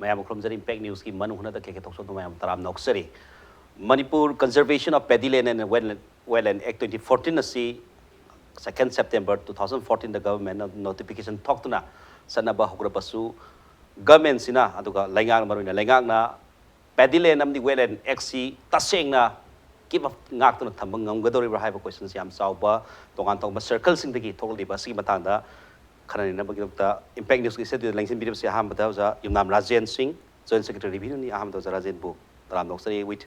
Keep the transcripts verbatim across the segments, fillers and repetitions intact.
ꯃꯌꯥꯝ ꯈꯨꯔꯨꯝꯖꯔꯤ꯫ Impact Newsꯀꯤ ꯃꯅꯨꯡ ꯍꯨꯠꯅꯗ ꯀꯦ ꯀꯦ ꯊꯣꯛꯆꯣꯝꯗ ꯃꯌꯥꯝ ꯇꯔꯥꯝ ꯅꯣꯛꯆꯔꯤ꯫ Manipur Conservation of Paddy Land and Wetland, Wetland Act twenty fourteen ꯑꯁꯤ second September two thousand fourteenꯗ governmentꯅ notification ꯊꯣꯛꯇꯨꯅ ꯆꯠꯅꯕ ꯍꯧꯔꯕꯁꯨ, governmentꯁꯤꯅ, ꯑꯗꯨꯒ ꯂꯩꯉꯥꯛ, ꯃꯔꯨꯑꯣꯏꯅ ꯂꯩꯉꯥꯛꯅ Paddy Land ꯑꯃꯗꯤ Wetland Actꯁꯤ ꯇꯁꯦꯡꯅ keep up, ꯉꯥꯛꯇꯨꯅ ꯊꯝꯕ ꯉꯝꯒꯗꯧꯔꯤꯕ꯭ꯔꯥ ꯍꯥꯏꯕ questionꯁꯤ ꯌꯥꯝ ꯆꯥꯎꯕ ꯇꯣꯉꯥꯟ ꯇꯣꯉꯥꯟꯕ circlecꯁꯤꯡꯗꯒꯤ ꯊꯣꯛꯂꯛꯂꯤꯕ ꯑꯁꯤꯒꯤ ꯃꯇꯥꯡꯗ ꯈꯟꯅ ꯅꯩꯅꯕꯒꯤꯗꯃꯛꯇ Impact Newsꯀꯤ studio ꯂꯦꯡꯁꯤꯟꯕꯤꯔꯤꯕꯁꯤ ꯑꯍꯥꯟꯕꯗ ꯑꯣꯖꯥ ꯌꯨꯝꯅꯥꯝ ꯔꯥꯖꯦꯟ ꯁꯤꯡ, Joint Secretary Revenueꯅꯤ꯫ ꯑꯍꯥꯟꯕꯗ ꯑꯣꯖꯥ ꯔꯥꯖꯦꯟꯕꯨ ꯇꯔꯥꯝ ꯅꯣꯛꯆꯔꯤ꯫ With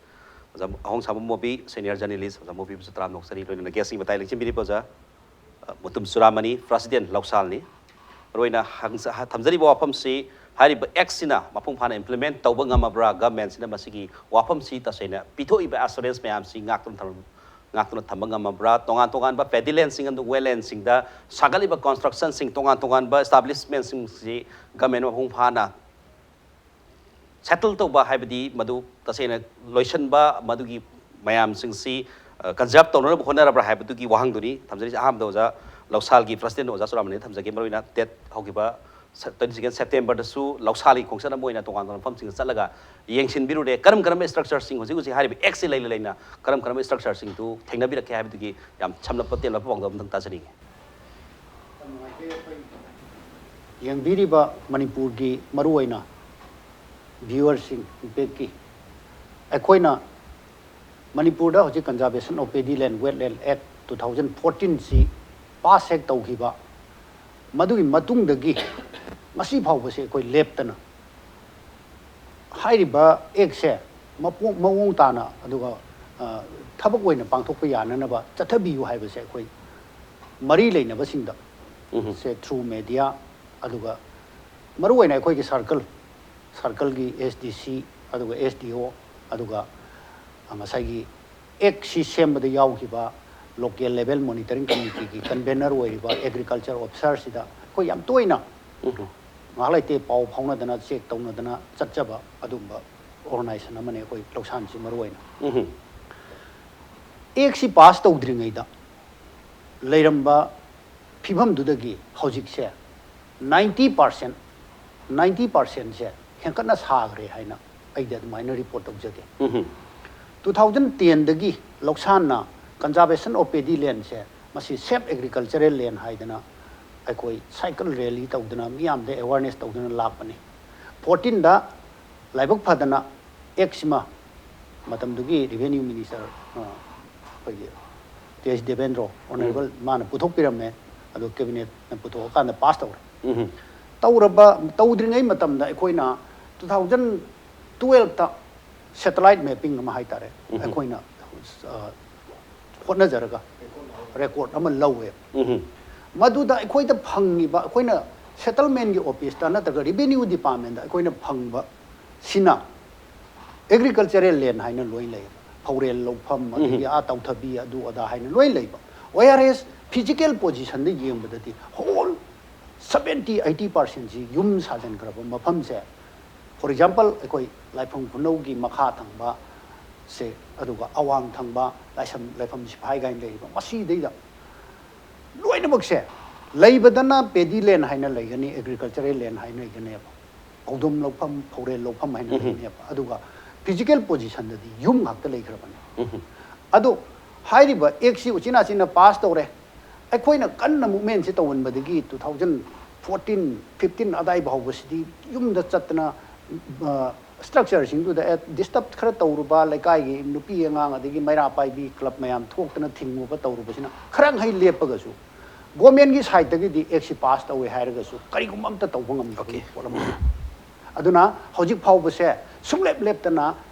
ꯑꯣꯖꯥ ꯑꯍꯣꯡꯁꯥꯕ ꯃꯣꯕꯤ, Senior Journalist, ꯑꯣꯖꯥ ꯃꯣꯕꯤꯕꯨꯁꯨ ꯇꯔꯥꯝ ꯅꯣꯛꯆꯔꯤ꯫ ꯂꯣꯏꯅꯅ guestꯀꯤ ꯃꯇꯥꯏ ꯂꯦꯡꯁꯤꯟꯕꯤꯔꯤꯕ ꯑꯣꯖꯥ, ꯑ, ꯃꯨꯇꯨꯝ ꯆꯨꯔꯥꯃꯅꯤ, President ꯂꯧꯁꯥꯜꯅꯤ꯫ ꯃꯔꯨꯑꯣꯏꯅ ꯍꯪꯖ-, ꯍ-, ꯊꯝꯖꯔꯤꯕ ꯋꯥꯐꯝꯁꯤ, ꯍꯥꯏꯔꯤꯕ Actꯁꯤꯅ ꯃꯄꯨꯡ ꯐꯥꯅ implement ꯇꯧꯕ ꯉꯝꯃꯕ꯭ꯔꯥ? Governmentꯁꯤꯅ ꯃꯁꯤꯒꯤ ꯋꯥꯐꯝꯁꯤ ꯇꯁꯦꯡꯅ ꯄꯤꯊꯣꯛꯏꯕ assurance ꯃꯌꯥꯝꯁꯤ ꯉꯥꯛꯇꯨꯅ ꯊꯝ-, ꯉꯥꯛꯇꯨꯅ ꯊꯝꯕ ꯉꯝꯃꯕ꯭ꯔꯥ? ꯇꯣꯉꯥꯟ ꯇꯣꯉꯥꯟꯕ Paddy Landꯁꯤꯡ ꯑꯃꯗꯤ Wetlandꯁꯤꯡꯗ ꯁꯥꯒꯠꯂꯤꯕ constructionꯁꯤꯡ, ꯇꯣꯉꯥꯟ ꯇꯣꯉꯥꯟꯕ establishmentꯁꯤꯡꯁꯤ governmentꯅ ꯃꯄꯨꯡ ꯐꯥꯅ settle ꯇꯧꯕ, ꯍꯥꯏꯕꯗꯤ ꯃꯗꯨ ꯇꯁꯦꯡꯅ ꯂꯣꯏꯁꯤꯟꯕ, ꯃꯗꯨꯒꯤ ꯃꯌꯥꯝꯁꯤꯡꯁꯤ, ꯑ, conserve ꯇꯧꯅꯅꯕ ꯍꯣꯠꯅꯔꯕ꯭ꯔꯥ ꯍꯥꯏꯕꯗꯨꯒꯤ ꯋꯥꯍꯪꯗꯨꯅꯤ ꯊꯝꯖꯔꯤꯁꯦ꯫ ꯑꯍꯥꯟꯕꯗ ꯑꯣꯖꯥ ꯂꯧꯁꯥꯜꯒꯤ President ꯑꯣꯖꯥ ꯆꯨꯔꯥꯃꯅꯤꯗ ꯊꯝꯖꯒꯦ꯫ ꯃꯔꯨꯑꯣꯏꯅ date ꯍꯧꯈꯤꯕ ꯁ-, twenty second Septemberꯗꯁꯨ ꯂꯧꯁꯥꯜꯒꯤ ꯈꯣꯡꯆꯠ ꯑꯃ ꯑꯣꯏꯅ ꯇꯣꯉꯥꯟ ꯇꯣꯉꯥꯟꯕ ꯃꯐꯝꯁꯤꯡꯗ ꯆꯠꯂꯒ ꯌꯦꯡꯁꯤꯟꯕꯤꯔꯨꯔꯦ꯫ ꯀꯔꯝ ꯀꯔꯝꯕ structureꯁꯤꯡ ꯍꯧꯖꯤꯛ ꯍꯧꯖꯤꯛ ꯍꯥꯏꯔꯤꯕ Actꯁꯤ ꯂꯩꯅ ꯂꯩꯅ ꯀꯔꯝ ꯀꯔꯝꯕ structureꯁꯤꯡꯗꯨ ꯊꯦꯡꯅꯕꯤꯔꯛꯀꯦ ꯍꯥꯏꯕꯗꯨꯒꯤ ꯌꯥꯝ ꯁꯝꯂꯞꯄ ꯇꯦꯜꯂꯞꯄ ꯄꯥꯎꯗꯝ ꯑꯝꯇꯪ ꯇꯥꯖꯅꯤꯡꯉꯤ꯫ ꯌꯦꯡꯕꯤꯔꯤꯕ ꯃꯅꯤꯄꯨꯔꯒꯤ ꯃꯔꯨꯑꯣꯏꯅ viewerꯁꯤꯡ, Impactꯀꯤ, ꯑꯩꯈꯣꯏꯅ ꯃꯅꯤꯄꯨꯔꯗ ꯍꯧꯖꯤꯛ Conservation of Paddy Land Wetland Act two thousand fourteenꯁꯤ pass ꯍꯦꯛ ꯇꯧꯈꯤꯕ, ꯃꯗꯨꯒꯤ ꯃꯇꯨꯡꯗꯒꯤ ꯉꯁꯤ ꯐꯥꯎꯕꯁꯦ ꯑꯩꯈꯣꯏ ꯂꯦꯞꯇꯅ ꯍꯥꯏꯔꯤꯕ Actꯁꯦ ꯃꯄꯨ-, ꯃꯑꯣꯡ ꯇꯥꯅ, ꯑꯗꯨꯒ, ꯑ, ꯊꯕꯛ ꯑꯣꯏꯅ ꯄꯥꯡꯊꯣꯛꯄ ꯌꯥꯅꯅꯕ ꯆꯠꯊꯕꯤꯌꯨ ꯍꯥꯏꯕꯁꯦ ꯑꯩꯈꯣꯏ ꯃꯔꯤ ꯂꯩꯅꯕꯁꯤꯡꯗ, ꯎꯝꯍꯨꯝ꯫ ꯁꯦ through media, ꯑꯗꯨꯒ ꯃꯔꯨꯑꯣꯏꯅ ꯑꯩꯈꯣꯏꯒꯤ circle, circleꯒꯤ S D C, ꯑꯗꯨꯒ S D O, ꯑꯗꯨꯒ ꯉꯁꯥꯏꯒꯤ Actꯁꯤ ꯁꯦꯝꯕꯗ ꯌꯥꯎꯈꯤꯕ local level monitoring committeeꯒꯤ convener ꯑꯣꯏꯔꯤꯕ agriculture officerꯁꯤꯗ ꯑꯩꯈꯣꯏ ꯌꯥꯝ ꯇꯣꯏꯅ ꯎꯝꯍꯨꯝ꯫ ꯉꯥꯏꯍꯥꯛ ꯂꯩꯇꯦ ꯄꯥꯎ ꯐꯥꯎꯅꯗꯅ, check ꯇꯧꯅꯗꯅ ꯆꯠꯆꯕ ꯑꯗꯨꯒꯨꯝꯕ organization ꯑꯃꯅꯤ ꯑꯩꯈꯣꯏ ꯂꯧꯁꯥꯟꯁꯤ ꯃꯔꯨꯑꯣꯏꯅ꯫ ꯎꯝꯍꯨꯝ꯫ Actꯁꯤ pass ꯇꯧꯗ꯭ꯔꯤꯉꯩꯗ ꯂꯩꯔꯝꯕ ꯐꯤꯕꯝꯗꯨꯗꯒꯤ ꯍꯧꯖꯤꯛꯁꯦ ninety percent, ninety percentꯁꯦ ꯍꯦꯟꯀꯠꯅ ꯁꯥꯈ꯭ꯔꯦ ꯍꯥꯏꯅ ꯑꯩꯗꯤ ꯑꯗꯨꯃꯥꯏꯅ ꯔꯤꯄꯣꯔꯠ ꯇꯧꯖꯒꯦ꯫ ꯇꯨ ꯊꯥꯎꯖꯟ ꯇꯦꯟꯗꯒꯤ ꯂꯧꯁꯥꯟꯅ conservation of paddy landꯁꯦ, ꯃꯁꯤ safe agricultural land ꯍꯥꯏꯗꯅ ꯑꯩꯈꯣꯏ ꯁꯥꯏꯀꯜ ꯔꯦꯂꯤ ꯇꯧꯗꯅ ꯃꯤꯌꯥꯝꯗ ꯑꯦꯋꯥꯔꯅꯦꯁ ꯇꯧꯗꯨꯅ ꯂꯥꯛꯄꯅꯤ꯫ ꯐꯣꯔꯇꯤꯟꯗ ꯂꯥꯏꯕꯛ ꯐꯗꯅ ꯑꯦꯛꯁꯤꯃ ꯃꯇꯝꯗꯨꯒꯤ ꯔꯤꯚꯦꯅ꯭ꯌꯨ ꯃꯤꯅꯤꯁꯇꯔ ꯑꯩꯈꯣꯏꯒꯤ ꯇꯦꯖ ꯗꯦꯕꯦꯟꯗ꯭ꯔꯣ ꯑꯣꯅꯔꯦꯕꯜ ꯃꯥꯅ ꯄꯨꯊꯣꯛꯄꯤꯔꯝꯃꯦ꯫ ꯑꯗꯣ ꯀꯦꯕꯤꯅꯦꯠꯅ ꯄꯨꯊꯣꯛꯑꯀꯥꯟꯗ ꯄꯥꯁ ꯇꯧꯔꯦ꯫ ꯇꯧꯔꯕ ꯇꯧꯗ꯭ꯔꯤꯉꯩ ꯃꯇꯝꯗ ꯑꯩꯈꯣꯏꯅ two thousand twelfth satellite mapping ꯑꯃ ꯍꯥꯏꯇꯥꯔꯦ, ꯑꯩꯈꯣꯏꯅ ꯍꯣꯠꯅꯖꯔꯒ ꯔꯦꯀꯣꯔꯠ ꯑꯃ ꯂꯧꯋꯦ꯫ ꯃꯗꯨꯗ ꯑꯩꯈꯣꯏꯗ ꯐꯪꯉꯤꯕ, ꯑꯩꯈꯣꯏꯅ ꯁꯦꯇꯜꯃꯦꯟꯒꯤ ꯑꯣꯐꯤꯁꯇ ꯅꯠꯇ꯭ꯔꯒ ꯔꯤꯚꯦꯅ꯭ꯌꯨ ꯗꯤꯄꯥꯔꯠꯃꯦꯟꯗ ꯑꯩꯈꯣꯏꯅ ꯐꯪꯕ ꯁꯤꯅ ꯑꯦꯒ꯭ꯔꯤꯀꯜꯆꯔꯦꯜ ꯂꯦꯟ ꯍꯥꯏꯅ ꯂꯣꯏ ꯂꯩ꯫ ꯐꯧꯔꯦꯜ ꯂꯧꯐꯝ, ꯑꯗꯒꯤ ꯑꯥ ꯇꯧꯊꯕꯤ, ꯑꯗꯨ ꯑꯗꯥ ꯍꯥꯏꯅ ꯂꯣꯏ ꯂꯩꯕ꯫ ꯋꯦꯌꯥꯔ ꯑꯦꯁ ꯐꯤꯖꯤꯀꯦꯜ ꯄꯣꯖꯤꯁꯟꯗ ꯌꯦꯡꯕꯗꯗꯤ ꯍꯣꯜ ꯁꯕꯦꯟꯇꯤ ꯑꯩꯠꯇꯤ ꯄꯥꯔꯁꯦꯟꯁꯤ ꯌꯨꯝ ꯁꯥꯖꯤꯟꯈ꯭ꯔꯕ ꯃꯐꯝꯁꯦ꯫ ꯐꯣꯔ ꯑꯦꯛꯖꯥꯝꯄꯜ, ꯑꯩꯈꯣꯏ ꯂꯥꯏꯐꯝ ꯈꯨꯅꯧꯒꯤ ꯃꯈꯥ ꯊꯪꯕ ꯁꯦ, ꯑꯗꯨꯒ ꯑꯋꯥꯡ ꯊꯪꯕ ꯂꯥꯏꯁꯝ, ꯂꯥꯏꯐꯝ ꯁꯤꯐꯥꯏ ꯀꯥꯏꯅ ꯂꯩꯔꯤꯕ, ꯃꯁꯤꯗꯩꯗ ꯂꯣꯏꯅꯃꯛꯁꯦ ꯂꯩꯕꯗꯅ ꯄꯦꯗꯤ ꯂꯦꯟ ꯍꯥꯏꯅ ꯂꯩꯒꯅꯤ, ꯑꯦꯒ꯭ꯔꯤꯀꯜꯆꯔꯦꯜ ꯂꯦꯟ ꯍꯥꯏꯅ ꯂꯩꯒꯅꯦꯕ, ꯐꯧꯗꯝ ꯂꯧꯐꯝ, ꯐꯧꯔꯦꯜ ꯂꯧꯐꯝ ꯍꯥꯏꯅ ꯂꯩꯒꯅꯦꯕ꯫ ꯑꯗꯨꯒ ꯐꯤꯖꯤꯀꯦꯜ ꯄꯣꯖꯤꯁꯟꯗꯗꯤ ꯌꯨꯝ ꯉꯥꯛꯇ ꯂꯩꯈ꯭ꯔꯕꯅꯦ꯫ ꯑꯗꯣ ꯍꯥꯏꯔꯤꯕ ꯑꯦꯛꯁꯤ ꯎꯆꯤꯟ ꯅꯥꯆꯤꯟꯅ ꯄꯥꯁ ꯇꯧꯔꯦ꯫ ꯑꯩꯈꯣꯏꯅ ꯀꯟꯅ ꯃꯨꯞꯃꯦꯟꯁꯦ ꯇꯧꯍꯟꯕꯗꯒꯤ ꯇꯨ ꯊꯥꯎꯖꯟ ꯐꯣꯔꯇꯤꯟ ꯐꯤꯐꯇꯤꯟ ꯑꯗꯥꯏ ꯐꯥꯎꯕꯁꯤꯗꯤ ꯌꯨꯝꯗ ꯆꯠꯇꯅ, ꯑ, ꯁ꯭ꯇ꯭ꯔꯛꯆꯔꯁꯤꯡꯗꯨꯗ, ꯑꯦ, ꯗꯤꯁꯇꯔꯕ ꯈꯔ ꯇꯧꯔꯨꯕ, ꯂꯩꯀꯥꯏꯒꯤ ꯅꯨꯄꯤ ꯑꯉꯥꯡ ꯑꯗꯒꯤ ꯃꯩꯔꯥ ꯄꯥꯏꯕꯤ ꯀ꯭ꯂꯕ ꯃꯌꯥꯝ ꯊꯣꯛꯇꯅ ꯊꯤꯡꯉꯨꯕ ꯇꯧꯔꯨꯕꯁꯤꯅ ꯈꯔ ꯃꯈꯩ ꯂꯦꯞꯄꯒꯁꯨ, ꯒꯣꯔꯃꯦꯟꯒꯤ ꯁꯥꯏꯠꯇꯒꯤꯗꯤ ꯑꯦꯛꯁꯤ ꯄꯥꯁ ꯇꯧꯋꯦ ꯍꯥꯏꯔꯒꯁꯨ ꯀꯔꯤꯒꯨꯝꯕ ꯑꯝꯇ ꯇꯧꯕ ꯉꯝꯗꯕꯒꯤ ꯄꯣꯠ ꯑꯃ ꯑꯣꯏ꯫ ꯑꯗꯨꯅ ꯍꯧꯖꯤꯛ ꯐꯥꯎꯕꯁꯦ ꯁꯨꯡꯂꯦꯞ ꯂꯦꯞꯇꯅ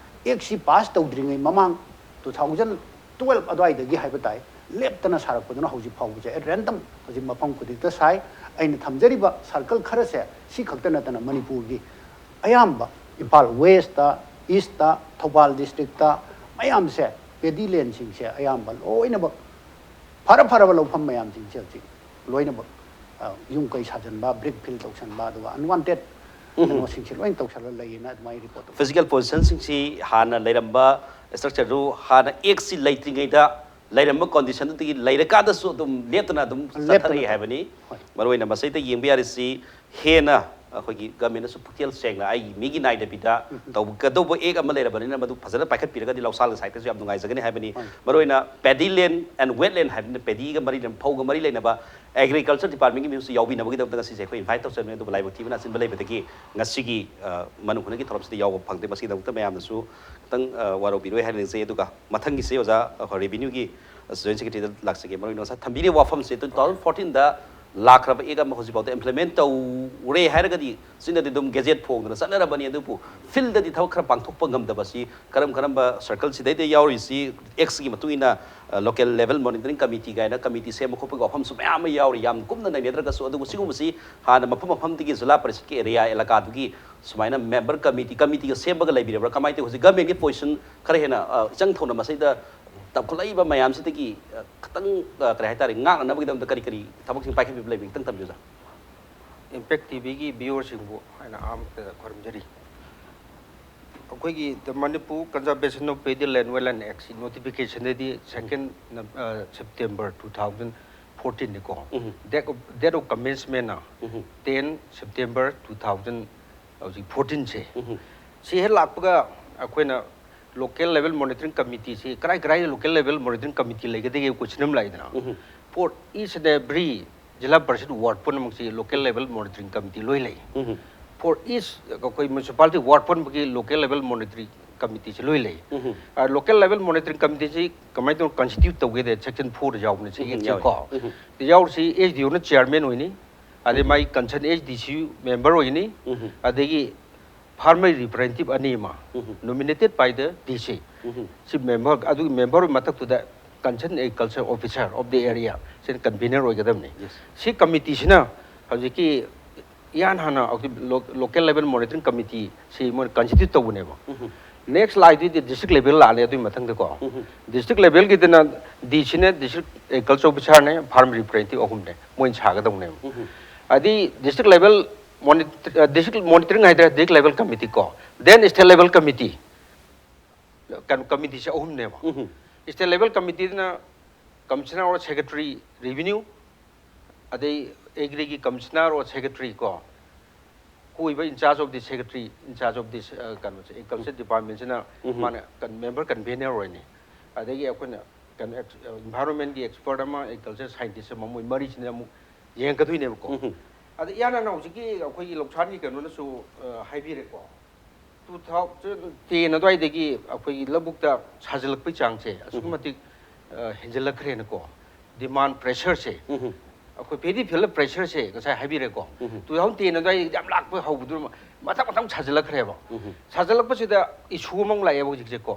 ꯑꯦꯛꯁꯤ ꯄꯥꯁ ꯇꯧꯗ꯭ꯔꯤꯉꯩ ꯃꯃꯥꯡ ꯇꯨ ꯊꯥꯎꯖꯟ ꯇꯨꯋꯦꯜꯐ ꯑꯗꯨꯋꯥꯏꯗꯒꯤ ꯍꯥꯏꯕ ꯇꯥꯏ, ꯂꯦꯞꯇꯅ ꯁꯥꯔꯛꯄꯗꯨꯅ ꯍꯧꯖꯤꯛ ꯐꯥꯎꯕꯁꯦ at random ꯍꯧꯖꯤꯛ ꯃꯐꯝ ꯈꯨꯗꯤꯡꯗ ꯁꯥꯏ꯫ ꯑꯩꯅ ꯊꯝꯖꯔꯤꯕ ꯁꯔꯀꯜ ꯈꯔꯁꯦ ꯁꯤ ꯈꯛꯇ ꯅꯠꯇꯅ ꯃꯅꯤꯄꯨꯔꯒꯤ ꯑꯌꯥꯝꯕ Imphal west, east, Thoubal district ꯃꯌꯥꯝꯁꯦ ꯄꯦꯗꯤ ꯂꯦꯟꯁꯤꯡꯁꯦ ꯑꯌꯥꯝꯕ ꯂꯣꯏꯅꯃꯛ ꯐꯔ ꯐꯔꯕ ꯂꯧꯐꯝ ꯃꯌꯥꯝꯁꯤꯡꯁꯦ ꯍꯧꯖꯤꯛ ꯂꯣꯏꯅꯃꯛ, ꯑ, ꯌꯨꯝ ꯀꯩ ꯁꯥꯖꯟꯕ, ꯕ꯭ꯔꯤꯛ ꯐꯤꯜ ꯇꯧꯁꯟꯕ, ꯑꯗꯨꯒ ꯑꯟꯋꯥꯟꯇꯦꯠ ꯀꯩꯅꯣꯁꯤꯡꯁꯦ ꯂꯣꯏꯅ ꯇꯧꯁꯜꯂ ꯂꯩꯌꯦꯅ ꯑꯗꯨꯃꯥꯏꯅ ꯔꯤꯄꯣꯔꯠ ꯇꯧ꯫ ꯐꯤꯖꯤꯀꯦꯜ ꯄꯣꯖꯤꯁꯟꯁꯤꯡꯁꯤ ꯍꯥꯟꯅ ꯂꯩꯔꯝꯕ ꯁ꯭ꯇ꯭ꯔꯛꯆꯔꯗꯨ ꯍꯥꯟꯅ ꯑꯦꯛꯁꯤ ꯂꯩꯇ꯭ꯔꯤꯉꯩꯗ ꯂꯩꯔꯝꯕ ꯀꯣꯟꯗꯤꯁꯟꯗꯨꯗꯒꯤ ꯂꯩꯔꯀꯥꯟꯗꯁꯨ ꯑꯗꯨꯝ ꯂꯦꯞꯇꯅ ꯑꯗꯨꯝ ꯂꯦꯞꯇꯅ ꯆꯠꯊꯔꯛꯏ ꯇꯧ-꯫ ꯍꯥꯏꯕꯅꯤ꯫ ꯍꯣꯏ꯫ ꯃꯔꯨꯑꯣꯏꯅ ꯃꯁꯤꯗ ꯌꯦꯡꯕ ꯌꯥꯔꯤꯁꯤ ꯍꯦꯟꯅ ꯑꯩꯈꯣꯏꯒꯤ ꯒꯃꯦꯟꯅꯁꯨ ꯄꯨꯛꯆꯦꯜ ꯁꯦꯡꯅ ꯑꯩꯒꯤ ꯃꯤꯒꯤ ꯅꯥꯏꯗꯕꯤꯗ ꯇꯧꯒꯗꯧꯕ ꯑꯦꯛ ꯑꯃ ꯂꯩꯔꯕꯅꯤꯅ ꯃꯗꯨ ꯐꯖꯅ ꯄꯥꯏꯈꯠꯄꯤꯔꯒꯗꯤ ꯂꯧꯁꯥꯒꯤ ꯁꯥꯏꯠꯇꯁꯨ ꯌꯥꯝ ꯅꯨꯡꯉꯥꯏꯖꯒꯅꯤ ꯍꯥꯏꯕꯅꯤ꯫ ꯃꯔꯨꯑꯣꯏꯅ ꯄꯦꯗꯤ ꯂꯦꯟ ꯑꯦꯟ ꯋꯦꯠꯂꯦꯟ ꯍꯥꯏꯕꯅꯤꯅ ꯄꯦꯗꯤꯒ ꯃꯔꯤ ꯂꯩꯅꯕ, ꯐꯧꯒ ꯃꯔꯤ ꯂꯩꯅꯕ ꯑꯦꯒ꯭ꯔꯤꯀꯜꯆꯔ ꯗꯤꯄꯥꯔꯠꯃꯦꯟꯒꯤ ꯃꯤꯑꯣꯏꯁꯨ ꯌꯥꯎꯕꯤꯅꯕꯒꯤꯗꯃꯛꯇ ꯉꯁꯤꯁꯦ ꯑꯩꯈꯣꯏ ꯏꯟꯚꯥꯏꯠ ꯇꯧꯖꯕꯅꯤ꯫ ꯑꯗꯨꯕꯨ ꯂꯥꯏꯕꯛ ꯊꯤꯕꯅ ꯑꯆꯤꯟꯕ ꯂꯩꯕꯗꯒꯤ ꯉꯁꯤꯒꯤ ꯃꯅꯨꯡ ꯍꯨꯠꯅꯒꯤ ꯊꯧꯔꯝꯁꯤꯗ ꯌꯥꯎꯕ ꯐꯪꯗꯦ꯫ ꯃꯁꯤꯒꯤꯗꯃꯛꯇ ꯃꯌꯥꯝꯅꯁꯨ ꯈꯤꯇꯪ ꯋꯥꯔꯧꯕꯤꯔꯣꯏ ꯍꯥꯏꯅ ꯅꯤꯡꯖꯩ꯫ ꯑꯗꯨꯒ ꯃꯊꯪꯒꯤꯁꯦ ꯑꯣꯖꯥ ꯑꯩꯈꯣꯏ ꯔꯦꯚꯤꯅ꯭ꯌꯨꯒꯤ ꯖꯣꯏꯟ ꯁꯦꯀ꯭ꯔꯦꯇꯔꯤꯗ ꯂꯥꯛꯆꯒꯦ꯫ ꯃꯔꯨꯑꯣꯏꯅ ꯉꯁꯥꯏ ꯊꯝꯕꯤꯔꯤꯕ ꯋꯥꯐꯝꯁꯦ ꯇꯨ ꯊꯥꯎꯖꯟ ꯐꯣꯔꯇꯤꯟꯗ ꯂꯥꯛꯈ꯭ꯔꯕ ꯑꯦꯛ ꯑꯃ ꯍꯧꯖꯤꯛꯐꯥꯎꯗ ꯏꯝꯄ꯭ꯂꯤꯃꯦꯟ ꯇꯧꯔꯦ ꯍꯥꯏꯔꯒꯗꯤ ꯆꯤꯟꯗꯗꯤ ꯑꯗꯨꯝ ꯒꯦꯖꯦꯠ ꯐꯣꯡꯗꯅ ꯆꯠꯅꯔꯕꯅꯤ, ꯑꯗꯨꯕꯨ ꯐꯤꯜꯗꯗꯤ ꯊꯕꯛ ꯈꯔ ꯄꯥꯡꯊꯣꯛꯄ ꯉꯝꯗꯕꯁꯤ ꯀꯔꯝ ꯀꯔꯝꯕ ꯁꯔꯀꯜꯁꯤꯗꯩꯗ ꯌꯥꯎꯔꯤꯁꯤ ꯑꯦꯛꯁꯀꯤ ꯃꯇꯨꯡ ꯏꯟꯅ ꯂꯣꯀꯦꯜ ꯂꯦꯚꯦꯜ ꯃꯣꯅꯤꯇꯔꯤꯡ ꯀꯃꯤꯇꯤ ꯀꯥꯏꯅ ꯀꯃꯤꯇꯤ ꯁꯦꯝꯕ ꯈꯣꯠꯄꯒꯤ ꯋꯥꯐꯝꯁꯨ ꯃꯌꯥꯝ ꯑꯃ ꯌꯥꯎꯔꯤ꯫ ꯌꯥꯝ ꯀꯨꯞꯅ ꯅꯩꯅꯗ꯭ꯔꯒꯁꯨ ꯑꯗꯨꯕꯨ ꯁꯤꯒꯨꯝꯕꯁꯤ ꯍꯥꯟꯅ ꯃꯐꯝ ꯃꯐꯝꯗꯒꯤ ꯖꯤꯂꯥ ꯄꯔꯤꯁꯠꯀꯤ ꯑꯦꯔꯤꯌꯥ ꯑꯦꯂꯥꯀꯥꯗꯨꯒꯤ ꯁꯨꯃꯥꯏꯅ ꯃꯦꯝꯕꯔ ꯀꯃꯤꯇꯤ, ꯀꯃꯤꯇꯤꯒ ꯁꯦꯝꯕꯒ ꯂꯩꯕꯤꯔꯕ꯭ꯔꯥ? ꯀꯃꯥꯏꯅ ꯇꯧꯋꯤ? ꯍꯧꯖꯤꯛ ꯒꯃꯦꯟꯒꯤ ꯄꯣꯖꯤꯁꯟ ꯈꯔ ꯍꯦꯟꯅ ꯏꯆꯪ ꯊꯧꯅ ꯃꯁꯤꯗ ꯇꯞꯈꯠꯂꯛꯏꯕ ꯃꯌꯥꯝꯁꯤꯗꯒꯤ ꯈꯤꯇꯪ ꯀꯔꯤ ꯍꯥꯏꯇꯥꯔꯦ, ꯉꯥꯛꯅꯅꯕꯒꯤꯗꯃꯛꯇ ꯀꯔꯤ ꯀꯔꯤ ꯊꯕꯛꯁꯤꯡ ꯄꯥꯏꯈꯠꯄꯤꯕ ꯂꯩꯕꯒꯦ? ꯈꯤꯇꯪ ꯊꯝꯕꯤꯌꯨ, ꯑꯣꯖꯥ꯫ ꯏꯝꯄꯦꯛ ꯇꯤꯚꯤꯒꯤ ꯚꯤꯌꯨꯋꯔꯁꯤꯡꯕꯨ ꯑꯩꯅ ꯑꯍꯥꯟꯕꯗ ꯈꯨꯔꯨꯝꯖꯔꯤ꯫ ꯑꯩꯈꯣꯏꯒꯤ The Manipur Conservation of Paddy Land Wetland Act ꯁꯤ ꯅꯣꯇꯤꯐꯤꯀꯦꯁꯟꯗꯗꯤ ꯁꯦꯀꯦꯟ ꯁꯦꯞꯇꯦꯝꯕꯔ ꯇꯨ ꯊꯥꯎꯖꯟ ꯐꯣꯔꯇꯤꯟꯅꯤꯀꯣ꯫ ꯗꯦꯠ ꯑꯣꯐ ꯀꯃꯦꯟꯁꯃꯦꯟꯅ ꯇꯦꯟ ꯁꯦꯞꯇꯦꯝꯕꯔ ꯇꯨ ꯊꯥꯎꯖꯟ ꯍꯧꯖꯤꯛ ꯐꯣꯔꯇꯤꯟꯁꯦ꯫ ꯁꯤ ꯍꯦꯛ ꯂꯥꯛꯄꯒ ꯑꯩꯈꯣꯏꯅ ꯂꯣꯀꯦꯜ ꯂꯦꯚꯦꯜ ꯃꯣꯅꯤꯇꯔꯤꯡ ꯀꯃꯤꯇꯤꯁꯤ ꯀꯔꯥꯏ ꯀꯔꯥꯏꯗ ꯂꯣꯀꯦꯜ ꯂꯦꯚꯦꯜ ꯃꯣꯅꯤꯇꯔꯤꯡ ꯀꯃꯤꯇꯤ ꯂꯩꯒꯗꯒꯦ ꯀꯣꯏꯁꯟ ꯑꯃ ꯂꯥꯛꯏꯗꯅ꯫ For east and every zila parishad ward ꯄꯨꯝꯅꯃꯛꯁꯤ ꯂꯣꯀꯦꯜ ꯂꯦꯚꯦꯜ ꯃꯣꯅꯤꯇꯔꯤꯡ ꯀꯃꯤꯇꯤ ꯂꯣꯏ ꯂꯩ꯫ ꯐꯣꯔ ꯏꯁ ꯑꯩꯈꯣꯏ ꯃ꯭ꯌꯨꯅꯤꯁꯤꯄꯥꯂꯤꯇꯤ ꯋꯥꯔꯗ ꯄꯨꯝꯅꯃꯛꯀꯤ ꯂꯣꯀꯦꯜ ꯂꯦꯚꯦꯜ ꯃꯣꯅꯤꯇꯔꯤꯡ ꯀꯃꯤꯇꯤꯁꯤ ꯂꯣꯏ ꯂꯩ꯫ ꯂꯣꯀꯦꯜ ꯂꯦꯚꯦꯜ ꯃꯣꯅꯤꯇꯔꯤꯡ ꯀꯃꯤꯇꯤꯁꯤ ꯀꯃꯥꯏꯅ ꯇꯧꯅ ꯀꯟꯁꯇꯤꯇ꯭ꯌꯨꯠ ꯇꯧꯒꯦꯗ ꯁꯦꯛꯁꯟ ꯐꯣꯔꯗ ꯌꯥꯎꯕꯅꯦ, ꯁꯦꯛꯁꯟ ꯀꯣ꯫ ꯌꯥꯎꯔꯤꯁꯤ ꯑꯦꯁ ꯗꯤ ꯑꯣꯅ ꯆꯤꯌꯥꯔꯃꯦꯟ ꯑꯣꯏꯅꯤ, ꯑꯗꯩ ꯃꯥꯒꯤ ꯀꯟꯁꯔꯟ ꯑꯦꯁ ꯗꯤ ꯁꯤ ꯃꯦꯝꯕꯔ ꯑꯣꯏꯒꯅꯤ, ꯑꯗꯒꯤ ꯐꯥꯔꯃꯔ ꯔꯤꯄ꯭ꯔꯖꯦꯟꯇꯦꯇꯤꯚ ꯑꯅꯤ ꯑꯃ, nominated by the D C꯫ ꯁꯤ ꯃꯦꯝꯕꯔ, ꯑꯗꯨꯒꯤ ꯃꯦꯝꯕꯔ ꯃꯊꯛꯇꯨꯗ concerned agriculture officer of the area ꯁꯤꯅ ꯀꯟꯚꯤꯅꯔ ꯑꯣꯏꯒꯗꯕꯅꯤ꯫ ꯁꯤ ꯀꯃꯤꯇꯤꯁꯤꯅ ꯍꯧꯖꯤꯛꯀꯤ ꯏꯍꯥꯟ ꯍꯥꯟꯅ ꯍꯧꯖꯤꯛ ꯂꯣꯀꯦꯜ ꯂꯦꯚꯦꯜ ꯃꯣꯅꯤꯇꯔꯤꯡ ꯀꯃꯤꯇꯤ ꯁꯤ ꯃꯣꯏꯅ ꯀꯟꯁꯇꯤꯇ꯭ꯌꯨꯠ ꯇꯧꯕꯅꯦꯕ꯫ ꯅꯦꯛꯁ ꯂꯥꯛꯏꯗꯨꯗꯤ ꯗꯤꯁꯇ꯭ꯔꯤꯛ ꯂꯦꯚꯦꯜ ꯂꯥꯛꯑꯅꯤ꯫ ꯑꯗꯨꯒꯤ ꯃꯊꯪꯗꯀꯣ ꯗꯤꯁꯇ꯭ꯔꯤꯛ ꯂꯦꯚꯦꯜꯒꯤꯗꯅ ꯗꯤ ꯁꯤꯅ ꯗꯤꯁꯇ꯭ꯔꯤꯛ ꯑꯦꯒ꯭ꯔꯤꯀꯜꯆꯔ ꯑꯣꯐꯤꯁꯥꯔꯅꯦ, ꯐꯥꯔꯝ ꯔꯤꯄ꯭ꯔꯖꯦꯟꯇꯦꯇꯤꯚ ꯑꯍꯨꯝꯅꯦ ꯃꯣꯏꯅ ꯁꯥꯒꯗꯧꯅꯦꯕ꯫ ꯍꯥꯏꯗꯤ ꯗꯤꯁꯇ꯭ꯔꯤꯛ ꯂꯦꯚꯦꯜ ꯃꯣꯅꯤꯇꯔꯤꯡ ꯍꯥꯏꯇꯥꯔꯦ, ꯗꯤꯁꯇ꯭ꯔꯤꯛ ꯂꯦꯚꯦꯜ ꯀꯃꯤꯇꯤ ꯀꯣ, then state level committee, ꯀꯩꯅꯣ ꯀꯃꯤꯇꯤꯁꯦ ꯑꯍꯨꯝꯅꯦꯕ꯫ ꯁ꯭ꯇꯦꯠ ꯂꯦꯚꯦꯜ ꯀꯃꯤꯇꯤꯗꯅ ꯀꯃꯤꯁꯅꯔ ꯑꯣꯔ ꯁꯦꯀ꯭ꯔꯦꯇꯔꯤ ꯔꯦꯚꯤꯅ꯭ꯌꯨ, ꯑꯗꯩ ꯑꯦꯒ꯭ꯔꯤꯒꯤ ꯀꯃꯤꯁꯅꯔ ꯑꯣꯔ ꯁꯦꯀ꯭ꯔꯦꯇꯔꯤ ꯀꯣ, ꯑꯩꯈꯣꯏ ꯑꯣꯏꯕ in charge of the secretary, in charge of this, ꯑ, ꯀꯩꯅꯣꯁꯦ, ꯑꯦꯒ꯭ꯔꯤꯀꯜꯆꯔ ꯗꯤꯄꯥꯔꯠꯃꯦꯟꯁꯤꯅ ꯎꯝ꯫ ꯃꯥꯅ ꯀꯟ-, ꯃꯦꯝꯕꯔ ꯀꯟꯚꯦꯅꯔ ꯑꯣꯏꯅꯤ꯫ ꯑꯗꯒꯤ ꯑꯩꯈꯣꯏꯅ ꯀꯩꯅꯣ, ꯑꯦꯛꯁ-, ꯑ, ꯏꯟꯚꯥꯏꯔꯣꯟꯃꯦꯟꯒꯤ ꯑꯦꯛꯁꯄꯔꯠ ꯑꯃ, ꯑꯦꯒ꯭ꯔꯤꯀꯜꯆꯔ ꯁꯥꯏꯟꯇꯤꯁ ꯑꯃ, ꯃꯣꯏ ꯃꯔꯤꯁꯤꯅ ꯑꯃꯨꯛ ꯌꯦꯡꯉꯛꯀꯗꯣꯏꯅꯦꯕꯀꯣ꯫ ꯎꯝ꯫ ꯑꯗ ꯏꯌꯥꯝꯕꯅ ꯍꯧꯖꯤꯛꯀꯤ ꯑꯩꯈꯣꯏꯒꯤ ꯂꯧꯁꯥꯟꯒꯤ ꯀꯩꯅꯣꯅꯁꯨ, ꯑ, ꯍꯥꯏꯕꯤꯔꯦꯀꯣ꯫ Two thousand ten ꯑꯗꯨꯋꯥꯏꯗꯒꯤ ꯑꯩꯈꯣꯏꯒꯤ ꯂꯧꯕꯨꯛꯇ ꯁꯥꯖꯤꯜꯂꯛꯄꯒꯤ ꯆꯥꯡꯁꯦ ꯑꯁꯨꯛꯀꯤ ꯎꯝ꯫ ꯃꯇꯤꯛ, ꯑ, ꯍꯦꯟꯖꯤꯜꯂꯛꯈ꯭ꯔꯦꯅꯀꯣ꯫ ꯗꯤꯃꯥꯟ ꯄ꯭ꯔꯦꯁꯔꯁꯦ, ꯎꯝ꯫ ꯑꯩꯈꯣꯏ ꯄꯦꯗꯤ ꯐꯤꯜꯗ ꯄ꯭ꯔꯦꯁꯔꯁꯦ ꯉꯁꯥꯏ ꯍꯥꯏꯕꯤꯔꯦꯀꯣ꯫ ꯎꯝ꯫ Two thousand ten ꯑꯗꯨꯋꯥꯏꯗꯒꯤ ꯌꯥꯝ ꯂꯥꯛꯄ ꯍꯧꯕꯗꯨꯅ ꯃꯊꯪ ꯃꯊꯪ ꯁꯥꯖꯤꯜꯂꯛꯈ꯭ꯔꯦꯕ꯫ ꯎꯝ꯫ ꯁꯥꯖꯤꯜꯂꯛꯄꯁꯤꯗ ꯏꯁꯨ ꯑꯃꯃꯨꯛ ꯂꯥꯛꯑꯦꯕ ꯍꯧꯖꯤꯛꯁꯦꯀꯣ꯫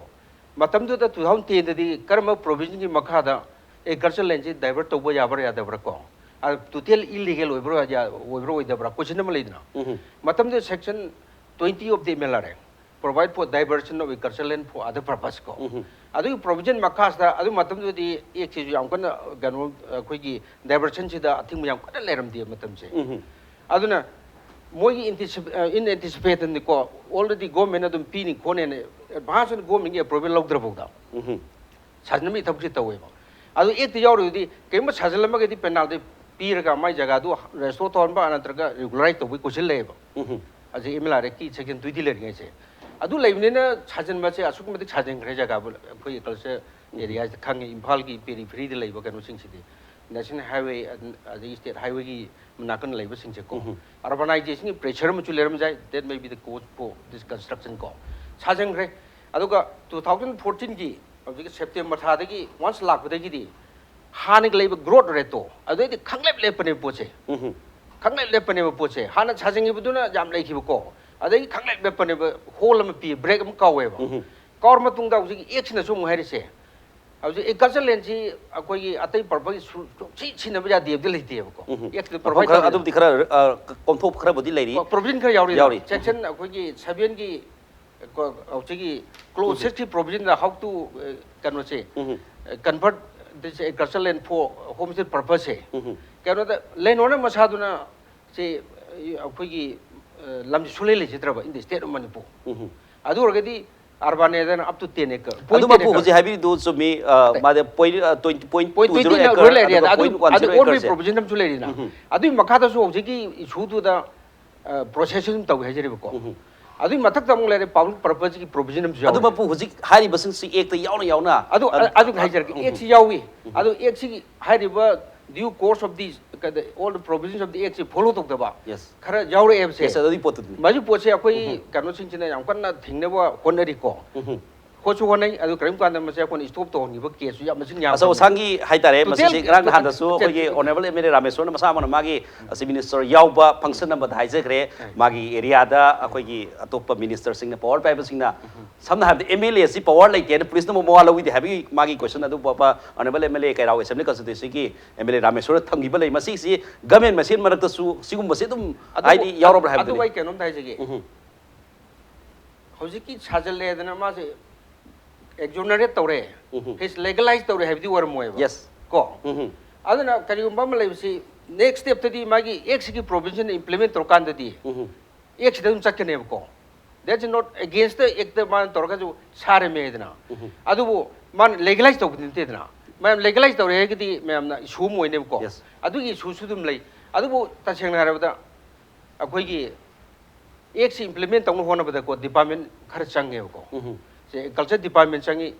ꯃꯇꯝꯗꯨꯗ two thousand tenꯗꯗꯤ ꯀꯔꯝꯕ ꯄ꯭ꯔꯣꯚꯤꯖꯟꯒꯤ ꯃꯈꯥꯗ ꯑꯦꯒ꯭ꯔꯤꯀꯜꯆꯔ ꯂꯦꯟꯁꯤ ꯗꯥꯏꯚꯔꯠ ꯇꯧꯕ ꯌꯥꯕ꯭ꯔꯥ ꯌꯥꯗꯕ꯭ꯔꯥ ꯀꯣ? ꯑ, ꯇꯣꯇꯦꯜ ꯏꯜꯂꯤꯒꯦꯜ ꯑꯣꯏꯕ꯭ꯔꯥ ꯌꯥ-, ꯑꯣꯏꯕ꯭ꯔꯥ ꯑꯣꯏꯗꯕ꯭ꯔꯥ ꯀꯣꯏꯁꯟ ꯑꯃ ꯂꯩꯗꯅ꯫ ꯎꯝ꯫ ꯃꯇꯝꯗꯨꯗ section twenty of the M L R A, provide for diversion of agricultural land for other purpose ꯀꯣ꯫ ꯎꯝ꯫ ꯑꯗꯨꯒꯤ ꯄ꯭ꯔꯣꯚꯤꯖꯟ ꯃꯈꯥꯁꯤꯗ ꯑꯗꯨ ꯃꯇꯝꯗꯨꯗꯗꯤ ꯑꯦꯛꯁꯤꯁꯨ ꯌꯥꯝ ꯀꯟꯅ ꯀꯩꯅꯣ, ꯑꯩꯈꯣꯏꯒꯤ ꯗꯥꯏꯚꯔꯁꯟꯁꯤꯗ ꯑꯊꯤꯡꯕ ꯌꯥꯝ ꯀꯟꯅ ꯂꯩꯔꯝꯗꯦ ꯃꯇꯝꯁꯦ꯫ ꯎꯝ꯫ ꯑꯗꯨꯅ ꯃꯣꯏꯒꯤ ꯑꯦꯟꯇꯤꯁꯤꯄꯦ-, ꯑ, in anticipationꯅꯤꯀꯣ, already ꯒꯣꯔꯃꯦꯟꯅ ꯑꯗꯨꯝ ꯄꯤꯅꯤ ꯈꯣꯠꯅꯦꯅ ꯑꯦꯗꯚꯥꯟꯁ ꯑꯣꯏꯅ ꯒꯣꯔꯃꯦꯟꯒꯤ ꯑꯦꯄ꯭ꯔꯨꯚꯦꯜ ꯂꯧꯗ꯭ꯔꯐꯥꯎꯗ ꯎꯝ꯫ ꯁꯥꯖꯤꯟꯕꯒꯤ ꯊꯕꯛꯁꯦ ꯇꯧꯋꯦꯕ꯫ ꯑꯗꯨ ꯑꯦꯛꯇ ꯌꯥꯎꯔꯤꯗꯨꯗꯤ ꯀꯔꯤꯒꯨꯝꯕ ꯁꯥꯖꯤꯜꯂꯝꯃꯒꯗꯤ ꯄꯦꯅꯥꯜꯇꯤ ꯄꯤꯔꯒ ꯃꯥꯏ ꯖꯒꯥꯗꯨ ꯔꯦꯁꯇꯣꯔ ꯇꯧꯍꯟꯕ ꯅꯠꯇ꯭ꯔꯒ ꯔꯤꯒꯨꯂꯔꯥꯏꯖ ꯇꯧꯕꯒꯤ ꯀꯣꯏꯁꯟ ꯂꯩꯌꯦꯕ꯫ ꯎꯝ꯫ ꯍꯧꯖꯤꯛ M L R Act ꯀꯤ ꯁꯦꯛꯁꯟ twenty ꯂꯩꯔꯤꯉꯩꯁꯦ꯫ ꯑꯗꯨ ꯂꯩꯕꯅꯤꯅ ꯁꯥꯖꯤꯟꯕꯁꯦ ꯑꯁꯨꯛꯀꯤ ꯃꯇꯤꯛ ꯁꯥꯖꯤꯟꯈ꯭ꯔꯦ ꯖꯒꯥꯕꯨ ꯑꯩꯈꯣꯏ ꯑꯦꯒ꯭ꯔꯤꯀꯜꯆꯔ ꯎꯝ꯫ ꯑꯦꯔꯤꯌꯥꯁꯤꯗ ꯈꯪꯉꯤ꯫ ꯏꯝꯐꯥꯜꯒꯤ ꯄꯦꯔꯤꯐꯦꯔꯤꯗ ꯂꯩꯕ ꯀꯩꯅꯣꯁꯤꯡꯁꯤꯗꯤ ꯅꯦꯁꯅꯦꯜ ꯍꯥꯏꯋꯦ ꯑꯗ-, ꯑꯗꯒꯤ ꯁ꯭ꯇꯦꯠ ꯍꯥꯏꯋꯦꯒꯤ ꯅꯥꯀꯟꯗ ꯂꯩꯕꯁꯤꯡꯁꯦꯀꯣ꯫ ꯎꯝ꯫ ꯑꯔꯕꯅꯥꯏꯖꯦꯁꯟꯒꯤ ꯄ꯭ꯔꯦꯁꯔ ꯑꯃꯁꯨ ꯂꯩꯔꯝꯕ ꯌꯥꯏ, that may be the cause for this construction ꯀꯣ꯫ ꯁꯥꯖꯤꯟꯈ꯭ꯔꯦ꯫ ꯑꯗꯨꯒ two thousand fourteen ꯒꯤ ꯍꯧꯖꯤꯛꯀꯤ ꯁꯦꯞꯇꯦꯝꯕꯔ ꯊꯥꯗꯒꯤ ꯋꯥꯟꯁ ꯂꯥꯛꯄꯗꯒꯤꯗꯤ ꯍꯥꯟꯅꯒꯤ ꯂꯩꯕ ꯒ꯭ꯔꯣꯠ ꯔꯦꯠꯇꯣ ꯑꯗꯨꯗꯩꯗꯤ ꯈꯪꯂꯦꯞ ꯂꯦꯞꯄꯅꯦꯕ ꯄꯣꯠꯁꯦ꯫ ꯎꯝ꯫ ꯈꯪꯂꯦꯞ ꯂꯦꯞꯄꯅꯦꯕ ꯄꯣꯠꯁꯦ꯫ ꯍꯥꯟꯅ ꯁꯥꯖꯤꯟꯈꯤꯕꯗꯨꯅ ꯌꯥꯝ ꯂꯩꯈꯤꯕꯀꯣ, ꯑꯗꯒꯤ ꯈꯪꯂꯦꯞ ꯂꯦꯞꯄꯅꯦꯕ, ꯍꯣꯜ ꯑꯃ ꯄꯤ, ꯕ꯭ꯔꯦꯛ ꯑꯃ ꯀꯥꯎꯋꯦꯕ꯫ ꯎꯝ꯫ ꯀꯥꯎꯔ ꯃꯇꯨꯡꯗ ꯍꯧꯖꯤꯛ ꯑꯦꯛꯁꯤꯅꯁꯨ ꯑꯃꯨꯛ ꯍꯥꯏꯔꯤꯁꯦ, ꯍꯧꯖꯤꯛ ꯑꯦꯒ꯭ꯔꯤꯀꯜꯆꯔ ꯂꯦꯟꯁꯤ ꯑꯩꯈꯣꯏꯒꯤ ꯑꯇꯩ ꯄꯔꯄꯁꯀꯤ ꯁꯨ-, ꯁꯨꯡꯁꯤ ꯁꯤꯖꯤꯟꯅꯕ ꯌꯥꯗꯦꯕꯗꯤ ꯂꯩꯇꯦꯕꯀꯣ꯫ ꯎꯝ꯫ ꯑꯦꯛꯁꯇ ꯃꯐꯝ ꯄ꯭ꯔꯣꯚꯥꯏꯠ ꯈꯔ, ꯇꯧꯔꯤ꯫ ꯑꯗꯨꯕꯨꯗꯤ ꯈꯔ, ꯑ, ꯀꯣꯝꯊꯣꯛꯄ ꯈꯔꯕꯨꯗꯤ ꯂꯩꯔꯤ꯫ ꯀꯣ-, ꯄ꯭ꯔꯣꯚꯤꯖꯟ ꯈꯔ ꯌꯥꯎꯔꯤꯅ꯫ ꯌꯥꯎꯔꯤ꯫ ꯁꯦꯛꯁꯟ ꯑꯩꯈꯣꯏꯒꯤ ꯁꯚꯦꯟꯒꯤ ꯀꯣ-, ꯍꯧꯖꯤꯛꯀꯤ ꯀ꯭ꯂꯣꯖ ꯎꯝ꯫ ꯁꯤꯛꯁꯀꯤ ꯄ꯭ꯔꯣꯚꯤꯖꯟꯗ how to, ꯑ, ꯀꯩꯅꯣꯁꯦ, ꯎꯝ꯫ ꯑ, convert this agricultural land for homestead purpose ꯁꯦ꯫ ꯎꯝ꯫ ꯀꯩꯅꯣꯗ ꯂꯦꯟ ꯑꯣꯅꯔ ꯃꯁꯥꯗꯨꯅ ꯁꯤ, ꯑ, ꯑꯩꯈꯣꯏꯒꯤ, ꯑ, ꯂꯝꯁꯤ ꯁꯨꯡꯂꯩ ꯂꯩꯖꯗ꯭ꯔꯕ in the state of Manipur꯫ ꯎꯝ꯫ ꯑꯗꯨ ꯑꯣꯏꯔꯒꯗꯤ urban ꯑꯦꯔꯤꯌꯥꯗꯅ up to ten acre, point ꯑꯗꯨ ten ꯃꯄꯨ acre꯫ ꯍꯧꯖꯤꯛ ꯍꯥꯏꯕꯤꯔꯤꯗꯨ ꯆꯨꯝꯃꯤ, ꯑ, ꯑꯇꯩ꯫ ꯃꯥꯗꯤ point, ꯑ, twenty, point point two twenty zero ꯅ acre, rural area ꯑꯗꯨꯒ ꯑꯗꯨ, point one ꯑꯗꯨ zero ꯑꯣꯜ acre ꯁꯦ꯫ ꯄ꯭ꯔꯣꯚꯤꯖꯟ ꯑꯃꯁꯨ ꯂꯩꯔꯤꯅ꯫ ꯎꯝ꯫ ꯑꯗꯨꯒꯤ ꯃꯈꯥꯗꯁꯨ ꯍꯧꯖꯤꯛꯀꯤ ꯏꯁꯨꯗꯨꯗ ꯄ꯭ꯔꯣꯁꯦꯁ ꯑꯗꯨꯝ ꯇꯧꯏ ꯍꯥꯏꯖꯔꯤꯕꯀꯣ꯫ ꯑꯗꯨꯒꯤ ꯃꯊꯛꯇ ꯑꯃꯨꯛ ꯂꯩꯔꯦ ꯄꯕ꯭ꯂꯤꯛ ꯄꯔꯄꯁꯀꯤ ꯄ꯭ꯔꯣꯚꯤꯖꯟ ꯑꯃꯁꯨ ꯌꯥꯎꯔꯤ꯫ ꯑꯗꯨꯃꯛꯄꯨ ꯍꯧꯖꯤꯛ ꯍꯥꯏꯔꯤꯕꯁꯤꯡꯁꯤ ꯑꯦꯛꯇ ꯌꯥꯎꯅ ꯌꯥꯎꯅ ꯑꯗꯨ ꯑꯗꯨ ꯍꯥꯏꯖꯔꯛꯀꯦ, ꯑꯦꯛꯁꯤ ꯌꯥꯎꯏ꯫ ꯑꯗꯨ ꯑꯦꯛꯁꯤꯒꯤ ꯍꯥꯏꯔꯤꯕ due course of the all the provisions of the act ꯁꯤ ꯐꯣꯂꯣ ꯇꯧꯗꯕ Yes. ꯈꯔ ꯌꯥꯎꯔꯛꯑꯦꯕꯁꯦ꯫ Yes, ꯑꯗꯨꯒꯤ ꯄꯣꯠꯇꯨꯅꯤ. ꯃꯁꯤ ꯄꯣꯠꯁꯦ ꯑꯩꯈꯣꯏ ꯀꯩꯅꯣꯁꯤꯡꯁꯤꯅ ꯌꯥꯝ ꯀꯟꯅ ꯊꯤꯡꯅꯕ ꯍꯣꯠꯅꯔꯤꯀꯣ꯫ ꯍꯣꯠꯁꯨ ꯍꯣꯠꯅꯩ, ꯑꯗꯨ ꯀꯔꯤꯒꯨꯝꯕ ꯀꯥꯟꯗ ꯃꯁꯤ ꯑꯩꯈꯣꯏꯅ ꯁ꯭ꯇꯣꯞ ꯇꯧꯍꯟꯈꯤꯕ ꯀꯦꯁꯁꯨ ꯌꯥꯝ ꯃꯁꯤꯡ ꯌꯥꯝ ꯑꯆꯧ ꯑꯁꯥꯡꯒꯤ ꯍꯥꯏꯇꯥꯔꯦ, Total ꯃꯁꯤꯁꯦ ꯉꯔꯥꯡ ꯅꯍꯥꯟꯗꯁꯨ total ꯑꯩꯈꯣꯏꯒꯤ ꯑꯣꯅꯔꯦꯕꯜ ꯑꯦꯝ ꯑꯦꯜ ꯑꯦ ꯔꯥꯃꯦꯁꯣꯔꯅ ꯃꯁꯥꯃꯛꯅ ꯃꯥꯒꯤ ꯆꯤꯐ ꯃꯤꯅꯤꯁꯇꯔ ꯌꯥꯎꯕ ꯐꯪꯁꯟ ꯑꯃꯗ ꯍꯥꯏꯖꯈ꯭ꯔꯦ, ꯃꯥꯒꯤ ꯑꯦꯔꯤꯌꯥꯗ ꯑꯩꯈꯣꯏꯒꯤ ꯑꯇꯣꯞꯄ ꯃꯤꯅꯤꯁꯇꯔꯁꯤꯡꯅ, ꯄꯋꯥꯔ ꯄꯥꯏꯕꯁꯤꯡꯅ ꯁꯝꯅ ꯍꯥꯏꯔꯕꯗ ꯑꯦꯝ ꯑꯦꯜ ꯑꯦ ꯑꯁꯤ ꯄꯋꯥꯔ ꯂꯩꯇꯦꯅ ꯄꯨꯂꯤꯁꯅ ꯑꯃꯨꯛ ꯃꯋꯥ ꯂꯧꯕꯤꯗꯦ ꯍꯥꯏꯕꯒꯤ ꯃꯥꯒꯤ ꯀꯣꯏꯁꯟ ꯑꯗꯨ ꯄꯣꯛꯄ honourable M L A Keirao assembly ꯀꯟꯁꯇꯤꯇ꯭ꯋꯦꯟꯁꯤꯒꯤ ꯑꯦꯝ ꯑꯦꯜ ꯑꯦ ꯔꯥꯃꯦꯁꯣꯔꯅ ꯊꯝꯈꯤꯕ ꯂꯩ꯫ ꯃꯁꯤꯁꯤ ꯒꯃꯦꯟ ꯃꯁꯦꯟ ꯃꯔꯛꯇꯁꯨ ꯁꯤꯒꯨꯝꯕꯁꯤ ꯑꯗꯨꯝ ꯑꯗꯨꯕꯨ- ꯍꯥꯏꯗꯤ ꯌꯥꯎꯔꯕ꯭ꯔꯥ ꯑꯗꯨꯕꯨ ꯍꯥꯏꯕꯗꯨꯅꯤ. ꯑꯩ ꯀꯩꯅꯣꯝꯇ ꯍꯥꯏꯖꯒꯦ꯫ ꯍꯧꯖꯤꯛꯀꯤ ꯁꯥꯖꯜꯂꯦꯗꯅ ꯃꯥꯁꯦ ꯑꯦꯛꯖꯣꯅꯔꯦꯠ ꯇꯧꯔꯦ, ꯎꯝꯍꯨꯝ. ꯍꯤꯁ ꯂꯦꯒꯂꯥꯏꯁ ꯇꯧꯔꯦ ꯍꯥꯏꯕꯗꯤ ꯑꯣꯏꯔꯝꯃꯣꯏꯕ꯫ Yes. ꯀꯣ ꯎꯝꯍꯨꯝ. ꯑꯗꯨꯅ ꯀꯔꯤꯒꯨꯝꯕ ꯑꯃ ꯂꯩꯕꯁꯤ ꯅꯦꯛꯁ ꯁ꯭ꯇꯦꯞꯇꯗꯤ ꯃꯥꯒꯤ ꯑꯦꯛꯁꯤꯒꯤ ꯄ꯭ꯔꯣꯚꯤꯖꯟ ꯏꯝꯄ꯭ꯂꯤꯃꯦꯟ ꯇꯧꯔꯀꯥꯟꯗꯗꯤ ꯎꯝꯍꯨꯝ. ꯑꯦꯛꯁꯤꯗ ꯑꯗꯨꯝ ꯆꯠꯀꯅꯦꯕꯀꯣ꯫ That's not against the act ꯃꯥꯅ ꯇꯧꯔꯒꯁꯨ ꯁꯥꯔꯝꯃꯦꯗꯅ꯫ ꯑꯗꯨꯕꯨ ꯃꯥꯅ ꯂꯦꯒꯂꯥꯏꯁ ꯇꯧꯕꯗꯤ ꯅꯠꯇꯦꯗꯅ꯫ ꯃꯌꯥꯝ ꯂꯦꯒꯂꯥꯏꯁ ꯇꯧꯔꯦ ꯍꯥꯏꯔꯒꯗꯤ ꯃꯌꯥꯝꯅ ꯏꯁꯨ ꯑꯃ ꯑꯣꯏꯅꯦꯕꯀꯣ꯫ Yes. ꯑꯗꯨꯒꯤ ꯏꯁꯨꯁꯨ ꯑꯗꯨꯝ ꯂꯩ꯫ ꯑꯗꯨꯕꯨ ꯇꯁꯦꯡꯅ ꯍꯥꯏꯔꯕꯗ ꯑꯩꯈꯣꯏꯒꯤ ꯑꯦꯛꯁꯤ ꯏꯝꯄ꯭ꯂꯤꯃꯦꯟ ꯇꯧꯅꯕ ꯍꯣꯠꯅꯕꯗꯀꯣ ꯗꯤꯄꯥꯔꯠꯃꯦꯟ ꯈꯔ ꯆꯪꯉꯦꯕꯀꯣ꯫ ꯎꯝꯍꯨꯝ. ꯁꯦ ꯑꯦꯒ꯭ꯔꯤꯀꯜꯆꯔ ꯗꯤꯄꯥꯔꯠꯃꯦꯟ ꯆꯪꯉꯤ,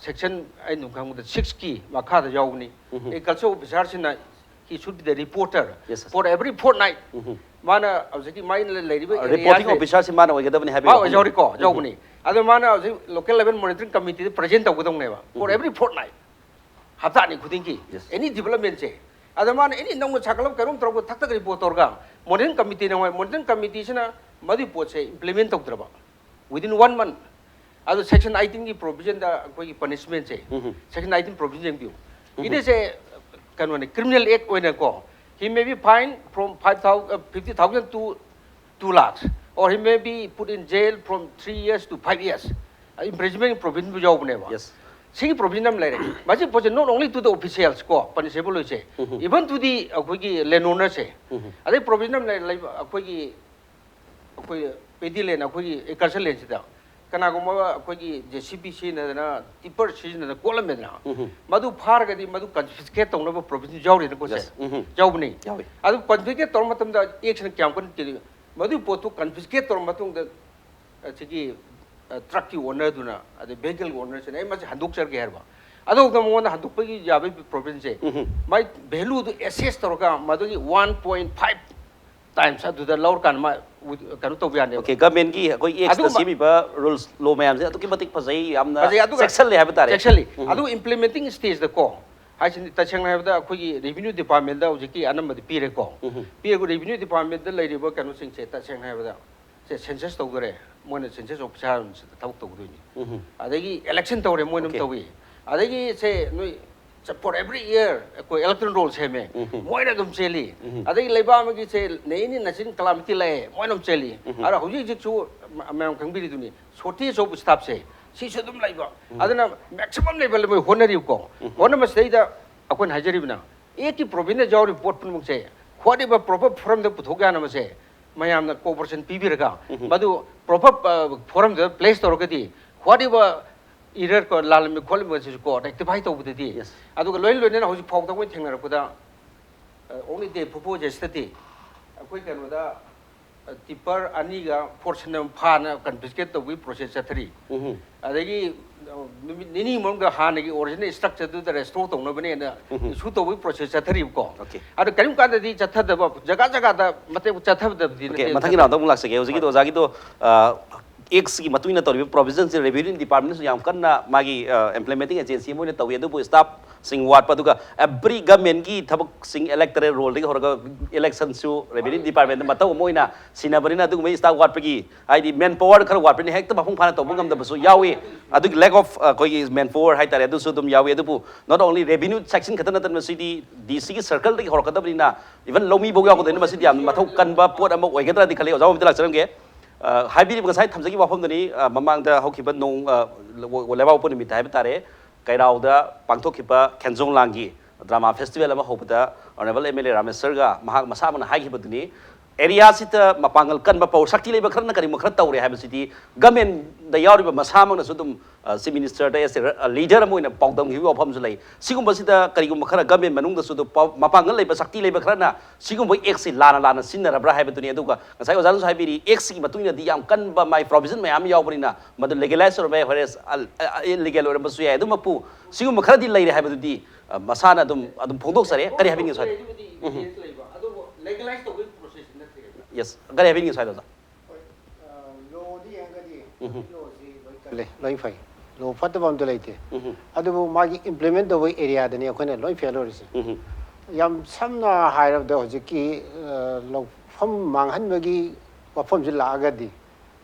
ꯁꯦꯛꯁꯟ ꯑꯩꯅ ꯑꯗꯨꯝ ꯈꯪꯕꯗ ꯁꯤꯛꯁꯀꯤ ꯃꯈꯥꯗ ꯌꯥꯎꯕꯅꯤ꯫ ꯎꯝꯍꯨꯝ. ꯑꯦꯒ꯭ꯔꯤꯀꯜꯆꯔ ꯑꯣꯐꯤꯁꯥꯔꯁꯤꯅ he should be the reporter Yes, sir. for every fortnight. ꯎꯝꯍꯨꯝ. ꯃꯥꯅ ꯍꯧꯖꯤꯛꯀꯤ ꯃꯥꯏꯅ ꯂꯩꯔꯤꯕ ꯔꯤꯄꯣꯔꯇꯤꯡ areaꯁꯦ ꯑꯣꯐꯤꯁꯥꯔꯁꯤ ꯃꯥꯅ ꯑꯣꯏꯒꯗꯕꯅꯤ ꯍꯥꯏꯕꯒꯤ ꯃꯥ ꯋꯥꯐꯝꯅꯤ. ꯑꯣꯏꯖꯍꯧꯔꯤꯀꯣ, ꯌꯥꯎꯕꯅꯤ꯫ ꯑꯗꯣ ꯃꯥꯅ ꯍꯧꯖꯤꯛ ꯂꯣꯀꯦꯜ ꯂꯦꯚꯦꯜ ꯃꯣꯅꯤꯇꯔꯤꯡ ꯀꯃꯤꯇꯤꯗ ꯄ꯭ꯔꯖꯦꯟ ꯇꯧꯒꯗꯧꯅꯦꯕ for every fortnight, ꯍꯞꯇꯥ ꯑꯅꯤ ꯈꯨꯗꯤꯡꯒꯤ Yes. ꯑꯦꯅꯤ ꯗꯤꯕꯂꯞꯃꯦꯟꯁꯦ꯫ ꯑꯗ ꯃꯥꯅ ꯑꯦꯅꯤ ꯅꯧꯅ ꯁꯥꯒꯠꯂꯛꯄ ꯀꯩꯅꯣꯝ ꯇꯧꯔꯛꯄ ꯊꯛ ꯊꯛ ꯔꯤꯄꯣꯔꯠ ꯇꯧꯔꯒ ꯃꯣꯅꯤꯇꯔꯤꯡ ꯀꯃꯤꯇꯤꯅ ꯍꯣꯏ, ꯃꯣꯅꯤꯇꯔꯤꯡ ꯀꯃꯤꯇꯤꯁꯤꯅ ꯃꯗꯨꯒꯤ ꯄꯣꯠꯁꯦ ꯏꯝꯄ꯭ꯂꯤꯃꯦꯟ ꯇꯧꯗ꯭ꯔꯕ within one month, ꯑꯗꯣ ꯁꯦꯛꯁꯟ ꯑꯩꯠꯇꯤꯟꯒꯤ ꯄ꯭ꯔꯣꯚꯤꯖꯟꯗ ꯑꯩꯈꯣꯏꯒꯤ ꯄꯅꯤꯁꯃꯦꯟꯁꯦ, ꯎꯝꯍꯨꯝ. ꯁꯦꯛꯁꯟ ꯑꯩꯠꯇꯤꯟ ꯄ꯭ꯔꯣꯚꯤꯖꯟ ꯌꯦꯡꯕꯤꯌꯨ꯫ It is a ꯀꯩꯅꯣꯅꯦ, ꯀ꯭ꯔꯤꯃꯤꯅꯦꯜ ꯑꯦꯛ ꯑꯣꯏꯅꯀꯣ, he may be fined from five thousand, fifty thousand to two lakhs, or he may be put in jail from three years to five years. Imprisonment ꯄ꯭ꯔꯣꯚꯤꯖꯟꯕꯨ ꯌꯥꯎꯕꯅꯦꯕ꯫ Yes. ꯁꯤꯒꯤ provision ꯑꯃ ꯂꯩꯔꯦ꯫ ꯃꯁꯤ ꯄꯣꯠꯁꯦ not only to the officials ꯀꯣ ꯄꯅꯤꯁꯦꯕꯜ ꯑꯣꯏꯁꯦ, even to the ꯑꯩꯈꯣꯏꯒꯤ ꯂꯦꯟ ꯑꯣꯅꯔꯁꯦ꯫ ꯑꯗꯩ ꯄ꯭ꯔꯣꯚꯤꯖꯟ ꯑꯃ ꯂꯩ, ꯂꯩꯕ ꯑꯩꯈꯣꯏꯒꯤ ꯑꯩꯈꯣꯏ ꯄꯦꯗꯤ ꯂꯦꯟ, ꯑꯩꯈꯣꯏꯒꯤ ꯑꯦꯒ꯭ꯔꯤꯀꯜꯆꯔ ꯂꯦꯟꯁꯤꯗ ꯀꯅꯥꯒꯨꯝꯕ ꯑꯩꯈꯣꯏꯒꯤ ꯖꯦ ꯁꯤ ꯕꯤ ꯁꯤꯖꯤꯟꯅꯗꯅ, ꯇꯤꯞꯄꯔ ꯁꯤꯖꯤꯟꯅꯗꯅ ꯀꯣꯠꯂꯝꯃꯦꯗꯅ, ꯃꯗꯨ ꯐꯥꯔꯒꯗꯤ ꯃꯗꯨ ꯀꯟꯐꯤꯁꯀꯦꯠ ꯇꯧꯅꯕ ꯄ꯭ꯔꯣꯚꯤꯖꯟ ꯌꯥꯎꯔꯤꯅꯀꯣ ꯁꯦ꯫ Yes. ꯎꯝ. ꯌꯥꯎꯕꯅꯤ꯫ ꯌꯥꯎꯏ. ꯑꯗꯨ ꯀꯟꯐꯤꯁꯀꯦꯠ ꯇꯧꯔ ꯃꯇꯝꯗ ꯑꯦꯛꯁꯤꯅ ꯀꯌꯥꯝ ꯀꯟꯅ ꯇꯤ-, ꯃꯗꯨꯒꯤ ꯄꯣꯠꯇꯨ ꯀꯟꯐꯤꯁꯀꯦꯠ ꯇꯧꯔꯕ ꯃꯇꯨꯡꯗ, ꯑꯁꯤꯒꯤ ꯇ꯭ꯔꯛꯀꯤ ꯑꯣꯅꯔꯗꯨꯅ, ꯑꯗꯩ ꯚꯦꯍꯤꯀꯜꯒꯤ ꯑꯣꯅꯔꯁꯤꯅ, "ꯑꯩ ꯃꯁꯤ ꯍꯟꯗꯣꯛꯆꯔꯒꯦ" ꯍꯥꯏꯔꯕ꯫ ꯑꯗꯨꯐꯥꯎꯗ ꯃꯉꯣꯟꯗ ꯍꯟꯗꯣꯛꯄꯒꯤ ꯌꯥꯕꯒꯤ ꯄ꯭ꯔꯣꯕ꯭ꯂꯦꯝꯁꯦ, ꯎꯝ꯫ ꯃꯥꯏ ꯚꯦꯂꯨꯗꯨ ꯑꯦꯁꯦꯁ ꯇꯧꯔꯒ ꯃꯗꯨꯒꯤ ꯋꯥꯟ ꯄꯣꯏꯟ ꯐꯥꯏꯚ ꯇꯥꯏꯝꯁ ꯑꯗꯨꯗ ꯂꯧꯔꯀꯥꯟꯗ ꯃꯥ ꯀꯩꯅꯣ ꯇꯧꯕ ꯌꯥꯅꯦꯕ꯫ ꯑꯣꯀꯦ, ꯒꯚꯔꯟꯃꯦꯟꯒꯤ ꯑꯩꯈꯣꯏ ꯑꯦꯛꯁꯇ ꯑꯗꯨꯒꯨꯝꯕ ꯁꯦꯝꯃꯤꯕ ꯔꯨꯜꯁ, ꯂꯣ ꯃꯌꯥꯝꯁꯦ ꯑꯗꯨꯛꯀꯤ ꯃꯇꯤꯛ ꯐꯖꯩ, ꯌꯥꯝꯅ ꯐꯖꯩ, ꯑꯗꯨꯒ ꯆꯦꯛꯁꯤꯜꯂꯦ ꯍꯥꯏꯕ ꯇꯥꯔꯦ꯫ ꯆꯦꯛꯁꯤꯜꯂꯤ꯫ ꯎꯝ꯫ ꯑꯗꯨꯒ ꯏꯝꯄ꯭ꯂꯤꯃꯦꯟꯇꯤꯡ ꯁ꯭ꯇꯦꯖꯇꯀꯣ, ꯍꯥꯏꯁꯤꯅꯤ, ꯇꯁꯦꯡꯅ ꯍꯥꯏꯔꯕꯗ ꯑꯩꯈꯣꯏꯒꯤ ꯔꯦꯚꯤꯅ꯭ꯌꯨ ꯗꯤꯄꯥꯔꯠꯃꯦꯟꯗ ꯍꯧꯖꯤꯛꯀꯤ ꯑꯅꯝꯕꯗꯤ ꯄꯤꯔꯦꯀꯣ꯫ ꯎꯝ꯫ ꯄꯤꯔꯒ ꯔꯦꯚꯤꯅ꯭ꯌꯨ ꯗꯤꯄꯥꯔꯠꯃꯦꯟꯗ ꯂꯩꯔꯤꯕ ꯀꯩꯅꯣꯁꯤꯡꯁꯦ, ꯇꯁꯦꯡꯅ ꯍꯥꯏꯔꯕꯗ, ꯁꯦ ꯁꯦꯟꯁꯁ ꯇꯧꯗꯣꯔꯦ, ꯃꯣꯏꯅ ꯁꯦꯟꯁꯁ ꯑꯣꯐꯤꯁꯥꯔ ꯊꯕꯛ ꯇꯧꯗꯣꯏꯅꯤ꯫ ꯎꯝ꯫ ꯑꯗꯒꯤ ꯏꯂꯦꯛꯁꯟ ꯇꯧꯔꯦ, ꯃꯣꯏꯅ ꯑꯃ ꯑꯣꯀꯦ꯫ ꯇꯧꯏ꯫ ꯑꯗꯒꯤ ꯁꯦ ꯅꯣꯏ, for every year ꯑꯩꯈꯣꯏ ꯏꯂꯦꯛꯇꯣꯔꯦꯜ ꯔꯣꯜ ꯁꯦꯝꯃꯦ, ꯎꯝ꯫ ꯃꯣꯏꯅ ꯑꯗꯨꯝ ꯆꯦꯜꯂꯤ꯫ ꯎꯝ꯫ ꯑꯗꯒꯤ ꯂꯩꯕꯥꯛ ꯑꯃꯒꯤ ꯁꯦ ꯅꯦꯅꯤ ꯅꯆꯤꯟ ꯀꯂꯥꯃꯤꯇꯤ ꯂꯥꯛꯑꯦ, ꯃꯣꯏꯅ ꯑꯗꯨꯝ ꯆꯦꯜꯂꯤ꯫ ꯎꯝ꯫ ꯑꯗ ꯍꯧꯖꯤꯛ ꯍꯧꯖꯤꯛꯁꯨ ꯃ-, ꯃꯌꯥꯝ ꯈꯪꯕꯤꯔꯤꯗꯨꯅꯤ, ꯁꯣꯔꯇꯦꯖ ꯑꯣꯐ ꯁ꯭ꯇꯥꯐꯁꯦ ꯁꯤꯁꯨ ꯑꯗꯨꯝ ꯂꯩꯕ꯫ ꯑꯗꯨꯅ ꯃꯦꯛꯁꯤꯃꯝ ꯂꯦꯕꯦꯜꯗ ꯃꯣꯏ ꯍꯣꯠꯅꯔꯤꯕꯀꯣ꯫ ꯍꯣꯠꯅꯕꯁꯤꯗꯩꯗ ꯑꯩꯈꯣꯏꯅ ꯍꯥꯏꯖꯔꯤꯕꯅ, ꯑꯦꯛꯀꯤ ꯄ꯭ꯔꯣꯚꯤꯖꯟꯗ ꯌꯥꯎꯔꯤꯕ ꯄꯣꯠ ꯄꯨꯝꯅꯃꯛꯁꯦ ꯍꯣꯠꯅꯕ ꯄ꯭ꯔꯣꯄꯔ ꯐꯣꯔꯝꯗ ꯄꯨꯊꯣꯛ ꯌꯥꯅꯕꯁꯦ ꯃꯌꯥꯝꯅ ꯀꯣꯑꯣꯄꯔꯦꯁꯟ ꯄꯤꯕꯤꯔꯒ, ꯃꯗꯨ ꯄ꯭ꯔꯣꯄꯔ ꯐꯣꯔꯝꯗ ꯄ꯭ꯂꯦꯁ ꯇꯧꯔꯒꯗꯤ, ꯍꯣꯠꯅꯕ ꯏꯔꯔ ꯀꯣ, ꯂꯥꯜꯂꯝꯃꯤ ꯈꯣꯠꯂꯝꯃꯤ ꯑꯁꯤꯁꯨ ꯀꯣ, ꯔꯦꯛꯇꯤꯐꯥꯏ ꯇꯧꯕꯗꯗꯤ꯫ Yes. ꯑꯗꯨꯒ ꯂꯣꯏꯅ ꯂꯣꯏꯅꯅ ꯍꯧꯖꯤꯛ ꯐꯥꯎꯗ ꯑꯩꯈꯣꯏ ꯊꯦꯡꯅꯔꯛꯄꯗ, only day before yesterday ꯑꯩꯈꯣꯏ ꯀꯩꯅꯣꯗ, ꯇꯤꯄꯔ ꯑꯅꯤꯒ ꯐꯣꯔꯁꯟ ꯑꯃ ꯐꯥꯅ ꯀꯟꯐꯤꯁꯀꯦꯠ ꯇꯧꯕꯒꯤ ꯄ꯭ꯔꯣꯁꯦꯁ ꯆꯠꯊꯔꯤ꯫ ꯎꯝ꯫ ꯑꯗꯒꯤ, ꯑ, ꯅꯨꯃꯤꯠ ꯅꯤꯅꯤ ꯃꯅꯨꯡꯗ ꯍꯥꯟꯅꯒꯤ ꯑꯣꯔꯤꯖꯤꯅꯦꯜ ꯁ꯭ꯇ꯭ꯔꯛꯆꯔꯗꯨꯗ ꯔꯦꯁꯇꯣꯔ ꯇꯧꯅꯕꯅꯦꯅ ꯎꯝ꯫ ꯏꯁꯨ ꯇꯧꯕꯒꯤ ꯄ꯭ꯔꯣꯁꯦꯁ ꯆꯠꯊꯔꯤꯕꯀꯣ꯫ ꯑꯣꯀꯦ꯫ ꯑꯗꯣ ꯀꯔꯤꯒꯨꯝꯕ ꯀꯥꯟꯗꯗꯤ ꯆꯠꯊꯗꯕ, ꯖꯒꯥ ꯖꯒꯥꯗ ꯃꯇꯦꯛ ꯆꯠꯊꯗꯕꯗꯤ ꯑꯣꯀꯦ, ꯅꯠꯇꯦ, ꯃꯊꯪꯒꯤ ꯆꯠꯊꯕ- ꯔꯥꯎꯟꯗ ꯑꯃꯨꯛ ꯂꯥꯛꯆꯒꯦ꯫ ꯍꯧꯖꯤꯛꯀꯤꯗꯣ ꯑꯣꯖꯥꯒꯤꯗꯣ, ꯑ, ꯑꯦꯛꯁꯀꯤ ꯃꯇꯨꯡ ꯏꯟꯅ ꯇꯧꯔꯤꯕ ꯄ꯭ꯔꯣꯚꯤꯖꯟꯁꯦ ꯔꯦꯚꯤꯅ꯭ꯌꯨ ꯗꯤꯄꯥꯔꯠꯃꯦꯟꯅꯁꯨ ꯌꯥꯝ ꯀꯟꯅ ꯃꯥꯒꯤ, ꯑ, ꯏꯝꯄ꯭ꯂꯤꯃꯦꯟꯇꯤꯡ ꯑꯦꯖꯦꯟꯁꯤ ꯑꯃ ꯑꯣꯏꯅ ꯇꯧꯏ, ꯑꯗꯨꯕꯨ ꯁ꯭ꯇꯥꯐꯁꯤꯡ ꯋꯥꯠꯄ, ꯑꯗꯨꯒ ꯑꯦꯚ꯭ꯔꯤ ꯒꯚꯔꯟꯃꯦꯟꯒꯤ ꯊꯕꯛꯁꯤꯡ, ꯏꯂꯦꯛꯇꯣꯔꯦꯜ ꯔꯣꯜꯗꯒꯤ ꯍꯧꯔꯒ ꯏꯂꯦꯛꯁꯟꯁꯨ ꯔꯦꯚꯤꯅ꯭ꯌꯨ ꯗꯤꯄꯥꯔꯠꯃꯦꯟꯗ ꯃꯊꯧ ꯑꯃ ꯑꯣꯏꯅ ꯁꯤꯟꯅꯕꯅꯤꯅ, ꯑꯗꯨꯒꯨꯝꯕꯒꯤ ꯁ꯭ꯇꯥꯐ ꯋꯥꯠꯄꯒꯤ, ꯍꯥꯏꯗꯤ ꯃꯦꯟ ꯄꯥꯋꯔ ꯈꯔ ꯋꯥꯠꯄꯅꯤꯅ ꯍꯦꯛꯇ ꯃꯄꯨꯡ ꯐꯥꯅ ꯇꯧꯕ ꯉꯝꯗꯕꯁꯨ ꯌꯥꯎꯏ꯫ ꯑꯗꯨꯒꯤ lack of, ꯑ, ꯑꯩꯈꯣꯏꯒꯤ ꯃꯦꯟ ꯄꯥꯋꯔ ꯍꯥꯏꯇꯥꯔꯦ, ꯑꯗꯨꯁꯨ ꯑꯗꯨꯝ ꯌꯥꯎꯏ꯫ ꯑꯗꯨꯕꯨ not only revenue section ꯈꯛꯇ ꯅꯠꯇꯅ ꯃꯁꯤꯗꯤ ꯗꯤ ꯁꯤꯒꯤ ꯁꯔꯀꯜꯗꯒꯤ ꯍꯧꯔꯛꯀꯗꯕꯅꯤꯅ, even ꯂꯧꯃꯤꯐꯧ ꯌꯥꯎꯒꯗꯣꯏꯅꯤ꯫ ꯃꯁꯤꯗꯤ ꯌꯥꯝꯅ ꯃꯊꯧ ꯀꯟꯕ ꯄꯣꯠ ꯑꯃ ꯑꯣꯏꯒꯗ꯭ꯔꯥꯗꯤ ꯈꯜꯂꯤ꯫ ꯑꯣꯖꯥ ꯃꯣꯃꯤꯗ ꯂꯥꯛꯆꯔꯝꯒꯦ꯫ ꯑ, ꯍꯥꯏꯕꯤꯔꯤꯕ ꯉꯁꯥꯏ ꯊꯝꯖꯈꯤꯕ ꯋꯥꯐꯝꯗꯨꯅꯤ, ꯑ, ꯃꯃꯥꯡꯗ ꯍꯧꯈꯤꯕ ꯅꯣꯡ-, ꯑ, ꯂꯩꯕꯥꯛꯄꯣꯛꯄ ꯅꯨꯃꯤꯠꯇ ꯍꯥꯏꯕ ꯇꯥꯔꯦ, ꯀꯩꯔꯥꯎꯗ ꯄꯥꯡꯊꯣꯛꯈꯤꯕ ꯈꯦꯟꯖꯣꯡ ꯂꯥꯡꯒꯤ ꯗ꯭ꯔꯃꯥ ꯐꯦꯁꯇꯤꯚꯦꯜ ꯑꯃ ꯍꯧꯕꯗ ꯑꯣꯅꯔꯦꯕꯜ ꯑꯦꯝ ꯑꯦꯜ ꯑꯦ ꯔꯥꯃꯦꯁꯔꯒ ꯃꯍꯥꯛ ꯃꯁꯥꯃꯛꯅ ꯍꯥꯏꯈꯤꯕꯗꯨꯅꯤ, ꯑꯦꯔꯤꯌꯥꯁꯤꯗ ꯃꯄꯥꯡꯒꯜ ꯀꯟꯕ ꯄꯥꯋꯔ ꯁꯛꯇꯤ ꯂꯩꯕ ꯈꯔꯅ ꯀꯔꯤꯒꯨꯝꯕ ꯈꯔ ꯇꯧꯔꯦ ꯍꯥꯏꯕꯁꯤꯗꯤ ꯒꯃꯦꯟꯗ ꯌꯥꯎꯔꯤꯕ ꯃꯁꯥꯃꯛꯅꯁꯨ ꯑꯗꯨꯝ ꯆꯤꯐ ꯃꯤꯅꯤꯁꯇꯔꯗ ꯑꯦꯁ ꯑꯦ ꯂꯤꯗꯔ ꯑꯃ ꯑꯣꯏꯅ ꯄꯥꯎꯗꯝꯈꯤꯕ ꯋꯥꯐꯝꯁꯨ ꯂꯩ꯫ ꯁꯤꯒꯨꯝꯕꯁꯤꯗ ꯀꯔꯤꯒꯨꯝꯕ ꯈꯔ ꯒꯃꯦꯟ ꯃꯅꯨꯡꯗꯁꯨ ꯑꯗꯨ ꯄꯥꯎ- ꯃꯄꯥꯡꯒꯜ ꯂꯩꯕ ꯁꯛꯇꯤ ꯂꯩꯕ ꯈꯔꯅ ꯁꯤꯒꯨꯝꯕ ꯑꯦꯛꯁꯤ ꯂꯥꯟꯅ ꯂꯥꯟꯅ ꯁꯤꯖꯤꯟꯅꯔꯕ꯭ꯔꯥ ꯍꯥꯏꯕꯗꯨꯅꯤ꯫ ꯑꯗꯨꯒ ꯉꯁꯥꯏ ꯑꯣꯖꯥꯅꯁꯨ ꯍꯥꯏꯕꯤꯔꯤ, ꯑꯦꯛꯁꯤꯒꯤ ꯃꯇꯨꯡ ꯏꯟꯅꯗꯤ ꯌꯥꯝ ꯀꯟꯕ ꯃꯥꯏ ꯄ꯭ꯔꯣꯚꯤꯖꯟ ꯃꯌꯥꯝ ꯌꯥꯎꯕꯅꯤꯅ ꯃꯗꯨ ꯂꯤꯒꯦꯂꯥꯏꯁ ꯑꯣꯏꯔꯝꯕ ꯌꯥꯏ, ꯍꯣꯔꯦꯁ ꯏꯂꯤꯒꯦꯜ ꯑꯣꯏꯔꯝꯕꯁꯨ ꯌꯥꯏ꯫ ꯑꯗꯨꯃꯛꯄꯨ ꯁꯤꯒꯨꯝꯕ ꯈꯔꯗꯤ ꯂꯩꯔꯦ ꯍꯥꯏꯕꯗꯨꯗꯤ ꯑ, ꯃꯁꯥꯅ ꯑꯗꯨꯝ ꯑꯗꯨꯝ ꯐꯣꯡꯗꯣꯛꯆꯔꯦ꯫ ꯀꯔꯤ ꯍꯥꯏꯕꯤꯅꯤꯡꯉꯤ ꯁ꯭ꯋꯥꯏꯗ? ꯎꯝ꯫ ꯌꯦꯁ, ꯀꯔꯤ ꯍꯥꯏꯕꯤꯅꯤꯡꯉꯤ ꯁ꯭ꯋꯥꯏꯗ ꯑꯣꯖꯥ? ꯍꯣꯏ, ꯑ, ꯂꯣꯗꯤ ꯌꯦꯡꯉꯒꯗꯤ ꯎꯝ꯫ ꯂꯣꯁꯤ ꯂꯣꯏ ꯀꯜꯂꯦ, ꯂꯣꯏ ꯐꯩ꯫ ꯂꯣ ꯐꯠꯇꯕ ꯑꯝꯇ ꯂꯩꯇꯦ꯫ ꯎꯝ꯫ ꯑꯗꯨꯕꯨ ꯃꯥꯒꯤ ꯏꯝꯄ꯭ꯂꯤꯃꯦꯟ ꯇꯧꯕ ꯑꯦꯔꯤꯌꯥꯗꯅꯤ ꯑꯩꯈꯣꯏꯅ ꯂꯣꯏ ꯐꯦꯜ ꯑꯣꯏꯔꯤꯁꯦ꯫ ꯎꯝ꯫ ꯌꯥꯝ ꯁꯝꯅ ꯍꯥꯏꯔꯕꯗ ꯍꯧꯖꯤꯛꯀꯤ, ꯑ, ꯂꯧꯐꯝ ꯃꯥꯡꯍꯟꯕꯒꯤ ꯋꯥꯐꯝꯁꯤ ꯂꯥꯛꯑꯒꯗꯤ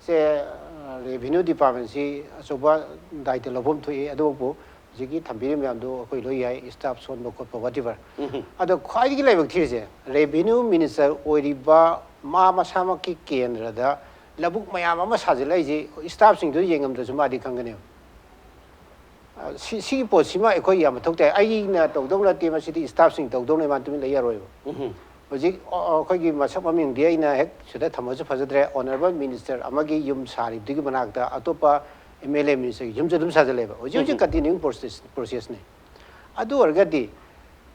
ꯁꯦ, ꯑ, ꯔꯦꯚꯤꯅ꯭ꯌꯨ ꯗꯤꯄꯥꯔꯠꯃꯦꯟꯁꯤ ꯑꯆꯧꯕ ꯗꯥꯏꯇ ꯂꯧꯐꯝ ꯊꯣꯛꯏ꯫ ꯑꯗꯨꯕꯨ ꯍꯧꯖꯤꯛꯀꯤ ꯊꯝꯕꯤꯔꯤꯕ ꯃꯌꯥꯝꯗꯣ ꯑꯩꯈꯣꯏ ꯂꯣꯏ ꯌꯥꯏ, ꯁ꯭ꯇꯥꯐ ꯁꯣꯟꯕ ꯈꯣꯠꯄ, ꯋꯥꯠ ꯑꯦꯚꯔ꯫ ꯎꯝ꯫ ꯑꯗꯣ ꯈ꯭ꯋꯥꯏꯗꯒꯤ ꯂꯥꯏꯕꯛ ꯊꯤꯔꯤꯁꯦ, ꯔꯦꯚꯤꯅ꯭ꯌꯨ ꯃꯤꯅꯤꯁꯇꯔ ꯑꯣꯏꯔꯤꯕ ꯃꯥ ꯃꯁꯥꯃꯛꯀꯤ ꯀꯦꯟꯗ꯭ꯔꯗ ꯂꯧꯕꯨꯛ ꯃꯌꯥꯝ ꯑꯃ ꯁꯥꯖꯤꯜꯂꯛꯏꯁꯦ, ꯁ꯭ꯇꯥꯐꯁꯤꯡꯗꯨ ꯌꯦꯡꯉꯝꯗ꯭ꯔꯁꯨ ꯃꯥꯗꯤ ꯈꯪꯒꯅꯦꯕ꯫ ꯑ, ꯁꯤ-, ꯁꯤꯒꯤ ꯄꯣꯠꯁꯤꯃ ꯑꯩꯈꯣꯏ ꯌꯥꯝ ꯃꯊꯧ ꯇꯥꯏ꯫ ꯑꯩꯅ ꯇꯧꯗꯧ ꯅꯠꯇꯦ, ꯃꯁꯤꯗꯤ ꯁ꯭ꯇꯥꯐꯁꯤꯡ ꯇꯧꯗꯧꯅꯦ, ꯃꯥ ꯇꯨꯃꯤꯟ ꯂꯩ ꯌꯥꯔꯣꯏꯕ꯫ ꯎꯝ꯫ ꯍꯧꯖꯤꯛ, ꯑ, ꯑꯩꯈꯣꯏꯒꯤ ꯃꯁꯛ ꯃꯃꯤꯡꯗꯤ ꯑꯩꯅ ꯍꯦꯛ ꯁꯤꯗ ꯊꯝꯃꯁꯨ ꯐꯖꯗ꯭ꯔꯦ, ꯑꯣꯅꯔꯦꯕꯜ ꯃꯤꯅꯤꯁꯇꯔ ꯑꯃꯒꯤ ꯌꯨꯝ ꯁꯥꯔꯤꯕꯗꯨꯒꯤ ꯃꯅꯥꯛꯇ ꯑꯇꯣꯞꯄ ꯑꯦꯝ ꯑꯦꯜ ꯑꯦ ꯃꯤꯅꯤꯁꯇꯔꯒꯤ ꯌꯨꯝꯁꯨ ꯑꯗꯨꯝ ꯁꯥꯖꯜꯂꯦꯕ꯫ ꯍꯧꯖꯤꯛ ꯍꯧꯖꯤꯛ ꯎꯝ꯫ ꯀꯟꯇꯤꯅ꯭ꯌꯨꯌꯤꯡ ꯄ꯭ꯔꯣꯁꯦꯁ, ꯄ꯭ꯔꯣꯁꯦꯁꯅꯤ꯫ ꯑꯗꯨ ꯑꯣꯏꯔꯒꯗꯤ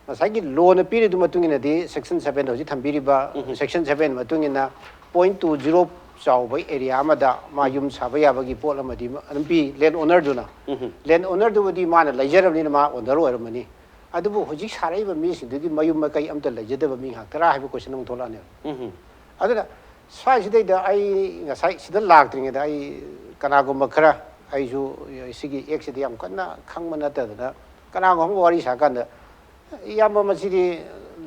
ꯉꯁꯥꯏꯒꯤ ꯂꯣꯅ ꯄꯤꯔꯤꯗꯨ ꯃꯇꯨꯡ ꯏꯟꯅꯗꯤ, ꯁꯦꯛꯁꯟ ꯁꯚꯦꯟ ꯍꯧꯖꯤꯛ ꯊꯝꯕꯤꯔꯤꯕ ꯎꯝ꯫ ꯁꯦꯛꯁꯟ ꯁꯚꯦꯟ ꯃꯇꯨꯡ ꯏꯟꯅ ꯄꯣꯏꯟ ꯇꯨ ꯖꯤꯔꯣ ꯆꯥꯎꯕ ꯑꯦꯔꯤꯌꯥ ꯑꯃꯗ ꯃꯥ ꯎꯝ꯫ ꯌꯨꯝ ꯁꯥꯕ ꯌꯥꯕꯒꯤ ꯄꯣꯠ ꯑꯃꯗꯤ ꯑꯗꯨꯝ ꯄꯤ, ꯂꯦꯟ ꯑꯣꯅꯔꯗꯨꯅ꯫ ꯎꯝ꯫ ꯂꯦꯟ ꯑꯣꯅꯔꯗꯨꯕꯨꯗꯤ ꯃꯥꯅ ꯂꯩꯖꯔꯕꯅꯤꯅ ꯃꯥ ꯑꯣꯅꯔ ꯑꯣꯏꯔꯝꯃꯅꯤ꯫ ꯑꯗꯨꯕꯨ ꯍꯧꯖꯤꯛ ꯁꯥꯔꯛꯏꯕ ꯃꯤꯁꯤꯡꯗꯨꯒꯤ ꯃꯌꯨꯝ ꯃꯀꯩ ꯑꯝꯇ ꯂꯩꯖꯗꯕ ꯃꯤ ꯉꯥꯛꯇꯔꯥ ꯍꯥꯏꯕ ꯀꯣꯏꯁꯟ ꯑꯃꯨꯛ ꯊꯣꯛꯂꯛꯑꯅꯦꯕ꯫ ꯎꯝ꯫ ꯑꯗꯨꯅ ꯁ꯭ꯋꯥꯏꯁꯤꯗꯩꯗ ꯑꯩ ꯉꯁꯥꯏ ꯁꯤꯗ ꯂꯥꯛꯇ꯭ꯔꯤꯉꯩꯗ ꯑꯩ ꯀꯅꯥꯒꯨꯝꯕ ꯈꯔ, ꯑꯩꯁꯨ ꯁꯤꯒꯤ ꯑꯦꯛꯁꯤꯗꯤ ꯌꯥꯝ ꯀꯟꯅ ꯈꯪꯕ ꯅꯠꯇꯗꯅ, ꯀꯅꯥꯒꯨꯝꯕ ꯑꯃꯒ ꯋꯥꯔꯤ ꯁꯥꯀꯥꯟꯗ, "ꯏꯌꯥꯝꯕ, ꯃꯁꯤꯗꯤ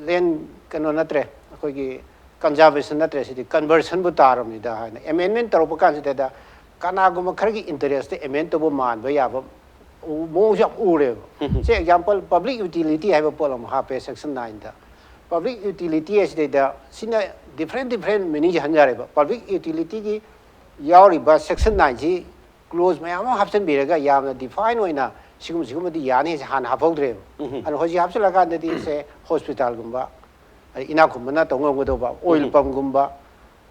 ꯂꯦꯟ ꯀꯩꯅꯣ ꯅꯠꯇ꯭ꯔꯦ, ꯑꯩꯈꯣꯏꯒꯤ ꯀꯟꯖꯥꯔꯕꯦꯁꯟ ꯅꯠꯇ꯭ꯔꯦ, ꯁꯤꯗꯤ ꯀꯟꯚꯔꯁꯟꯕꯨ ꯇꯥꯔꯕꯅꯤꯗ" ꯍꯥꯏꯅ ꯑꯦꯃꯦꯟꯃꯦꯟ ꯇꯧꯔꯛꯄ ꯀꯥꯟꯁꯤꯗꯗ ꯀꯅꯥꯒꯨꯝꯕ ꯈꯔꯒꯤ ꯏꯟꯇꯔꯦꯁꯇ ꯑꯦꯃꯦꯟ ꯇꯧꯕ ꯃꯥꯟꯕ ꯌꯥꯕ ꯎ-, ꯃꯑꯣꯡꯁꯨ ꯌꯥꯝ ꯎꯔꯦꯕ꯫ ꯎꯝ꯫ ꯁꯦ, ꯑꯦꯛꯖꯥꯝꯄꯜ, ꯄꯕ꯭ꯂꯤꯛ ꯌꯨꯇꯤꯂꯤꯇꯤ ꯍꯥꯏꯕ ꯄꯣꯠ ꯑꯃ ꯍꯥꯞꯄꯦ ꯁꯦꯛꯁꯟ ꯅꯥꯏꯟꯗ꯫ ꯄꯕ꯭ꯂꯤꯛ ꯌꯨꯇꯤꯂꯤꯇꯤ ꯑꯁꯤꯗꯩꯗ ꯁꯤꯅ ꯗꯤꯐ꯭ꯔꯦꯟ ꯗꯤꯐ꯭ꯔꯦꯟ ꯃꯤꯅꯤꯡꯁꯦ ꯍꯟꯖꯔꯦꯕ꯫ ꯄꯕ꯭ꯂꯤꯛ ꯌꯨꯇꯤꯂꯤꯇꯤꯒꯤ ꯌꯥꯎꯔꯤꯕ ꯁꯦꯛꯁꯟ ꯅꯥꯏꯟꯁꯤ ꯀ꯭ꯂꯣꯖ ꯃꯌꯥꯝ ꯑꯃ ꯍꯥꯞꯆꯤꯟꯕꯤꯔꯒ ꯌꯥꯝꯅ ꯗꯤꯐꯥꯏꯟ ꯑꯣꯏꯅ ꯁꯤꯒꯨꯝꯕ, ꯁꯤꯒꯨꯝꯕꯗꯤ ꯌꯥꯅꯤ ꯍꯥꯏꯁꯦ ꯍꯥꯟꯅ ꯍꯥꯞꯍꯧꯗ꯭ꯔꯦꯕ꯫ ꯎꯝ꯫ ꯑꯗꯣ ꯍꯧꯖꯤꯛ ꯍꯥꯞꯆꯤꯜꯂꯀꯥꯟꯗꯗꯤ ꯁꯦ ꯍꯣꯁꯄꯤꯇꯥꯜꯒꯨꯝꯕ, ꯑꯗꯩ ꯏꯅꯥꯛ ꯈꯨꯟꯕꯅ ꯇꯧ ꯉꯝꯒꯗꯧꯕ ꯑꯣꯏꯜ ꯎꯝ꯫ ꯄꯝꯒꯨꯝꯕ,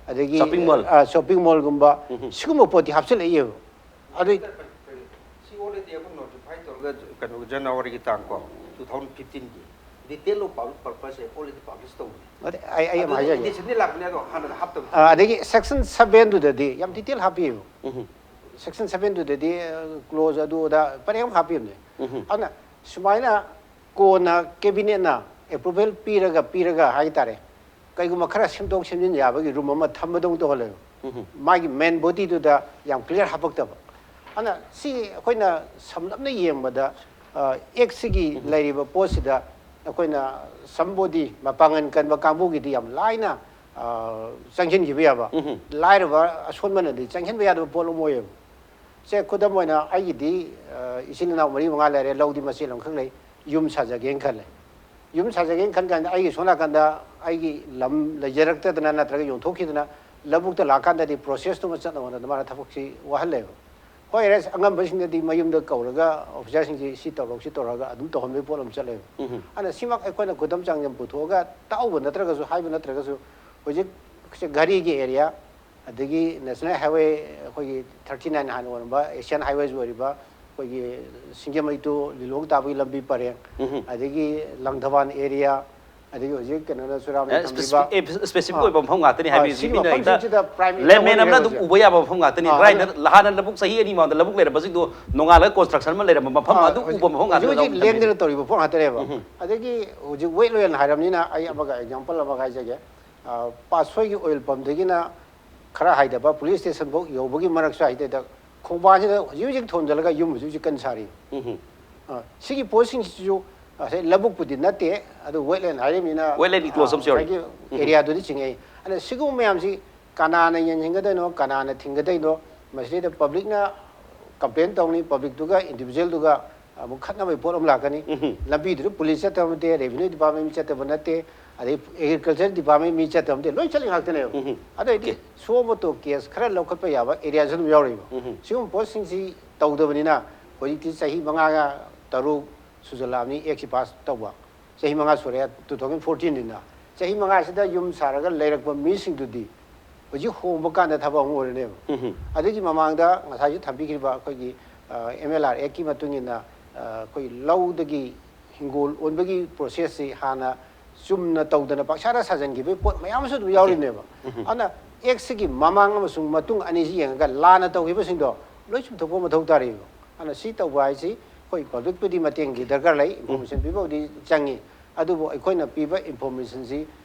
ꯑꯗꯒꯤ Shopping mall. ꯁꯣꯞꯄꯤꯡ ꯃꯣꯜꯒꯨꯝꯕ, ꯎꯝ꯫ ꯁꯤꯒꯨꯝꯕ ꯄꯣꯠꯇꯤ ꯍꯥꯞꯆꯤꯜꯂꯛꯏꯕ꯫ ꯑꯗꯨ ꯁꯤ already ꯑꯩꯈꯣꯏ notify ꯇꯧꯔꯒ ꯀꯩꯅꯣ ꯖꯅꯋꯥꯔꯤꯒꯤ ꯇꯥꯡ ꯀꯣ two thousand fifteen ꯒꯤ detail of public purpose already publish ꯇꯧꯕꯅꯦ꯫ ꯑꯗꯩ ꯑꯩ ꯑꯩ ꯑꯃ ꯍꯥꯏꯖꯒꯦ꯫ Indication ꯗꯤ ꯂꯥꯛꯄꯅꯦ ꯑꯗꯣ ꯍꯥꯟꯅ ꯍꯥꯞꯇꯕ꯫ ꯑ, ꯑꯗꯒꯤ section seven ꯗꯨꯗꯗꯤ ꯌꯥꯝ detail ꯍꯥꯞꯄꯤꯑꯕ꯫ ꯎꯝ꯫ Section seven ꯗꯨꯗꯗꯤ clause ꯑꯗꯨ ꯑꯗꯥ ꯄꯔꯦꯡ ꯍꯥꯞꯄꯤꯕꯅꯦ꯫ ꯎꯝ꯫ ꯑꯗꯨꯅ ꯁꯨꯃꯥꯏꯅ ꯀꯣꯟꯅ cabinet ꯅ approval ꯄꯤꯔꯒ ꯄꯤꯔꯒ ꯍꯥꯏꯇꯥꯔꯦ, ꯀꯩꯒꯨꯝꯕ ꯈꯔ ꯁꯦꯝꯗꯣꯛ ꯁꯦꯝꯖꯤꯟ ꯌꯥꯕꯒꯤ room ꯑꯃ ꯊꯝꯕꯗꯧ ꯇꯧꯍꯜꯂꯦꯕ꯫ ꯎꯝ꯫ ꯃꯥꯒꯤ main body ꯗꯨꯗ ꯌꯥꯝ clear ꯍꯥꯄꯛꯇꯕ꯫ ꯑꯗꯨꯅ ꯁꯤ ꯑꯩꯈꯣꯏꯅ ꯁꯝꯂꯞꯅ ꯌꯦꯡꯕꯗ, ꯑ, act ꯁꯤꯒꯤ ꯂꯩꯔꯤꯕ ꯄꯣꯠꯁꯤꯗ ꯑꯩꯈꯣꯏꯅ somebody ꯃꯄꯥꯡꯒꯜ ꯀꯟꯕ ꯀꯥꯡꯕꯨꯒꯤꯗꯤ ꯌꯥꯝ ꯂꯥꯏꯅ, ꯑ, ꯆꯪꯁꯤꯟꯈꯤꯕ ꯌꯥꯕ, ꯎꯝ꯫ ꯂꯥꯏꯔꯕ ꯑꯁꯣꯟꯕꯅꯗꯤ ꯆꯪꯁꯤꯟꯕ ꯌꯥꯗꯕ ꯄꯣꯠ ꯑꯃ ꯑꯣꯏꯌꯦꯕ꯫ ꯁꯦ, ꯈꯨꯗꯝ ꯑꯣꯏꯅ ꯑꯩꯒꯤꯗꯤ, ꯑ, ꯏꯆꯤꯜ ꯏꯅꯥꯎ ꯃꯔꯤ ꯃꯉꯥ ꯂꯩꯔꯦ, ꯂꯧꯗꯤ ꯃꯆꯦꯠ ꯑꯃꯈꯛ ꯂꯩ, ꯌꯨꯝ ꯁꯥꯖꯒꯦꯅ ꯈꯜꯂꯦ꯫ ꯌꯨꯝ ꯁꯥꯖꯒꯦꯅ ꯈꯟ ꯀꯥꯟꯗ ꯑꯩꯒꯤ ꯁꯣꯝ ꯅꯥꯀꯟꯗ ꯑꯩꯒꯤ ꯂꯝ ꯂꯩꯖꯔꯛꯇꯗꯅ ꯅꯠꯇ꯭ꯔꯒ ꯌꯣꯟꯊꯣꯛꯈꯤꯗꯅ ꯂꯧꯕꯨꯛꯇ ꯂꯥꯛꯀꯥꯟꯗꯗꯤ process ꯇꯨꯃ ꯆꯠꯅꯕ ꯍꯣꯠꯅꯕꯗ ꯃꯥꯅ ꯊꯕꯛꯁꯤ ꯋꯥꯍꯜꯂꯦꯕ꯫ ꯍꯣꯏ, ꯑꯉꯝꯕꯁꯤꯡꯅꯗꯤ ꯃꯌꯨꯝꯗ ꯀꯧꯔꯒ officer ꯁꯤꯡꯁꯤ ꯁꯤ ꯇꯧꯔꯣ, ꯁꯤ ꯇꯧꯔꯒ ꯑꯗꯨꯝ ꯇꯧꯍꯟꯕꯒꯤ ꯄꯣꯠ ꯑꯃ ꯆꯠꯂꯦꯕ꯫ ꯎꯝ꯫ ꯑꯗꯨꯅ ꯁꯤꯃꯛ ꯑꯩꯈꯣꯏꯅ ꯈꯨꯗꯝ ꯆꯥꯡꯗꯝ ꯄꯨꯊꯣꯛꯑꯒ ꯇꯥꯛꯎꯕ ꯅꯠꯇ꯭ꯔꯒꯁꯨ, ꯍꯥꯏꯕ ꯅꯠꯇ꯭ꯔꯒꯁꯨ, ꯍꯧꯖꯤꯛ ꯘꯔꯤꯒꯤ area, ꯑꯗꯒꯤ national highway ꯑꯩꯈꯣꯏꯒꯤ thirty nine ꯍꯥꯟꯅ ꯑꯣꯏꯔꯝꯕ Asian highways ꯑꯣꯏꯔꯤꯕ ꯑꯩꯈꯣꯏꯒꯤ ꯁꯤꯡꯖꯃꯩ to ꯂꯤꯂꯣꯡ ꯇꯥꯕꯒꯤ ꯂꯝꯕꯤ ꯄꯔꯦꯡ, ꯎꯝ꯫ ꯑꯗꯒꯤ ꯂꯪꯊꯕꯥꯜ area, ꯑꯗꯒꯤ ꯍꯧꯖꯤꯛ ꯀꯩꯅꯣꯅ ꯆꯨꯔꯥꯃꯦ ꯊꯝꯕꯤꯕ, Specific, specific ꯑꯥ, ꯑꯣꯏꯕ ꯃꯐꯝ ꯉꯥꯛꯇꯅꯤ ꯑꯥ, ꯍꯥꯏꯕꯗꯤ ꯁꯤꯒꯤ ꯃꯤꯅ ꯍꯦꯛꯇ ꯃꯐꯝꯁꯤꯡꯁꯤꯗ primary layman ꯑꯃꯅ ꯑꯣꯏꯔꯤꯕ ꯑꯗꯨꯝ ꯍꯧꯖꯤꯛ꯫ ꯎꯕ ꯌꯥꯕ ꯃꯐꯝ ꯉꯥꯛꯇꯅꯤ꯫ ꯑꯥ, ꯔꯥꯏꯅ ꯑꯗꯨ- ꯍꯥꯟꯅ ꯂꯧꯕꯨꯛ ꯆꯍꯤ ꯑꯅꯤ ꯃꯃꯥꯡꯗ ꯂꯧꯕꯨꯛ ꯂꯩꯔꯝꯕꯁꯤꯡꯗꯣ ꯅꯣꯡꯉꯥꯜꯂꯒ construction ꯑꯃ ꯂꯩꯔꯝꯕ ꯃꯐꯝ ꯑꯥ, ꯑꯗꯨ ꯎꯕ ꯃꯐꯝ ꯉꯥꯛꯇꯅꯤ ꯍꯧꯖꯤꯛ ꯂꯧꯕꯨꯛ ꯍꯧꯖꯤꯛ ꯂꯦꯡꯗꯅ ꯂꯝꯕꯤꯁꯦ꯫ ꯇꯧꯔꯤꯕ ꯄꯣꯠ ꯉꯥꯛꯇꯅꯦꯕ꯫ ꯎꯝ꯫ ꯑꯗꯒꯤ ꯍꯧꯖꯤꯛ wetland ꯍꯥꯏꯔꯕꯅꯤꯅ ꯑꯩ ꯑꯃꯒ example ꯑꯃꯒ ꯍꯥꯏꯖꯒꯦ꯫ ꯑꯥ, ꯄꯥꯠꯁꯣꯏꯒꯤ oil pump ꯗꯒꯤꯅ ꯈꯔ ꯍꯥꯏꯊꯕ police station ꯐꯥꯎ ꯌꯧꯕꯒꯤ ꯃꯔꯛ ꯁ꯭ꯋꯥꯏꯗꯩꯗ ꯈꯣꯡꯕꯥꯟꯁꯤꯗ ꯍꯧꯖꯤꯛ ꯍꯧꯖꯤꯛ ꯊꯣꯟꯖꯤꯜꯂꯒ ꯌꯨꯝ ꯍꯧꯖꯤꯛ ꯍꯧꯖꯤꯛ ꯀꯟꯅ ꯁꯥꯔꯤ꯫ ꯎꯝ꯫ ꯑꯥ, ꯁꯤꯒꯤ ꯄꯣꯠꯁꯤꯡꯁꯤꯁꯨ ꯉꯁꯥꯏ ꯂꯧꯕꯨꯛꯄꯨꯗꯤ ꯅꯠꯇꯦ, ꯑꯗꯨ wetland ꯍꯥꯏꯔꯤꯕꯅꯤꯅ, Wetland enclosure ꯑꯃꯁꯨ ꯌꯥꯎꯔꯤ꯫ ꯉꯁꯥꯏꯒꯤ area ꯗꯨꯗꯤ ꯆꯤꯡꯉꯛꯏ꯫ ꯑꯗ ꯁꯤꯒꯨꯝꯕ ꯃꯌꯥꯝꯁꯤ ꯀꯅꯥꯅ ꯌꯦꯡꯁꯤꯟꯒꯗꯣꯏꯅꯣ, ꯀꯅꯥꯅ ꯊꯤꯡꯒꯗꯣꯏꯅꯣ? ꯃꯁꯤꯗꯩꯗ public ꯅ complain ꯇꯧꯅꯤ, public ꯇꯨꯒ individual ꯗꯨꯒ ꯑꯃꯨꯛ ꯈꯠꯅꯕꯒꯤ ꯄꯣꯠ ꯑꯃ ꯂꯥꯛꯀꯅꯤ꯫ ꯎꯝ꯫ ꯂꯝꯕꯤꯗꯨꯗ police ꯆꯠꯇꯕ ꯅꯠꯇꯦ, revenue department ꯃꯤ ꯆꯠꯇꯕ ꯅꯠꯇꯦ, ꯑꯗꯩ agriculture department ꯃꯤ ꯆꯠꯇꯕ ꯅꯠꯇꯦ, ꯂꯣꯏ ꯆꯠꯂꯤ ꯉꯥꯛꯇꯅꯦꯕ꯫ ꯎꯝ꯫ ꯑꯗꯩꯗꯤ Okay. suo motu case ꯈꯔ ꯂꯧꯈꯠꯄ ꯌꯥꯕ area ꯁꯨ ꯑꯗꯨꯝ ꯌꯥꯎꯔꯤꯕ꯫ ꯎꯝ꯫ ꯁꯤꯒꯨꯝꯕ ꯄꯣꯠꯁꯤꯡꯁꯤ ꯇꯧꯗꯕꯅꯤꯅ ꯍꯧꯖꯤꯛꯇꯤ ꯆꯍꯤ ꯃꯉꯥꯒ ꯇꯔꯨꯛ ꯁꯨꯖꯜꯂꯛꯑꯕꯅꯤ act ꯁꯤ pass ꯇꯧꯕ꯫ ꯆꯍꯤ ꯃꯉꯥ ꯁꯨꯔꯦ, two thousand fourteen ꯅꯤꯅ꯫ ꯆꯍꯤ ꯃꯉꯥꯁꯤꯗ ꯌꯨꯝ ꯁꯥꯔꯒ ꯂꯩꯔꯛꯄ ꯃꯤꯁꯤꯡꯗꯨꯗꯤ ꯍꯧꯖꯤꯛ ꯍꯣꯡꯕ ꯀꯥꯟꯗ ꯊꯕꯛ ꯑꯃ ꯑꯣꯏꯔꯅꯦꯕ꯫ ꯑꯗꯨꯒꯤ ꯃꯃꯥꯡꯗ ꯉꯁꯥꯏꯁꯨ ꯊꯝꯕꯤꯈ꯭ꯔꯤꯕ ꯑꯩꯈꯣꯏꯒꯤ ꯑꯦꯝ ꯑꯦꯜ ꯑꯥꯔ ꯑꯦꯛꯀꯤ ꯃꯇꯨꯡ ꯏꯟꯅ ꯑ, ꯑꯩꯈꯣꯏ ꯂꯧꯗꯒꯤ ꯍꯤꯡꯒꯣꯜ ꯑꯣꯟꯕꯒꯤ ꯄ꯭ꯔꯣꯁꯦꯁꯁꯤ ꯍꯥꯟꯅ ꯆꯨꯝꯅ ꯇꯧꯗꯅ ꯄꯪꯁꯥꯗ ꯁꯥꯖꯟꯈꯤꯕꯒꯤ ꯄꯣꯠ ꯃꯌꯥꯝ ꯑꯃꯁꯨ ꯑꯗꯨꯝ ꯌꯥꯎꯔꯤꯕꯅꯦꯕ꯫ ꯑꯗꯨꯅ ꯑꯦꯛꯁꯤꯒꯤ ꯃꯃꯥꯡ ꯑꯃꯁꯨꯡ ꯃꯇꯨꯡ ꯑꯅꯤꯁꯤ ꯌꯦꯡꯉꯒ ꯂꯥꯟꯅ ꯇꯧꯈꯤꯕꯁꯤꯡꯗꯣ ꯂꯣꯏ ꯆꯨꯝꯊꯣꯛꯄ ꯃꯊꯧ ꯇꯥꯔꯤꯕ꯫ ꯑꯗꯨꯅ ꯁꯤ ꯇꯧꯕ ꯍꯥꯏꯁꯤ ꯑꯩꯈꯣꯏ ꯄꯕ꯭ꯂꯤꯛꯄꯨꯗꯤ ꯃꯇꯦꯡꯒꯤ ꯗꯔꯀꯥꯔ ꯂꯩ, ꯏꯟꯐꯣꯔꯃꯦꯁꯟ ꯄꯤꯕꯕꯨꯗꯤ ꯆꯪꯉꯤ, ꯑꯗꯨꯕꯨ ꯑꯩꯈꯣꯏꯅ ꯄꯤꯕ ꯏꯟꯐꯣꯔꯃꯦꯁꯟꯁꯤ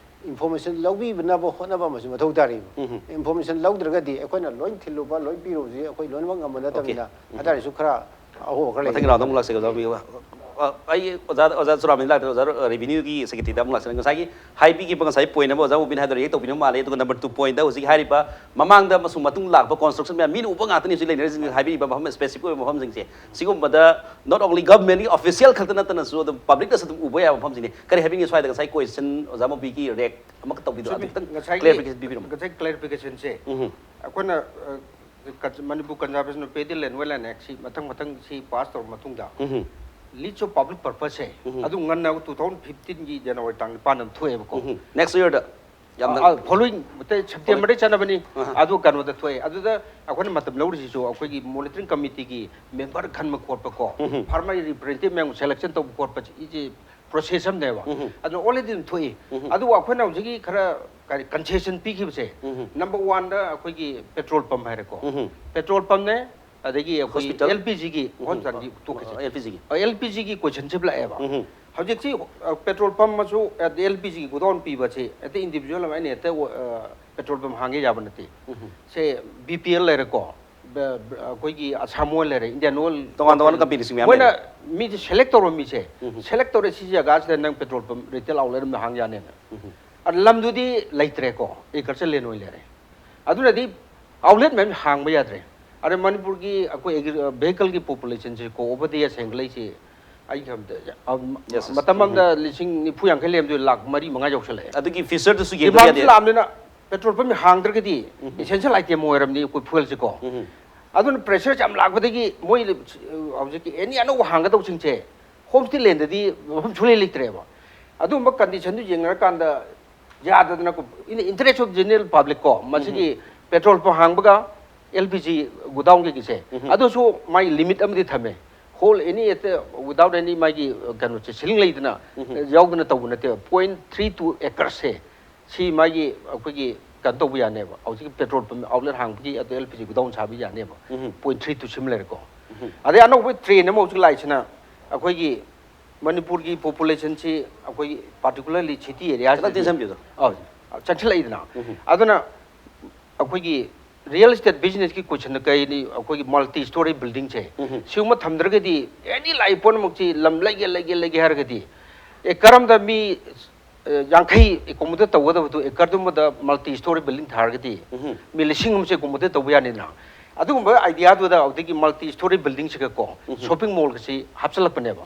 ꯏꯟꯐꯣꯔꯃꯦꯁꯟ ꯂꯧꯕꯤꯅꯕ ꯍꯣꯠꯅꯕ ꯑꯃꯁꯨ ꯃꯊꯧ ꯇꯥꯔꯤꯕ꯫ ꯏꯟꯐꯣꯔꯃꯦꯁꯟ ꯂꯧꯗ꯭ꯔꯒꯗꯤ ꯑꯩꯈꯣꯏꯅ ꯂꯣꯏ ꯊꯤꯜꯂꯨꯕ, ꯂꯣꯏ ꯄꯤꯔꯨꯕꯁꯤ ꯑꯩꯈꯣꯏ ꯂꯣꯏꯅꯃꯛ ꯉꯝꯕ ꯅꯠꯇꯕꯅꯤꯅ ꯍꯥꯏꯇꯥꯔꯦꯁꯨ ꯈꯔ ꯑꯍꯣꯕ ꯈꯔ ꯂꯩ꯫ ꯃꯊꯪꯒꯤ ꯔꯥꯎꯟꯗ ꯑꯃꯨꯛ ꯂꯥꯛꯆꯒꯦ, ꯑꯣꯖꯥ ꯃꯨꯕꯤꯒ꯫ ꯑ, ꯑꯩ ꯑꯣꯖꯥ, ꯑꯣꯖꯥ ꯆꯨꯔꯥꯃꯤꯗ ꯂꯥꯛꯇ꯭ꯔꯦ, ꯑꯣꯖꯥ ꯔꯦꯚꯤꯅ꯭ꯌꯨꯒꯤ ꯁꯦꯀ꯭ꯔꯦꯇꯔꯤꯗ ꯑꯃꯨꯛ ꯂꯥꯛꯆꯒꯦ꯫ ꯉꯁꯥꯏꯒꯤ ꯍꯥꯏꯕꯤꯈꯤꯕ, ꯉꯁꯥꯏ ꯄꯣꯏꯟ ꯑꯃ ꯑꯣꯖꯥ ꯃꯨꯕꯤꯅ ꯍꯥꯏꯗꯣ ꯔꯤꯌꯦꯛ ꯇꯧꯕꯤꯅꯕ ꯃꯥꯜꯂꯦ꯫ ꯑꯗꯨꯒ ꯅꯝꯕꯔ ꯇꯨ ꯄꯣꯏꯟꯗ ꯍꯧꯖꯤꯛ ꯍꯥꯏꯔꯤꯕ ꯃꯃꯥꯡꯗ ꯑꯃꯁꯨꯡ ꯃꯇꯨꯡ ꯂꯥꯛꯄ ꯀꯟꯁꯇ꯭ꯔꯛꯁꯟ ꯃꯌꯥꯝ ꯃꯤꯅ ꯎꯕ ꯉꯥꯛꯇꯅꯤ ꯍꯧꯖꯤꯛ ꯂꯩꯅꯔꯤꯁꯤꯡ, ꯍꯥꯏꯕꯤꯔꯤꯕ ꯃꯐꯝ, ꯁ꯭ꯄꯦꯁꯤꯐꯤꯛ ꯑꯣꯏꯕ ꯃꯐꯝꯁꯤꯡꯁꯦ꯫ ꯁꯤꯒꯨꯝꯕꯗ not only government ꯒꯤ official ꯈꯛꯇ ꯅꯠꯇꯅꯁꯨ ꯑꯗꯨꯝ ꯄꯕ꯭ꯂꯤꯛꯅꯁꯨ ꯑꯗꯨꯝ ꯎꯕ ꯌꯥꯕ ꯃꯐꯝꯁꯤꯡꯅꯤ꯫ ꯀꯔꯤ ꯍꯥꯏꯕꯤꯅꯤꯡꯉꯤ ꯁ꯭ꯋꯥꯏꯗ? ꯉꯁꯥꯏ ꯀꯣꯏꯁꯟ ꯑꯣꯖꯥ ꯃꯨꯕꯤꯒꯤ ꯔꯦꯛ ꯑꯃꯈꯛ ꯇꯧꯕꯤꯗꯣ, ꯆꯨꯝꯃꯤ꯫ ꯑꯗꯨ ꯈꯤꯇꯪ ꯉꯁꯥꯏꯒꯤ, clarification ꯄꯤꯕꯤꯔꯝꯃꯣ꯫ ꯉꯁꯥꯏ clarification ꯁꯦ, ꯎꯝ꯫ ꯑꯩꯈꯣꯏꯅ, ꯑ, ꯀꯟ-, Manipur Conservation of Paddy Land Wildlife Act ꯁꯤ ꯃꯊꯪ ꯃꯊꯪ ꯁꯤ ꯄꯥꯁ ꯇꯧꯔ ꯃꯇꯨꯡꯗ, ꯎꯝ꯫ List of Public Purpose ꯁꯦ, ꯎꯝ꯫ ꯑꯗꯨ ꯉꯟꯅ two thousand fifteen ꯒꯤ January ꯇꯥꯡ ꯅꯤꯄꯥꯟ ꯑꯃ ꯊꯣꯛꯑꯦꯕꯀꯣ꯫ ꯎꯝ꯫ Next year ꯗ ꯌꯥꯝꯅ ꯑ, following ꯃꯊꯪ September ꯗ ꯆꯠꯅꯕꯅꯤ꯫ ꯑꯍ꯫ ꯑꯗꯨ ꯀꯩꯅꯣꯗ ꯊꯣꯛꯑꯦ꯫ ꯑꯗꯨꯗ ꯑꯩꯈꯣꯏꯅ ꯃꯇꯝ ꯂꯧꯔꯤꯁꯤꯁꯨ ꯑꯩꯈꯣꯏꯒꯤ monitoring committee ꯒꯤ member ꯈꯟꯕ ꯈꯣꯠꯄ ꯀꯣ, ꯎꯝ꯫ Farmer representative ꯃꯌꯥꯝ selection ꯇꯧꯕ ꯈꯣꯠꯄ, ꯁꯤꯁꯦ process ꯑꯃꯅꯦꯕ꯫ ꯎꯝ꯫ ꯑꯗꯨꯅ already ꯑꯗꯨꯝ ꯊꯣꯛꯏ꯫ ꯎꯝ꯫ ꯑꯗꯨꯕꯨ ꯑꯩꯈꯣꯏꯅ ꯍꯧꯖꯤꯛꯀꯤ ꯈꯔ ꯀꯔꯤ concession ꯄꯤꯈꯤꯕꯁꯦ, ꯎꯝ꯫ Number one ꯗ ꯑꯩꯈꯣꯏꯒꯤ petrol pump ꯍꯥꯏꯔꯦꯀꯣ꯫ ꯎꯝ꯫ Petrol pump ꯅꯦ, ꯑꯗꯒꯤ ꯑꯩꯈꯣꯏ hospital? L P G ꯒꯤ ꯎꯝ꯫ Hospital ꯒꯤ ꯇꯣꯛꯈꯤꯁꯦ꯫ ꯑ, L P G ꯒꯤ꯫ ꯑ, L P G ꯒꯤ question ꯁꯤ ꯂꯥꯛꯑꯦꯕ꯫ ꯎꯝ꯫ ꯍꯧꯖꯤꯛꯁꯤ, ꯑ, petrol pump ꯑꯃꯁꯨ, ꯑ, L P G ꯒꯤ godown ꯄꯤꯕꯁꯤ ꯍꯦꯛꯇ individual ꯑꯃ ꯑꯩꯅ ꯍꯦꯛꯇ, ꯑ, petrol pump ꯍꯥꯡꯒꯦ ꯌꯥꯕ ꯅꯠꯇꯦ꯫ ꯎꯝ꯫ ꯁꯦ B P L ꯂꯩꯔꯦꯀꯣ, ꯕ-, ꯕ-, ꯑꯩꯈꯣꯏꯒꯤ Assam Oil ꯂꯩꯔꯦ, Indian Oil ꯇꯣꯉꯥꯟ ꯇꯣꯉꯥꯟꯕ company ꯁꯤꯡ ꯃꯌꯥꯝ ꯃꯣꯏꯅ ꯂꯩꯔꯦ꯫ ꯃꯤꯁꯦ select ꯇꯧꯔ ꯃꯤꯁꯦ, ꯎꯝ꯫ Select ꯇꯧꯔꯦ, ꯁꯤ ꯖꯒꯥꯁꯤꯗ ꯅꯪ petrol pump retail outlet ꯑꯃ ꯍꯥꯡ ꯌꯥꯅꯦꯅ꯫ ꯎꯝ꯫ ꯑꯗ ꯂꯝꯗꯨꯗꯤ ꯂꯩꯇ꯭ꯔꯦꯀꯣ, agriculture land ꯑꯣꯏꯅ ꯂꯩꯔꯦ꯫ ꯑꯗꯨꯅꯗꯤ outlet ꯃꯌꯥꯝ ꯍꯥꯡꯕ ꯌꯥꯗ꯭ꯔꯦ꯫ ꯑꯗ ꯃꯅꯤꯄꯨꯔꯒꯤ ꯑꯩꯈꯣꯏ agri-, vehicle ꯒꯤ population ꯁꯦ ꯀꯣ over the years ꯍꯦꯟꯒꯠꯂꯛꯏꯁꯦ, ꯑꯩ ꯈꯪꯕꯗ, ꯑ, ꯃ-, Yes, yes. ꯃꯇꯝ ꯑꯃꯗ ꯎꯝ꯫ ꯂꯤꯁꯤꯡ ꯅꯤꯐꯨ ꯌꯥꯡꯈꯩ ꯂꯩꯔꯝꯗꯣꯏ ꯂꯥꯛ ꯃꯔꯤ ꯃꯉꯥ ꯌꯧꯁꯜꯂꯛꯑꯦ꯫ ꯑꯗꯨꯒꯤ future ꯗꯨꯁꯨ ꯌꯦꯡꯗꯕ demand ꯁꯨ ꯌꯥꯗꯦ꯫ ꯂꯥꯛꯑꯕꯅꯤꯅ petrol pump ꯍꯥꯡꯗ꯭ꯔꯒꯗꯤ ꯎꯝ꯫ Essential item ꯑꯣꯏꯔꯕꯅꯤ ꯑꯩꯈꯣꯏ fuel ꯁꯦꯀꯣ꯫ ꯎꯝ꯫ ꯑꯗꯨꯅ pressure ꯌꯥꯝ ꯂꯥꯛꯄꯗꯒꯤ ꯃꯣꯏ ꯍꯧꯖꯤꯛꯀꯤ any ꯑꯅꯧꯕ ꯍꯥꯡꯒꯗꯧꯕꯁꯤꯡꯁꯦ homestay land ꯗꯗꯤ ꯃꯐꯝ ꯁꯨꯡꯂꯩ ꯂꯩꯇ꯭ꯔꯦꯕ꯫ ꯑꯗꯨꯒꯨꯝꯕ condition ꯗꯨ ꯌꯦꯡꯅꯔꯀꯥꯟꯗ ꯌꯥꯗꯗꯅ ꯀꯣ, in the interest of general public ꯀꯣ, ꯃꯁꯤꯒꯤ ꯄꯦꯇ꯭ꯔꯣꯜ ꯄꯝ ꯍꯥꯡꯕꯒ ꯑꯦꯜ ꯄꯤ ꯖꯤ ꯒꯣꯗꯥꯎꯟꯒꯤꯁꯦ, ꯑꯗꯨꯁꯨ ꯃꯥꯒꯤ ꯂꯤꯃꯤꯠ ꯑꯃꯗꯤ ꯊꯝꯃꯦ꯫ ꯍꯣꯜ ꯑꯦꯅꯤ ꯑꯦꯠ ꯋꯤꯗꯥꯎꯠ ꯑꯦꯅꯤ ꯃꯥꯒꯤ ꯀꯩꯅꯣꯁꯦ, ꯁꯤꯂꯤꯡ ꯂꯩꯗꯅ ꯌꯥꯎꯗꯅ ꯇꯧꯕ ꯅꯠꯇꯦꯕ꯫ ꯄꯣꯏꯟ ꯊ꯭ꯔꯤ ꯇꯨ ꯑꯦꯀꯔꯁꯦ ꯁꯤ ꯃꯥꯒꯤ ꯑꯩꯈꯣꯏꯒꯤ ꯀꯩꯅꯣ ꯇꯧꯕ ꯌꯥꯅꯦꯕ, ꯍꯧꯖꯤꯛꯀꯤ ꯄꯦꯇ꯭ꯔꯣꯜ ꯄꯝ ꯑꯥꯎꯠꯂꯦꯠ ꯍꯥꯡꯕꯒꯤ ꯑꯗꯨ ꯑꯦꯜ ꯄꯤ ꯖꯤ ꯒꯣꯗꯥꯎꯟ ꯁꯥꯕ ꯌꯥꯅꯦꯕ꯫ ꯄꯣꯏꯟ ꯊ꯭ꯔꯤ ꯇꯨ ꯁꯤꯃ ꯂꯩꯔꯦꯀꯣ꯫ ꯑꯗꯩ ꯑꯅꯧꯕ ꯇ꯭ꯔꯦꯟ ꯑꯃ ꯍꯧꯖꯤꯛ ꯂꯥꯛꯏꯁꯤꯅ ꯑꯩꯈꯣꯏꯒꯤ ꯃꯅꯤꯄꯨꯔꯒꯤ ꯄꯣꯄꯨꯂꯦꯁꯟꯁꯤ ꯑꯩꯈꯣꯏꯒꯤ ꯄꯥꯔꯇꯤꯀꯨꯂꯔꯂꯤ ꯁꯤꯇꯤ ꯑꯦꯔꯤꯌꯥꯁꯤꯗ ꯈꯤꯇꯪ ꯇꯦꯟꯁꯤꯟꯕꯤꯌꯨꯗ꯫ ꯑꯧ, ꯆꯪꯁꯤꯜꯂꯛꯏꯗꯅ꯫ ꯑꯗꯨꯅ ꯑꯩꯈꯣꯏꯒꯤ ꯔꯤꯌꯦꯜ ꯏꯁꯇꯦꯠ ꯕꯤꯖꯤꯅꯦꯁꯀꯤ ꯀꯣꯏꯁꯟꯗ ꯀꯩꯅꯤ, ꯑꯩꯈꯣꯏꯒꯤ ꯃꯜꯇꯤ ꯁ꯭ꯇꯣꯔꯤ ꯕꯤꯜꯗꯤꯡꯁꯦ ꯁꯤꯒꯨꯝꯕ ꯊꯝꯗ꯭ꯔꯒꯗꯤ ꯑꯦꯅꯤ ꯂꯥꯛꯏ ꯄꯣꯠ ꯑꯃꯃꯛꯁꯤ ꯂꯝ ꯂꯩꯒꯦ ꯂꯩꯒꯦ ꯂꯩꯒꯦ ꯍꯥꯏꯔꯒꯗꯤ ꯑꯦꯀꯔ ꯑꯃꯗ ꯃꯤ ꯑ, ꯌꯥꯡꯈꯩ ꯑꯦꯀꯣꯃꯣꯗꯦꯠ ꯇꯧꯒꯗꯕꯗꯨ ꯑꯦꯀꯔꯗꯨꯃꯗ ꯃꯜꯇꯤ ꯁ꯭ꯇꯣꯔꯤ ꯕꯤꯜꯗꯤꯡ ꯊꯥꯔꯒꯗꯤ ꯃꯤ ꯂꯤꯁꯤꯡ ꯑꯃꯁꯦ ꯑꯦꯀꯣꯃꯣꯗꯦꯠ ꯇꯧꯕ ꯌꯥꯅꯤꯗꯅ꯫ ꯑꯗꯨꯒꯨꯝꯕ ꯑꯥꯏꯗꯤꯌꯥꯗꯨꯗ ꯍꯧꯖꯤꯛꯀꯤ ꯃꯜꯇꯤ ꯁ꯭ꯇꯣꯔꯤ ꯕꯤꯜꯗꯤꯡꯁꯤꯒꯀꯣ ꯁꯣꯄꯤꯡ ꯃꯣꯜꯒꯁꯤ ꯍꯥꯞꯆꯤꯜꯂꯛꯄꯅꯦꯕ꯫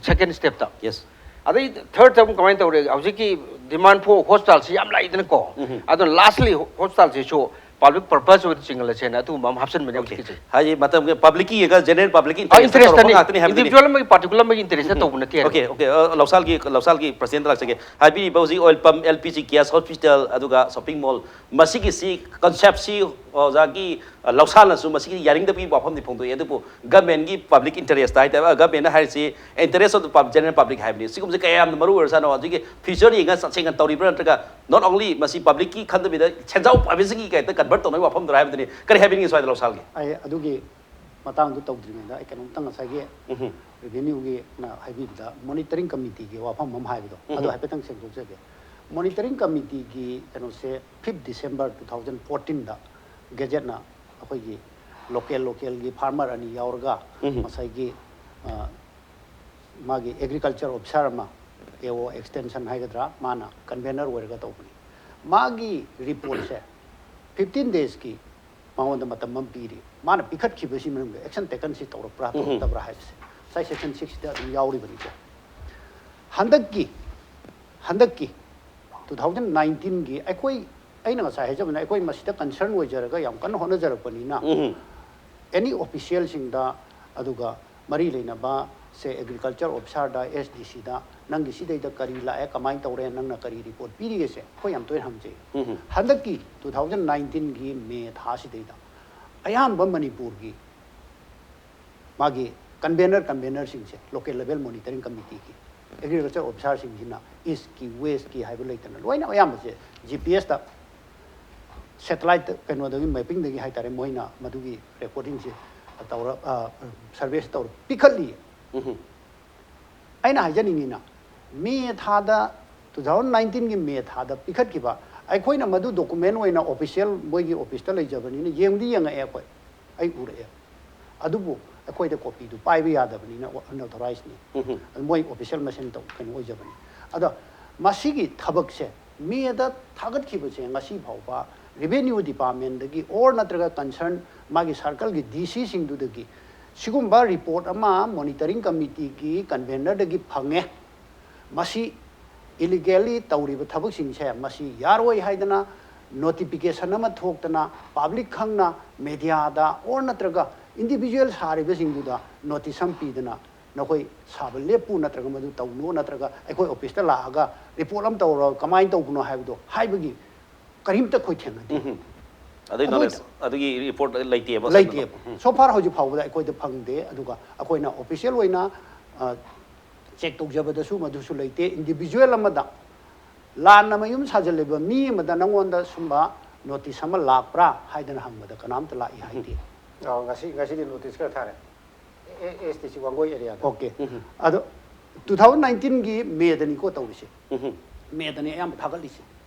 ꯁꯦꯀꯦꯟ ꯁ꯭ꯇꯦꯞꯇ꯫ ꯌꯦꯁ꯫ ꯑꯗꯩ ꯊꯔꯠꯇ ꯑꯃꯨꯛ ꯀꯃꯥꯏꯅ ꯇꯧꯔꯦ? ꯍꯧꯖꯤꯛꯀꯤ ꯗꯤꯃꯥꯟ ꯐꯣꯔ ꯍꯣꯁꯄꯤꯇꯥꯜꯁꯤ ꯌꯥꯝ ꯂꯥꯛꯏꯗꯅꯀꯣ꯫ ꯑꯗꯣ ꯂꯥꯁꯂꯤ ꯍꯣꯁꯄꯤꯇꯥꯜꯁꯤꯁꯨ ꯄꯕ꯭ꯂꯤꯛ ꯄꯔꯄꯁ ꯑꯣꯏꯕꯗ ꯆꯤꯡꯍꯜꯂꯁꯦꯅ ꯑꯗꯨꯒꯨꯝꯕ ꯑꯃ ꯍꯥꯞꯆꯤꯟꯕꯅꯦ ꯍꯧꯖꯤꯛꯀꯤꯁꯦ꯫ ꯍꯥꯏꯗꯤ ꯃꯇꯝꯒꯤ ꯄꯕ꯭ꯂꯤꯛꯀꯤ ꯌꯦꯡꯉꯒ ꯖꯦꯅꯔꯦꯜ ꯄꯕ꯭ꯂꯤꯛꯀꯤ ꯏꯟꯇꯔꯦꯁꯇ ꯇꯧꯔꯛꯄ ꯏꯟꯇꯔꯦꯁꯇꯅꯤ꯫ ꯉꯥꯛꯇꯅꯤ ꯍꯥꯏꯕꯗꯨꯅꯤ꯫ ꯏꯟꯗꯤꯕꯤꯖꯨꯋꯦꯜ ꯑꯃꯒꯤ ꯄꯥꯔꯇꯤꯀꯨꯂꯔ ꯑꯃꯒꯤ ꯏꯟꯇꯔꯦꯁꯇ ꯇꯧꯕ ꯅꯠꯇꯦ ꯍꯥꯏꯕ꯫ ꯑꯣꯀꯦ ꯑꯣꯀꯦ ꯑ, ꯂꯧꯁꯥꯜꯒꯤ ꯂꯧꯁꯥꯜꯒꯤ ꯄ꯭ꯔꯁꯤꯗꯦꯟꯇ ꯂꯥꯛꯆꯒꯦ꯫ ꯍꯥꯏꯕꯤꯔꯤꯕ ꯍꯧꯖꯤꯛ oil pump, L P G gas hospital, ꯑꯗꯨꯒ ꯁꯣꯄꯤꯡ ꯃꯣꯜ, ꯃꯁꯤꯒꯤꯁꯤ ꯀꯟꯁꯦꯞꯁꯤ ꯑꯣꯖꯥꯒꯤ ꯑ, ꯂꯧꯁꯥꯜꯅꯁꯨ ꯃꯁꯤꯒꯤ ꯌꯥꯅꯤꯡꯗꯕꯒꯤ ꯋꯥꯐꯝꯗꯤ ꯐꯣꯡꯗꯣꯛꯏ, ꯑꯗꯨꯕꯨ ꯒꯃꯦꯟꯒꯤ ꯄꯕ꯭ꯂꯤꯛ ꯏꯟꯇꯔꯦꯁꯇ ꯍꯥꯏꯇꯥꯔꯦ, ꯒꯃꯦꯟꯅ ꯍꯥꯏꯔꯤꯁꯤ ꯏꯟꯇꯔꯦꯁ ꯑꯣꯐ ꯖꯦꯅꯔꯦꯜ ꯄꯕ꯭ꯂꯤꯛ ꯍꯥꯏꯕꯅꯤ꯫ ꯁꯤꯒꯨꯝꯕꯁꯦ ꯀꯌꯥ ꯌꯥꯝꯅ ꯃꯔꯨ ꯑꯣꯏꯔꯖꯥꯠꯅꯣ? ꯍꯧꯖꯤꯛꯀꯤ ꯐ꯭ꯌꯨꯆꯔ ꯌꯦꯡꯉꯒ ꯆꯠꯁꯦꯡꯅ ꯇꯧꯔꯤꯕ꯭ꯔꯥ, ꯅꯠꯇ꯭ꯔꯒ ꯅꯣꯠ ꯑꯣꯡꯂꯤ ꯃꯁꯤ ꯄꯕ꯭ꯂꯤꯛꯀꯤ ꯈꯟꯗꯕꯤꯗ ꯁꯦꯟꯖꯥꯎ ꯄꯥꯏꯕꯁꯤꯡꯒꯤ ꯀꯩꯇ ꯀꯟꯚꯔꯠ ꯇꯧꯅꯕꯒꯤ ꯋꯥꯐꯝꯗꯨꯔꯥ ꯍꯥꯏꯕꯗꯨꯅꯤ꯫ ꯀꯔꯤ ꯍꯥꯏꯕꯤꯅꯤꯡꯉꯤ ꯁ꯭ꯋꯥꯏꯗ ꯂꯧꯁꯥꯜꯒꯤ? ꯑꯩ ꯑꯗꯨꯒꯤ ꯃꯇꯥꯡꯗꯨ ꯇꯧꯗ꯭ꯔꯤꯉꯩꯗ ꯑꯩ ꯀꯩꯅꯣꯝꯇ ꯉꯁꯥꯏꯒꯤ ꯔꯦꯚꯤꯅ꯭ꯌꯨꯒꯤ ꯍꯥꯏꯕꯤꯕꯗ ꯃꯣꯅꯤꯇꯔꯤꯡ ꯀꯃꯤꯇꯤꯒꯤ ꯋꯥꯐꯝ ꯑꯃ ꯍꯥꯏꯕꯗꯣ ꯑꯗꯨ ꯍꯥꯏꯐꯦꯠꯇꯪ ꯁꯦꯡꯗꯣꯛꯆꯒꯦ꯫ ꯃꯣꯅꯤꯇꯔꯤꯡ ꯀꯃꯤꯇꯤꯒꯤ ꯀꯩꯅꯣꯁꯦ ꯐꯤꯐ ꯗꯤꯁꯦꯝꯕꯔ ꯇꯨ ꯊꯥꯎꯖꯟ ꯐꯣꯔꯇꯤꯟꯗ ꯒꯦꯖꯦꯠꯅ ꯑꯩꯈꯣꯏꯒꯤ ꯂꯣꯀꯦꯜ ꯂꯣꯀꯦꯜꯒꯤ ꯐꯥꯔꯃꯔ ꯑꯅꯤ ꯌꯥꯎꯔꯒ ꯉꯁꯥꯏꯒꯤ ꯑ, ꯃꯥꯒꯤ ꯑꯦꯒ꯭ꯔꯤꯀꯜꯆꯔ ꯑꯣꯐꯤꯁꯥꯔ ꯑꯃ, ꯑꯦ ꯑꯣ ꯑꯦꯛꯁꯇꯦꯟꯁꯟ ꯍꯥꯏꯒꯗ꯭ꯔꯥ, ꯃꯥꯅ ꯀꯟꯚꯦꯅꯔ ꯑꯣꯏꯔꯒ ꯇꯧꯕꯅꯤ꯫ ꯃꯥꯒꯤ ꯔꯤꯄꯣꯔꯠꯁꯦ ꯐꯤꯐꯇꯤꯟ ꯗꯦꯖꯀꯤ ꯃꯉꯣꯟꯗ ꯃꯇꯝ ꯑꯃ ꯄꯤꯔꯤ꯫ ꯃꯥꯅ ꯄꯤꯈꯠꯈꯤꯕꯁꯤ ꯃꯅꯨꯡꯗ ꯑꯦꯛꯁꯟ ꯇꯦꯀꯟꯁꯤ ꯇꯧꯔꯛꯄ꯭ꯔꯥ ꯇꯧꯔꯛꯇꯕ꯭ꯔꯥ ꯍꯥꯏꯕꯁꯦ ꯉꯁꯥꯏ ꯁꯦꯛꯁꯟ ꯁꯤꯛꯁꯇ ꯑꯗꯨꯝ ꯌꯥꯎꯔꯤꯕꯅꯤꯀꯣ꯫ ꯍꯟꯗꯛꯀꯤ ꯍꯟꯗꯛꯀꯤ ꯇꯨ ꯊꯥꯎꯖꯟ ꯅꯥꯏꯟꯇꯤꯟꯒꯤ ꯑꯩꯈꯣꯏ, ꯑꯩꯅ ꯉꯁꯥꯏ ꯍꯥꯏꯖꯕꯅ ꯑꯩꯈꯣꯏ ꯃꯁꯤꯗ ꯀꯟꯁꯔꯟ ꯑꯣꯏꯖꯔꯒ ꯌꯥꯝ ꯀꯟꯅ ꯍꯣꯠꯅꯖꯔꯛꯄꯅꯤꯅ ꯑꯦꯅꯤ ꯑꯣꯐꯤꯁꯤꯌꯦꯜꯁꯤꯡꯗ ꯑꯗꯨꯒ ꯃꯔꯤ ꯂꯩꯅꯕ ꯁꯦ ꯑꯦꯒ꯭ꯔꯤꯀꯜꯆꯔ ꯑꯣꯐꯤꯁꯥꯔꯗ, ꯑꯦꯁ ꯗꯤ ꯁꯤꯗ, "ꯅꯪꯒꯤ ꯁꯤꯗꯩꯗ ꯀꯔꯤ ꯂꯥꯛꯑꯦ, ꯀꯃꯥꯏꯅ ꯇꯧꯔꯦ, ꯅꯪꯅ ꯀꯔꯤ ꯔꯤꯄꯣꯔꯠ ꯄꯤꯔꯤꯒꯦꯁꯦ?" ꯑꯩꯈꯣꯏ ꯌꯥꯝ ꯇꯣꯏꯅ ꯍꯪꯖꯩ꯫ ꯎꯝ. ꯍꯟꯗꯛꯀꯤ ꯇꯨ ꯊꯥꯎꯖꯟ ꯅꯥꯏꯟꯇꯤꯟꯒꯤ ꯃꯦ ꯊꯥꯁꯤꯗꯩꯗ ꯑꯌꯥꯝꯕ ꯃꯅꯤꯄꯨꯔꯒꯤ ꯃꯥꯒꯤ ꯀꯟꯚꯦꯅꯔ ꯀꯟꯚꯦꯅꯔꯁꯤꯡꯁꯦ, ꯂꯣꯀꯦꯜ ꯂꯦꯚꯦꯜ ꯃꯣꯅꯤꯇꯔꯤꯡ ꯀꯃꯤꯇꯤꯒꯤ ꯑꯦꯒ꯭ꯔꯤꯀꯜꯆꯔ ꯑꯣꯐꯤꯁꯥꯔꯁꯤꯡꯁꯤꯅ ꯏꯁꯀꯤ ꯋꯦꯁꯀꯤ ꯍꯥꯏꯕ ꯂꯩꯇꯅ ꯂꯣꯏꯅ ꯑꯌꯥꯝꯕꯁꯦ ꯖꯤ ꯄꯤ ꯑꯦꯁꯇ, ꯁꯦꯇꯦꯂꯥꯏꯠ ꯀꯩꯅꯣꯗꯒꯤ, ꯃꯦꯄꯤꯡꯗꯒꯤ ꯍꯥꯏꯇꯥꯔꯦ, ꯃꯣꯏꯅ ꯃꯗꯨꯒꯤ ꯔꯦꯀꯣꯔꯗꯤꯡꯁꯦ ꯇꯧꯔ, ꯁꯔꯚꯦꯁꯤ ꯇꯧꯔ ꯄꯤꯈꯠꯂꯤ꯫ ꯎꯝ. ꯑꯩꯅ ꯍꯥꯏꯖꯅꯤꯡꯉꯤꯅ, ꯃꯦ ꯊꯥꯗ, ꯇꯨ ꯊꯥꯎꯖꯟ ꯅꯥꯏꯟꯇꯤꯟꯒꯤ ꯃꯦ ꯊꯥꯗ ꯄꯤꯈꯠꯈꯤꯕ, ꯑꯩꯈꯣꯏꯅ ꯃꯗꯨ ꯗꯣꯀꯨꯃꯦꯟ ꯑꯣꯏꯅ ꯑꯣꯐꯤꯁꯤꯌꯦꯜ ꯃꯣꯏꯒꯤ ꯑꯣꯐꯤꯁꯇ ꯂꯩꯖꯕꯅꯤꯅ ꯌꯦꯡꯗꯤ ꯌꯦꯡꯉꯛꯑꯦ ꯑꯩꯈꯣꯏ, ꯑꯩ ꯎꯔꯛꯑꯦ꯫ ꯑꯗꯨꯕꯨ ꯑꯩꯈꯣꯏꯗ ꯀꯣꯄꯤꯗꯨ ꯄꯥꯏꯕ ꯌꯥꯗꯕꯅꯤꯅ ꯑꯟꯑꯣꯊꯣꯔꯥꯏꯖꯅꯤ꯫ ꯎꯝ. ꯑꯗꯨ ꯃꯣꯏ ꯑꯣꯐꯤꯁꯤꯌꯦꯜ ꯃꯁꯦꯟ ꯇꯧ, ꯀꯩꯅꯣ ꯑꯣꯏꯖꯕꯅꯤ꯫ ꯑꯗꯣ ꯃꯁꯤꯒꯤ ꯊꯕꯛꯁꯦ ꯃꯦꯗ ꯊꯥꯒꯠꯈꯤꯕꯁꯦ ꯉꯁꯤ ꯐꯥꯎꯕ ꯔꯦꯚꯦꯅ꯭ꯌꯨ ꯗꯤꯄꯥꯔꯠꯃꯦꯟꯗꯒꯤ ꯑꯣꯔ ꯅꯠꯇ꯭ꯔꯒ ꯀꯟꯁꯔꯟ ꯃꯥꯒꯤ ꯁꯥꯔꯀꯜꯒꯤ ꯗꯤ ꯁꯤꯁꯤꯡꯗꯨꯗꯒꯤ ꯁꯤꯒꯨꯝꯕ ꯔꯤꯄꯣꯔꯠ ꯑꯃ ꯃꯣꯅꯤꯇꯔꯤꯡ ꯀꯃꯤꯇꯤꯒꯤ ꯀꯟꯚꯦꯅꯔꯗꯒꯤ ꯐꯪꯉꯦ, ꯃꯁꯤ ꯏꯂꯤꯒꯦꯜꯂꯤ ꯇꯧꯔꯤꯕ ꯊꯕꯛꯁꯤꯡꯁꯦ ꯃꯁꯤ ꯌꯥꯔꯣꯏ ꯍꯥꯏꯗꯅ ꯅꯣꯇꯤꯐꯤꯀꯦꯁꯟ ꯑꯃ ꯊꯣꯛꯇꯅ, ꯄꯥꯕ꯭ꯂꯤꯛ ꯈꯪꯅ, ꯃꯦꯗꯤꯌꯥꯗ ꯑꯣꯔ ꯅꯠꯇ꯭ꯔꯒ ꯏꯟꯗꯤꯚꯤꯖꯨꯋꯦꯜ ꯁꯥꯔꯤꯕꯁꯤꯡꯗꯨꯗ ꯅꯣꯇꯤꯁ ꯑꯃ ꯄꯤꯗꯅ, "ꯅꯈꯣꯏ ꯁꯥꯕ ꯂꯦꯞꯄꯨ, ꯅꯠꯇ꯭ꯔꯒ ꯃꯗꯨ ꯇꯧꯅꯨ, ꯅꯠꯇ꯭ꯔꯒ ꯑꯩꯈꯣꯏ ꯑꯣꯐꯤꯁꯇ ꯂꯥꯛꯑꯒ ꯔꯤꯄꯣꯔꯠ ꯑꯃ ꯇꯧꯔꯣ, ꯀꯃꯥꯏꯅ ꯇꯧꯕꯅꯣ?" ꯍꯥꯏꯕꯗꯣ ꯍꯥꯏꯕꯒꯤ ꯀꯔꯤꯝꯇ ꯑꯩꯈꯣꯏ ꯊꯦꯡꯅꯗꯦ꯫ ꯎꯝ. ꯑꯗꯨꯒꯤ ꯑꯗꯨ ꯅꯣꯂꯦꯖ, ꯑꯗꯨꯒꯤ ꯔꯤꯄꯣꯔꯠ ꯂꯩꯇꯦꯕ? ꯂꯩꯇꯦꯕ꯫ ꯎꯝ. ꯁꯣ ꯐꯥꯔ ꯍꯧꯖꯤꯛ ꯐꯥꯎꯕꯗ ꯑꯩꯈꯣꯏꯗ ꯐꯪꯗꯦ꯫ ꯑꯗꯨꯒ ꯑꯩꯈꯣꯏꯅ ꯑꯣꯐꯤꯁꯤꯌꯦꯜ ꯑꯣꯏꯅ, ꯑ, ꯆꯦꯛ ꯇꯧꯖꯕꯗꯁꯨ ꯃꯗꯨꯁꯨ ꯂꯩꯇꯦ꯫ ꯏꯟꯗꯤꯚꯤꯖꯨꯋꯦꯜ ꯑꯃꯗ, ꯂꯥꯟꯅ ꯃꯌꯨꯝ ꯁꯥꯖꯜꯂꯤꯕ ꯃꯤ ꯑꯃꯗ ꯅꯪꯉꯣꯟꯗ ꯁꯨꯝꯕ ꯅꯣꯇꯤꯁ ꯑꯃ ꯂꯥꯛꯄ꯭ꯔꯥ ꯍꯥꯏꯗꯅ ꯍꯪꯕꯗ ꯀꯅꯥꯝꯇ ꯂꯥꯛꯏ ꯍꯥꯏꯗꯦ꯫ ꯑꯣ, ꯉꯁꯤ, ꯉꯁꯤꯗꯤ ꯅꯣꯇꯤꯁ ꯈꯔ ꯊꯥꯔꯦ꯫ ꯑꯦ, ꯑꯦꯁ ꯇꯤ ꯁꯤ ꯋꯥꯡꯒꯣꯏ ꯑꯦꯔꯤꯌꯥꯗ꯫ ꯑꯣꯀꯦ꯫ ꯎꯝ. ꯑꯗꯣ ꯇꯨ ꯊꯥꯎꯖꯟ ꯅꯥꯏꯟꯇꯤꯟꯒꯤ ꯃꯦꯗꯅꯤꯀꯣ ꯇꯧꯔꯤꯁꯦ꯫ ꯎꯝ. ꯃꯦꯗꯅꯤ ꯑꯌꯥꯝꯕ ꯊꯥꯒꯠꯂꯤꯁꯦ,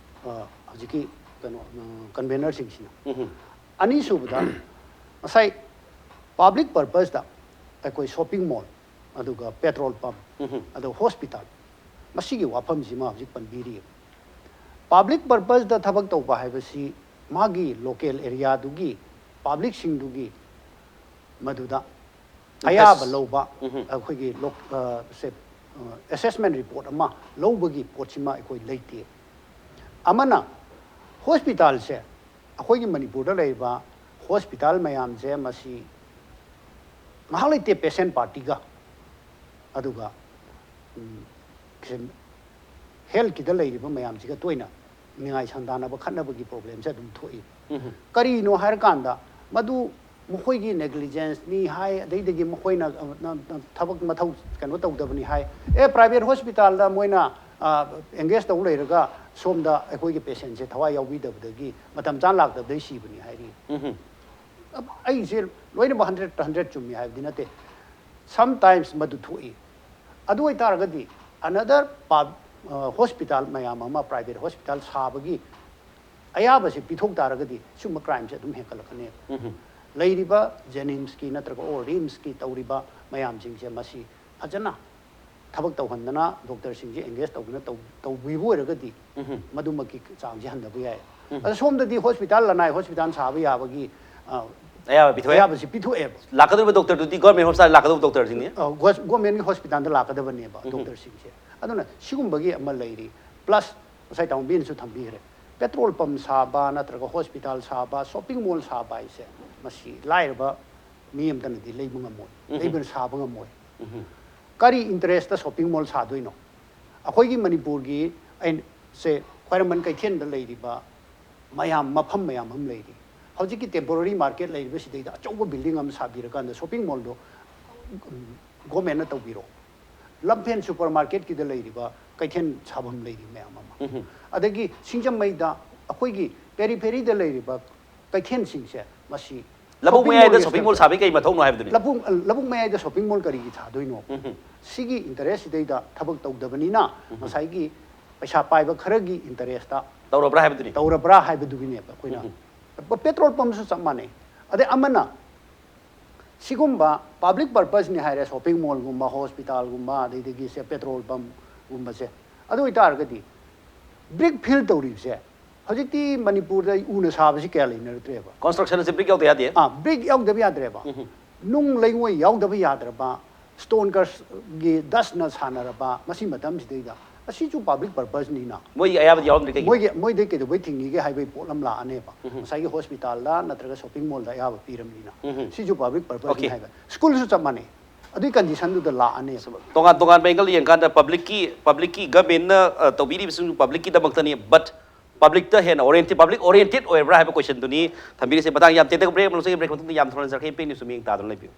ꯑ, ꯍꯧꯖꯤꯛꯀꯤ ꯀꯩꯅꯣ, ꯑ, ꯀꯟꯚꯦꯅꯔꯁꯤꯡꯁꯤꯅ꯫ ꯎꯝ. ꯑꯅꯤꯁꯨꯕꯗ, ꯉꯁꯥꯏ ꯄꯥꯕ꯭ꯂꯤꯛ ꯄꯔꯄꯁꯇ ꯑꯩꯈꯣꯏ ꯁꯣꯞꯄꯤꯡ ꯃꯣꯜ, ꯑꯗꯨꯒ ꯄꯦꯇ꯭ꯔꯣꯜ ꯄꯝ, ꯎꯝ. ꯑꯗꯨꯒ ꯍꯣꯁꯄꯤꯇꯥꯜ, ꯃꯁꯤꯒꯤ ꯋꯥꯐꯝꯁꯤꯃ ꯍꯧꯖꯤꯛ ꯄꯟꯕꯤꯔꯤ꯫ ꯄꯥꯕ꯭ꯂꯤꯛ ꯄꯔꯄꯁꯇ ꯊꯕꯛ ꯇꯧꯕ ꯍꯥꯏꯕꯁꯤ ꯃꯥꯒꯤ ꯂꯣꯀꯦꯜ ꯑꯦꯔꯤꯌꯥꯗꯨꯒꯤ ꯄꯥꯕ꯭ꯂꯤꯛꯁꯤꯡꯗꯨꯒꯤ ꯃꯗꯨꯗ Interest. ꯑꯌꯥꯕ ꯂꯧꯕ, ꯎꯝ. ꯑꯩꯈꯣꯏꯒꯤ ꯂꯣꯛ-, ꯑ, ꯁꯦ, ꯑ, ꯑꯦꯁꯦꯁꯃꯦꯟ ꯔꯤꯄꯣꯔꯠ ꯑꯃ ꯂꯧꯕꯒꯤ ꯄꯣꯠꯁꯤꯃ ꯑꯩꯈꯣꯏ ꯂꯩꯇꯦ꯫ ꯑꯃꯅ, ꯍꯣꯁꯄꯤꯇꯥꯜꯁꯦ, ꯑꯩꯈꯣꯏꯒꯤ ꯃꯅꯤꯄꯨꯔꯗ ꯂꯩꯔꯤꯕ ꯍꯣꯁꯄꯤꯇꯥꯜ ꯃꯌꯥꯝꯁꯦ, ꯃꯁꯤ ꯉꯥꯏꯍꯥꯛ ꯂꯩꯇꯦ ꯄꯦꯁꯦꯟ ꯄꯥꯔꯇꯤꯒ ꯑꯗꯨꯒ ꯎꯝ, ꯁꯤ ꯍꯦꯜꯠꯀꯤꯗ ꯂꯩꯔꯤꯕ ꯃꯌꯥꯝꯁꯤꯒ ꯇꯣꯏꯅ ꯅꯤꯡꯉꯥꯏ ꯁꯪꯗꯥꯅꯕ ꯈꯠꯅꯕꯒꯤ ꯄ꯭ꯔꯣꯕ꯭ꯂꯦꯝꯁꯦ ꯑꯗꯨꯝ ꯊꯣꯛꯏ꯫ ꯀꯔꯤꯅꯣ ꯍꯥꯏꯔꯀꯥꯟꯗ ꯃꯗꯨ ꯃꯈꯣꯏꯒꯤ ꯅꯦꯒ꯭ꯂꯤꯖꯦꯟꯁꯅꯤ ꯍꯥꯏ, ꯑꯗꯩꯗꯒꯤ ꯃꯈꯣꯏꯅ ꯑ, ꯅ- ꯅ- ꯊꯕꯛ ꯃꯊꯧ ꯀꯩꯅꯣ ꯇꯧꯗꯕꯅꯤ ꯍꯥꯏ꯫ ꯑꯦ, ꯄ꯭ꯔꯥꯏꯚꯦꯠ ꯍꯣꯁꯄꯤꯇꯥꯜꯗ ꯃꯣꯏꯅ ꯑꯦꯡꯒꯦꯖ ꯇꯧ ꯂꯩꯔꯒ ꯁꯣꯝꯗ ꯑꯩꯈꯣꯏꯒꯤ ꯄꯦꯁꯦꯟꯁꯦ ꯊꯋꯥꯏ ꯌꯥꯎꯕꯤꯗꯕꯗꯒꯤ ꯃꯇꯝ ꯆꯥꯅ ꯂꯥꯛꯇꯕꯗꯒꯤ ꯁꯤꯕꯅꯤ ꯍꯥꯏꯔꯤ꯫ ꯑꯩꯁꯦ ꯂꯣꯏꯅꯃꯛ ꯍꯟꯗ꯭ꯔꯦꯠ ꯍꯟꯗ꯭ꯔꯦꯠ ꯆꯨꯝꯃꯤ ꯍꯥꯏꯕꯗꯤ ꯅꯠꯇꯦ꯫ ꯁꯝ ꯇꯥꯏꯝꯁ ꯃꯗꯨ ꯊꯣꯛꯏ꯫ ꯑꯗꯨ ꯑꯣꯏꯇꯥꯔꯒꯗꯤ ꯑꯅꯗꯔ ꯍꯣꯁꯄꯤꯇꯥꯜ ꯃꯌꯥꯝ ꯑꯃ, ꯄ꯭ꯔꯥꯏꯚꯦꯠ ꯍꯣꯁꯄꯤꯇꯥꯜ ꯁꯥꯕꯒꯤ ꯑꯌꯥꯕꯁꯤ ꯄꯤꯊꯣꯛ ꯇꯥꯔꯒꯗꯤ ꯁꯤꯒꯨꯝꯕ ꯀ꯭ꯔꯥꯏꯝꯁꯦ ꯑꯗꯨꯝ ꯍꯦꯟꯒꯠꯂꯛꯀꯅꯦꯕ꯫ ꯂꯩꯔꯤꯕ ꯖꯦꯅꯤꯝꯁꯀꯤ ꯅꯠꯇ꯭ꯔꯒ ꯑꯣ ꯔꯤꯝꯁꯀꯤ ꯇꯧꯔꯤꯕ ꯃꯌꯥꯝꯁꯤꯡꯁꯦ ꯃꯁꯤ ꯐꯖꯅ ꯊꯕꯛ ꯇꯧꯍꯟꯗꯅ ꯗꯣꯛꯇꯔꯁꯤꯡꯁꯦ ꯑꯦꯡꯒꯦꯖ ꯇꯧꯗꯅ ꯇꯧ- ꯇꯧꯕꯤꯕ ꯑꯣꯏꯔꯒꯗꯤ ꯃꯗꯨꯃꯛꯀꯤ ꯆꯥꯡꯁꯦ ꯍꯟꯊꯕ ꯌꯥꯏ꯫ ꯑꯗꯣ ꯁꯣꯝꯗꯗꯤ ꯍꯣꯁꯄꯤꯇꯥꯜ, ꯂꯅꯥꯏ ꯍꯣꯁꯄꯤꯇꯥꯜ ꯁꯥꯕ ꯌꯥꯕꯒꯤ ꯑ, ꯑꯌꯥꯕ ꯄꯤꯊꯣꯛꯑꯦ꯫ ꯑꯌꯥꯕꯁꯤ ꯄꯤꯊꯣꯛꯑꯦꯕ꯫ ꯂꯥꯛꯀꯗꯧꯔꯤꯕ ꯗꯣꯛꯇꯔꯗꯨꯗꯤ ꯒꯣꯔꯃꯦꯟ ꯍꯣꯁꯄꯤꯇꯥꯜ ꯂꯥꯛꯀꯗꯧꯕ ꯗꯣꯛꯇꯔꯁꯤꯡꯅꯤ꯫ ꯑ, ꯒꯣꯁ- ꯒꯣꯔꯃꯦꯟꯒꯤ ꯍꯣꯁꯄꯤꯇꯥꯜꯗ ꯂꯥꯛꯀꯗꯕꯅꯦꯕ ꯗꯣꯛꯇꯔꯁꯤꯡꯁꯦ꯫ ꯑꯗꯨꯅ ꯁꯤꯒꯨꯝꯕꯒꯤ ꯑꯃ ꯂꯩꯔꯤ꯫ ꯄ꯭ꯂꯁ ꯉꯁꯥꯏ ꯇꯥꯃꯣꯕꯤꯅꯁꯨ ꯊꯝꯕꯤꯈ꯭ꯔꯦ, ꯄꯦꯇ꯭ꯔꯣꯜ ꯄꯝ ꯁꯥꯕ ꯅꯠꯇ꯭ꯔꯒ ꯍꯣꯁꯄꯤꯇꯥꯜ ꯁꯥꯕ, ꯁꯣꯞꯄꯤꯡ ꯃꯣꯜ ꯁꯥꯕ ꯍꯥꯏꯁꯦ ꯃꯁꯤ ꯂꯥꯏꯔꯕ ꯃꯤ ꯑꯃꯇꯅꯗꯤ ꯂꯩꯕ ꯉꯝꯃꯣꯏ, ꯂꯩꯕꯅ ꯁꯥꯕ ꯉꯝꯃꯣꯏ꯫ ꯀꯔꯤ ꯏꯟꯇꯔꯦꯁꯇ ꯁꯣꯞꯄꯤꯡ ꯃꯣꯜ ꯁꯥꯗꯣꯏꯅꯣ? ꯑꯩꯈꯣꯏꯒꯤ ꯃꯅꯤꯄꯨꯔꯒꯤ ꯑꯩꯅ ꯁꯦ ꯈ꯭ꯋꯥꯏꯔꯝꯕꯟ ꯀꯩꯊꯦꯜꯗ ꯂꯩꯔꯤꯕ ꯃꯌꯥꯝ, ꯃꯐꯝ ꯃꯌꯥꯝ ꯑꯃ ꯂꯩꯔꯤ꯫ ꯍꯧꯖꯤꯛꯀꯤ ꯇꯦꯝꯄꯣꯔꯔꯤ ꯃꯥꯔꯀꯦꯠ ꯂꯩꯔꯤꯕꯁꯤꯗꯩꯗ ꯑꯆꯧꯕ ꯕꯤꯜꯗꯤꯡ ꯑꯃ ꯁꯥꯕꯤꯔꯀꯥꯟꯗ ꯁꯣꯞꯄꯤꯡ ꯃꯣꯜꯗꯣ ꯒꯣꯔꯃꯦꯟꯅ ꯇꯧꯕꯤꯔꯣ꯫ ꯂꯝꯐꯦꯟ ꯁꯨꯄꯔ ꯃꯥꯔꯀꯦꯠꯀꯤꯗ ꯂꯩꯔꯤꯕ ꯀꯩꯊꯦꯜ ꯁꯥꯐꯝ ꯂꯩꯔꯤ ꯃꯌꯥꯝ ꯑꯃ꯫ ꯑꯗꯒꯤ ꯁꯤꯡꯖꯃꯩꯗ ꯑꯩꯈꯣꯏꯒꯤ ꯄꯦꯔꯤꯐꯦꯔꯤꯗ ꯂꯩꯔꯤꯕ ꯀꯩꯊꯦꯜꯁꯤꯡꯁꯦ ꯃꯁꯤ ꯂꯧꯕꯨꯛ shopping ꯃꯌꯥꯏꯗ mall ꯁꯣꯞꯄꯤꯡ ꯃꯣꯜ ꯁꯥꯕꯒꯤ ꯀꯩ ꯃꯊꯧꯅꯣ ꯍꯥꯏꯕꯗꯨꯅꯤ꯫ ꯂꯧꯕꯨꯛ, ꯂꯧꯕꯨꯛ ꯃꯌꯥꯏꯗ ꯁꯣꯞꯄꯤꯡ ꯃꯣꯜ ꯀꯔꯤꯒꯤ ꯁꯥꯗꯣꯏꯅꯣ? ꯁꯤꯒꯤ ꯏꯟꯇꯔꯦꯁꯁꯤꯗꯩꯗ ꯊꯕꯛ ꯇꯧꯗꯕꯅꯤꯅ ꯉꯁꯥꯏꯒꯤ ꯄꯩꯁꯥ ꯄꯥꯏꯕ ꯈꯔꯒꯤ ꯏꯟꯇꯔꯦꯁꯇ ꯇꯧꯔꯕ꯭ꯔꯥ ꯍꯥꯏꯕꯗꯨꯅꯤ꯫ ꯇꯧꯔꯕ꯭ꯔꯥ ꯍꯥꯏꯕꯗꯨꯒꯤꯅꯦꯕ ꯑꯩꯈꯣꯏꯅ꯫ ꯄꯦꯇ꯭ꯔꯣꯜ ꯄꯝꯁꯨ ꯆꯞ ꯃꯥꯟꯅꯩ꯫ ꯑꯗꯩ ꯑꯃꯅ ꯁꯤꯒꯨꯝꯕ ꯄꯥꯕ꯭ꯂꯤꯛ ꯄꯔꯄꯁꯅꯤ ꯍꯥꯏꯔꯦ, ꯁꯣꯞꯄꯤꯡ ꯃꯣꯜꯒꯨꯝꯕ, ꯍꯣꯁꯄꯤꯇꯥꯜꯒꯨꯝꯕ, ꯑꯗꯩꯗꯒꯤ ꯁꯦ ꯄꯦꯇ꯭ꯔꯣꯜ ꯄꯝꯒꯨꯝꯕꯁꯦ꯫ ꯑꯗꯨ ꯑꯣꯏꯇꯥꯔꯒꯗꯤ ꯕ꯭ꯔꯤꯛ ꯐꯤꯜ ꯇꯧꯔꯤꯕꯁꯦ ꯍꯧꯖꯤꯛꯇꯤ ꯃꯅꯤꯄꯨꯔꯗ ꯎꯅ ꯁꯥꯕꯁꯤ ꯀꯌꯥ ꯂꯩꯅꯔꯛꯇ꯭ꯔꯦꯕ꯫ ꯀꯟꯁꯇ꯭ꯔꯛꯁꯟ ꯑꯁꯤ ꯕ꯭ꯔꯤꯛ ꯌꯥꯎꯗ ꯌꯥꯗꯦ꯫ ꯑꯥ, ꯕ꯭ꯔꯤꯛ ꯌꯥꯎꯗꯕ ꯌꯥꯗ꯭ꯔꯦꯕ꯫ ꯅꯨꯡ ꯂꯩꯉꯣꯏ ꯌꯥꯎꯗꯕ ꯌꯥꯗ꯭ꯔꯕ, ꯁ꯭ꯇꯣꯟ ꯀꯔꯁꯒꯤ ꯗꯁꯅ ꯁꯥꯟꯅꯔꯕ ꯃꯁꯤ ꯃꯇꯝꯁꯤꯗꯩꯗ ꯑꯁꯤꯁꯨ ꯄꯥꯕ꯭ꯂꯤꯛ ꯄꯔꯄꯁꯅꯤꯅ꯫ ꯃꯣꯏꯒꯤ ꯑꯌꯥꯕꯗꯤ ꯌꯥꯎꯔꯝꯗ꯭ꯔꯦ ꯀꯩꯒꯤꯅꯣ? ꯃꯣꯏꯒꯤ, ꯃꯣꯏꯗꯩ ꯀꯩꯗꯧꯕꯩ ꯊꯤꯡꯉꯤꯒꯦ ꯍꯥꯏꯕꯒꯤ ꯄꯣꯠ ꯑꯃ ꯂꯥꯛꯑꯅꯦꯕ꯫ ꯉꯁꯥꯏꯒꯤ ꯍꯣꯁꯄꯤꯇꯥꯜꯗ ꯅꯠꯇ꯭ꯔꯒ ꯁꯣꯞꯄꯤꯡ ꯃꯣꯜꯗ ꯑꯌꯥꯕ ꯄꯤꯔꯕꯅꯤꯅ꯫ ꯁꯤꯁꯨ ꯄꯥꯕ꯭ꯂꯤꯛ ꯄꯔꯄꯁꯅꯤ Okay. ꯍꯥꯏꯕ꯫ ꯁ꯭ꯀꯨꯜꯁꯨ ꯆꯞ ꯃꯥꯟꯅꯩ꯫ ꯑꯗꯨꯒꯤ ꯀꯟꯗꯤꯁꯟꯗꯨꯗ ꯂꯥꯛꯑꯅꯦꯕ꯫ ꯇꯣꯉꯥꯟ ꯇꯣꯉꯥꯟꯕ ꯑꯦꯡꯒꯜ ꯌꯦꯡꯀꯥꯟꯗ ꯄꯕ꯭ꯂꯤꯛꯀꯤ ꯄꯕ꯭ꯂꯤꯛꯀꯤ ꯒꯃꯦꯟꯅ ꯇꯧꯕꯤꯔꯤꯕꯁꯤꯡ ꯄꯕ꯭ꯂꯤꯛꯀꯤꯗꯃꯛꯇꯅꯤ, ꯕꯠ ꯄꯕ꯭ꯂꯤꯛꯇ ꯍꯦꯟꯅ ꯑꯣꯔꯤꯌꯦꯟꯇꯦꯠ ꯄꯕ꯭ꯂꯤꯛ ꯑꯣꯔꯤꯌꯦꯟꯇꯦꯠ ꯑꯣꯏꯕ꯭ꯔꯥ ꯍꯥꯏꯕ ꯀꯣꯏꯁꯟꯗꯨꯅꯤ ꯊꯝꯕꯤꯔꯤꯁꯦ꯫ ꯃꯇꯥꯡ ꯌꯥꯝ ꯇꯦꯟꯇꯛ ꯕ꯭ꯔꯦꯛ ꯑꯃ ꯂꯧꯖꯒꯦ꯫ ꯕ꯭ꯔꯦꯛ ꯃꯇꯨꯡꯗ ꯌꯥꯝ ꯊꯨꯅ ꯍꯟꯖꯔꯛꯀꯦ꯫ ꯏꯝꯄꯦꯛ ꯅ꯭ꯌꯨꯁ ꯃꯤꯠꯌꯦꯡ ꯇꯥꯗꯨꯅ ꯂꯩꯕꯤꯌꯨ꯫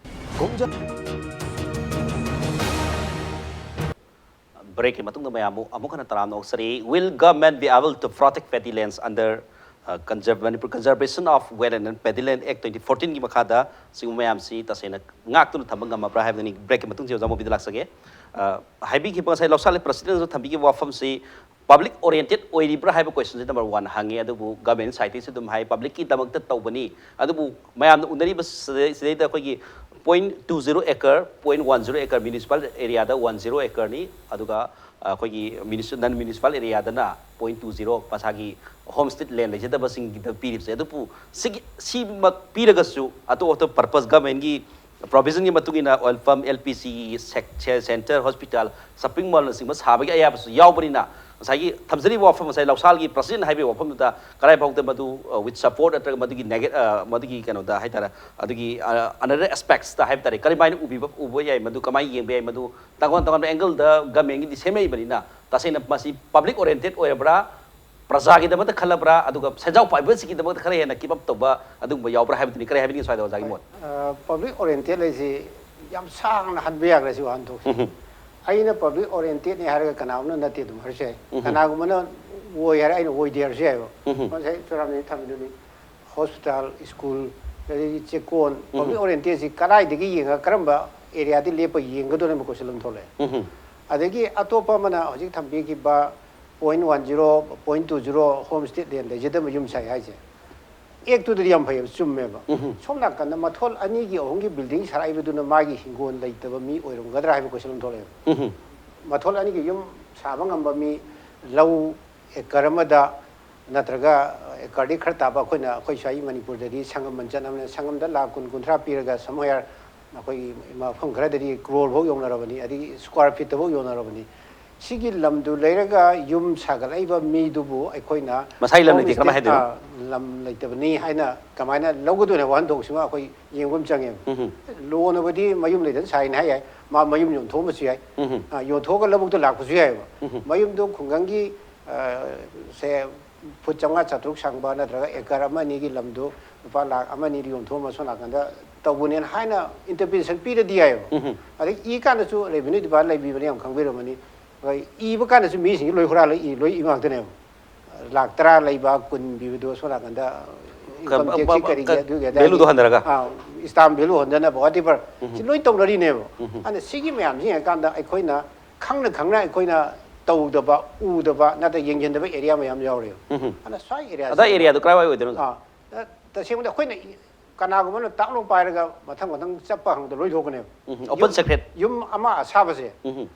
ꯕ꯭ꯔꯦꯛꯀꯤ ꯃꯇꯨꯡꯗ ꯃꯌꯥꯝꯕꯨ ꯑꯃꯨꯛ ꯍꯟꯅ ꯇꯔꯥꯝꯅ ꯑꯣꯛꯆꯔꯤ꯫ Will government be able to protect paddy lands under uh, conserve, Manipur Conservation of Wetland and Paddy Land Act twenty fourteen ꯒꯤ ꯃꯈꯥꯗ ꯁꯤꯒꯨꯝꯕ ꯃꯌꯥꯝꯁꯤ ꯇꯁꯦꯡꯅ ꯉꯥꯛꯇꯨꯅ ꯊꯝꯕ ꯉꯝꯃꯕ꯭ꯔꯥ ꯍꯥꯏꯕꯗꯨꯅꯤ꯫ ꯕ꯭ꯔꯦꯛꯀꯤ ꯃꯇꯨꯡꯁꯤ ꯑꯣꯖꯥ ꯃꯣꯕꯤꯗ ꯂꯥꯛꯆꯒꯦ꯫ ꯑ, ꯍꯥꯏꯕꯤꯈꯤꯕ ꯉꯁꯥꯏ ꯂꯧꯁꯥꯜ ꯄ꯭ꯔꯁꯤꯗꯦꯟꯅꯁꯨ ꯊꯝꯕꯤꯈꯤꯕ ꯋꯥꯐꯝꯁꯤ ꯄꯕ꯭ꯂꯤꯛ ꯑꯣꯔꯤꯌꯦꯟꯇꯦꯠ ꯑꯣꯏꯔꯤꯕ꯭ꯔꯥ ꯍꯥꯏꯕ ꯀꯣꯏꯁꯟꯁꯤ ꯅꯝꯕꯔ ꯋꯥꯟ ꯍꯪꯉꯦ꯫ ꯑꯗꯨꯕꯨ ꯒꯃꯦꯟ ꯁꯥꯏꯠꯇꯒꯤꯁꯨ ꯑꯗꯨꯝ ꯍꯥꯏ, ꯄꯕ꯭ꯂꯤꯛꯀꯤꯗꯃꯛꯇ ꯇꯧꯕꯅꯤ꯫ ꯑꯗꯨꯕꯨ ꯃꯌꯥꯝꯅ ꯎꯅꯔꯤꯕ ꯁꯤꯗꯩ- ꯁꯤꯗꯩꯗ ꯑꯩꯈꯣꯏꯒꯤ point two zero acre, point one zero acre municipal areaꯗ one zero acreꯅꯤ꯫ ꯑꯗꯨꯒ ꯑꯩꯈꯣꯏꯒꯤ ꯅꯟ ꯃ꯭ꯌꯨꯅꯤꯁꯤꯄꯥꯜ ꯑꯦꯔꯤꯌꯥꯗꯅ point two zero ꯃꯁꯥꯒꯤ ꯍꯣꯝ ꯁ꯭ꯇꯦꯠ ꯂꯦꯟ ꯂꯩꯖꯗꯕꯁꯤꯡꯒꯤꯗ ꯄꯤꯔꯤꯕꯁꯦ꯫ ꯑꯗꯨꯕꯨ ꯁꯤꯒꯤ ꯁꯤꯃꯛ ꯄꯤꯔꯒꯁꯨ ꯑꯇꯣꯞ ꯑꯇꯣꯞꯄ ꯄꯔꯄꯁ ꯒꯃꯦꯟꯒꯤ ꯄ꯭ꯔꯣꯚꯤꯖꯟꯒꯤ ꯃꯇꯨꯡ ꯏꯟꯅ ꯑꯣꯏꯜ ꯄꯝ, ꯑꯦꯜ ꯄꯤ ꯖꯤꯒꯤ ꯁꯦꯟꯇꯔ, ꯍꯣꯁꯄꯤꯇꯥꯜ, ꯁꯣꯞꯄꯤꯡ ꯃꯣꯜꯅꯆꯤꯡꯕ ꯁꯥꯕꯒꯤ ꯑꯌꯥꯕꯁꯨ ꯌꯥꯎꯕꯅꯤꯅ, ꯉꯁꯥꯏꯒꯤ ꯊꯝꯖꯔꯤꯕ ꯋꯥꯐꯝ, ꯉꯁꯥꯏ ꯂꯧꯁꯥꯜꯒꯤ ꯄ꯭ꯔꯁꯤꯗꯦꯟ ꯍꯥꯏꯕꯒꯤ ꯋꯥꯐꯝꯗꯨꯗ ꯀꯗꯥꯏ ꯐꯥꯎꯗ ꯃꯗꯨ ꯋꯤꯠ ꯁꯄꯣꯔꯠ ꯅꯠꯇ꯭ꯔꯒ ꯃꯗꯨꯒꯤ ꯅꯦꯒꯦꯠ ꯃꯗꯨꯒꯤ ꯀꯩꯅꯣꯗ ꯍꯥꯏꯇꯥꯔꯦ, ꯑꯗꯨꯒꯤ ꯑꯅꯗꯔ ꯑꯦꯁꯄꯦꯛꯁꯇ ꯍꯥꯏꯕ ꯇꯥꯔꯦ, ꯀꯔꯝꯍꯥꯏꯅ ꯎꯕꯤꯕ ꯎꯕ ꯌꯥꯏ, ꯃꯗꯨ ꯀꯃꯥꯏꯅ ꯌꯦꯡꯕ ꯌꯥꯏ, ꯃꯗꯨ ꯇꯣꯉꯥꯟ ꯇꯣꯉꯥꯟꯕ ꯑꯦꯡꯒꯜꯗ ꯒꯃꯦꯟꯒꯤꯗꯤ ꯁꯦꯝꯃꯛꯏꯕꯅꯤꯅ, ꯇꯁꯦꯡꯅ ꯃꯁꯤ ꯄꯕ꯭ꯂꯤꯛ ꯑꯣꯔꯤꯌꯦꯟꯇꯦꯠ ꯑꯣꯏꯔꯕ꯭ꯔꯥ, ꯄ꯭ꯔꯖꯥꯒꯤꯗꯃꯛꯇ ꯈꯜꯂꯕ꯭ꯔꯥ, ꯑꯗꯨꯒ ꯁꯦꯟꯖꯥꯎ ꯄꯥꯏꯕꯁꯤꯡꯒꯤꯗꯃꯛꯇ ꯈꯔ ꯍꯦꯟꯅ ꯀꯤꯞ ꯑꯞ ꯇꯧꯕ ꯑꯗꯨꯒꯨꯝꯕ ꯌꯥꯎꯕ꯭ꯔꯥ ꯍꯥꯏꯕꯗꯨꯅꯤ꯫ ꯀꯔꯤ ꯍꯥꯏꯕꯤꯅꯤꯡꯉꯤ ꯁ꯭ꯋꯥꯏꯗ ꯑꯣꯖꯥꯒꯤ ꯃꯣꯠ? ꯄꯕ꯭ꯂꯤꯛ ꯑꯣꯔꯤꯌꯦꯟꯇꯦꯠ ꯍꯥꯏꯁꯤ ꯌꯥꯝ ꯁꯥꯡꯅ ꯍꯟꯕ ꯌꯥꯈ꯭ꯔꯦ ꯁꯤ ꯋꯥꯍꯟꯊꯣꯛꯁꯦ꯫ ꯑꯩꯅ ꯄꯕ꯭ꯂꯤꯛ ꯑꯣꯔꯤꯌꯦꯟꯇꯦꯠꯅꯤ ꯍꯥꯏꯔꯒ ꯀꯅꯥꯒꯨꯝꯕꯅ ꯅꯠꯇꯦ ꯑꯗꯨꯝ ꯍꯥꯏꯔꯁꯨ ꯌꯥꯏ, ꯀꯅꯥꯒꯨꯝꯕꯅ ꯑꯣꯏ ꯍꯥꯏꯔꯒ ꯑꯩꯅ ꯑꯣꯏꯗꯦ ꯍꯥꯏꯔꯁꯨ ꯌꯥꯏꯕ꯫ ꯉꯁꯥꯏ ꯆꯨꯔꯥꯝꯅ ꯊꯝꯃꯤꯗꯨꯅꯤ, ꯍꯣꯁꯄꯤꯇꯥꯜ, ꯁ꯭ꯀꯨꯜ, ꯑꯗꯒꯤ ꯆꯦꯛꯀꯣꯟ, ꯄꯕ꯭ꯂꯤꯛ ꯑꯣꯔꯤꯌꯦꯟꯇꯦꯠꯁꯤ ꯀꯗꯥꯏꯗꯒꯤ ꯌꯦꯡꯉꯒ ꯀꯔꯝꯕ ꯑꯦꯔꯤꯌꯥꯗꯤ ꯂꯦꯞꯄ ꯌꯦꯡꯒꯗꯣꯏꯅꯣ ꯍꯥꯏꯕ ꯀꯣꯏꯁꯟ ꯑꯃ ꯊꯣꯛꯂꯛꯑꯦ꯫ ꯑꯗꯒꯤ ꯑꯇꯣꯞꯄ ꯑꯃꯅ ꯍꯧꯖꯤꯛ ꯊꯝꯕꯤꯈꯤꯕ point one zero, point two zero home state ꯂꯦꯟ ꯂꯩꯖꯗꯕ ꯌꯨꯝ ꯁꯥꯏ ꯍꯥꯏꯁꯦ, ꯑꯦꯛꯇꯨꯗꯗꯤ ꯌꯥꯝ ꯐꯩꯌꯦꯕ, ꯆꯨꯝꯃꯦꯕ꯫ ꯁꯣꯝ ꯅꯥꯀꯟꯗ ꯃꯊꯣꯜ ꯑꯅꯤꯒꯤ ꯑꯍꯨꯝꯒꯤ ꯕꯤꯜꯗꯤꯡ ꯁꯥꯔꯛꯏꯕꯗꯨꯅ ꯃꯥꯒꯤ ꯍꯤꯡꯒꯣꯜ ꯂꯩꯇꯕ ꯃꯤ ꯑꯣꯏꯔꯝꯒꯗ꯭ꯔꯥ ꯍꯥꯏꯕ ꯀꯣꯏꯁꯟ ꯑꯃ ꯊꯣꯛꯂꯛꯑꯦꯕ꯫ ꯃꯊꯣꯜ ꯑꯅꯤꯒꯤ ꯌꯨꯝ ꯁꯥꯕ ꯉꯝꯕ ꯃꯤ, ꯂꯧ ꯑꯦꯀꯔ ꯑꯃꯗ ꯅꯠꯇ꯭ꯔꯒ ꯑꯦꯀꯔꯗꯤ ꯈꯔ ꯇꯥꯕ, ꯑꯩꯈꯣꯏꯅ, ꯑꯩꯈꯣꯏ ꯁ꯭ꯋꯥꯏ ꯃꯅꯤꯄꯨꯔꯗꯗꯤ ꯁꯪꯉꯝ ꯑꯃ ꯆꯠꯅꯕꯅꯤꯅ, ꯁꯪꯉꯝꯗ ꯂꯥꯈ ꯀꯨꯟ, ꯀꯨꯟꯊ꯭ꯔꯥ ꯄꯤꯔꯒ ꯁꯝꯍꯣꯌꯥꯔ ꯑꯩꯈꯣꯏꯒꯤ ꯃꯐꯝ ꯈꯔꯗꯗꯤ ꯀ꯭ꯔꯣꯔ ꯐꯥꯎ ꯌꯧꯅꯔꯕꯅꯤ, ꯑꯗꯒꯤ ꯁ꯭ꯀ꯭ꯋꯥꯔ ꯐꯤꯠꯇ ꯐꯥꯎ ꯌꯧꯅꯔꯕꯅꯤ꯫ ꯁꯤꯒꯤ ꯂꯝꯗꯨ ꯂꯩꯔꯒ ꯌꯨꯝ ꯁꯥꯒꯠꯂꯛꯏꯕ ꯃꯤꯗꯨꯕꯨ ꯑꯩꯈꯣꯏꯅ ꯃꯁꯥꯒꯤ ꯂꯝ ꯂꯩꯇꯦ, homestead, ꯀꯔꯝꯍꯥꯏꯅ ꯍꯥꯏꯗꯣꯏꯅꯣ? ꯑ, ꯂꯝ ꯂꯩꯇꯕꯅꯤ ꯍꯥꯏꯅ ꯀꯃꯥꯏꯅ ꯂꯧꯒꯗꯣꯏꯅꯣ ꯍꯥꯏꯕ ꯋꯥꯍꯟꯊꯣꯛꯁꯤꯃ ꯑꯩꯈꯣꯏ ꯌꯦꯡꯕ ꯑꯃ ꯆꯪꯉꯦꯕ꯫ ꯎꯝ꯫ ꯂꯣꯟꯅꯕꯗꯤ ꯃꯌꯨꯝ ꯂꯩꯗꯅ ꯁꯥꯏꯅꯤ ꯍꯥꯏ ꯌꯥꯏ, ꯃꯥ ꯃꯌꯨꯝ ꯌꯣꯟꯊꯣꯛꯑꯝꯕꯁꯨ ꯌꯥꯏ꯫ ꯎꯝ꯫ ꯑ, ꯌꯣꯟꯊꯣꯛꯑꯒ ꯂꯧꯕꯨꯛꯇ ꯂꯥꯛꯄꯁꯨ ꯌꯥꯏꯑꯕ꯫ ꯎꯝ꯫ ꯃꯌꯨꯝꯗꯣ ꯈꯨꯡꯒꯪꯒꯤ, ꯑ, ꯁꯦ ꯐꯨꯠ ꯆꯥꯝꯃꯉꯥ ꯆꯥꯇ꯭ꯔꯨꯛ ꯁꯪꯕ ꯅꯠꯇ꯭ꯔꯒ ꯑꯦꯀꯔ ꯑꯃ ꯑꯅꯤꯒꯤ ꯂꯝꯗꯣ ꯂꯨꯄꯥ ꯂꯥꯛ ꯑꯃ ꯑꯅꯤꯗ ꯌꯣꯟꯊꯣꯛꯑꯝꯃ ꯁꯣꯝ ꯅꯥꯀꯟꯗ ꯇꯧꯕꯅꯦꯅ ꯍꯥꯏꯅ interpretation ꯄꯤꯔꯗꯤ ꯌꯥꯏꯑꯕ꯫ ꯎꯝ꯫ ꯑꯗꯩ ꯏ ꯀꯥꯟꯗꯁꯨ revenue department ꯂꯩꯕꯤꯕꯅ ꯌꯥꯝ ꯈꯪꯕꯤꯔꯝꯃꯅꯤ꯫ ꯑꯩꯈꯣꯏ ꯏꯕ ꯀꯥꯟꯗꯁꯨ ꯃꯤꯁꯤꯡꯁꯤ ꯂꯣꯏ ꯍꯨꯔꯥꯜꯂ ꯏ, ꯂꯣꯏ ꯏꯕ ꯉꯥꯛꯇꯅꯦꯕ꯫ ꯂꯥꯛ ꯇꯔꯥ ꯂꯩꯕ, ꯀꯨꯟ ꯄꯤꯕꯗꯣ ꯁꯣꯝ ꯅꯥꯀꯟꯗ income tax ꯀꯤ ꯀꯔꯤꯒꯤ ꯑꯗꯨꯒꯤ ꯑꯗꯥꯒꯤ, value ꯗꯣ ꯍꯟꯊꯔꯒ? ꯑꯥ, stamp value ꯍꯟꯊꯅꯕ, whatever, ꯎꯝ꯫ ꯁꯤ ꯂꯣꯏ ꯇꯧꯅꯔꯤꯅꯦꯕ꯫ ꯎꯝ꯫ ꯑꯗꯨꯅ ꯁꯤꯒꯤ ꯃꯌꯥꯝꯁꯤ ꯌꯦꯡꯉꯀꯥꯟꯗ ꯑꯩꯈꯣꯏꯅ ꯈꯪꯅ ꯈꯪꯅ ꯑꯩꯈꯣꯏꯅ ꯇꯧꯗꯕ, ꯎꯗꯕ ꯅꯠꯇ꯭ꯔꯒ ꯌꯦꯡꯁꯤꯟꯗꯕ area ꯃꯌꯥꯝ ꯌꯥꯎꯔꯤꯕ꯫ ꯎꯝ꯫ ꯑꯗꯨꯅ ꯁ꯭ꯋꯥꯏ area ꯑꯗ area ꯗꯣ ꯀꯔꯥꯏꯋꯥꯏ ꯑꯣꯏꯗꯣꯏꯅꯣ? ꯑꯥ, ꯇꯁꯦꯡꯕꯗꯤ ꯑꯩꯈꯣꯏꯅ ꯀꯅꯥꯒꯨꯝꯕ ꯑꯃꯅ ꯇꯥꯛꯂꯣ ꯄꯥꯏꯔꯒ ꯃꯊꯪ ꯃꯊꯪ ꯆꯠꯄ ꯍꯪꯕꯗ ꯂꯣꯏ ꯊꯣꯛꯀꯅꯦꯕ꯫ ꯎꯝ, open ꯌꯨꯝ, secret꯫ ꯌꯨꯝ ꯑꯃ ꯑꯁꯥꯕꯁꯦ ꯎꯝ꯫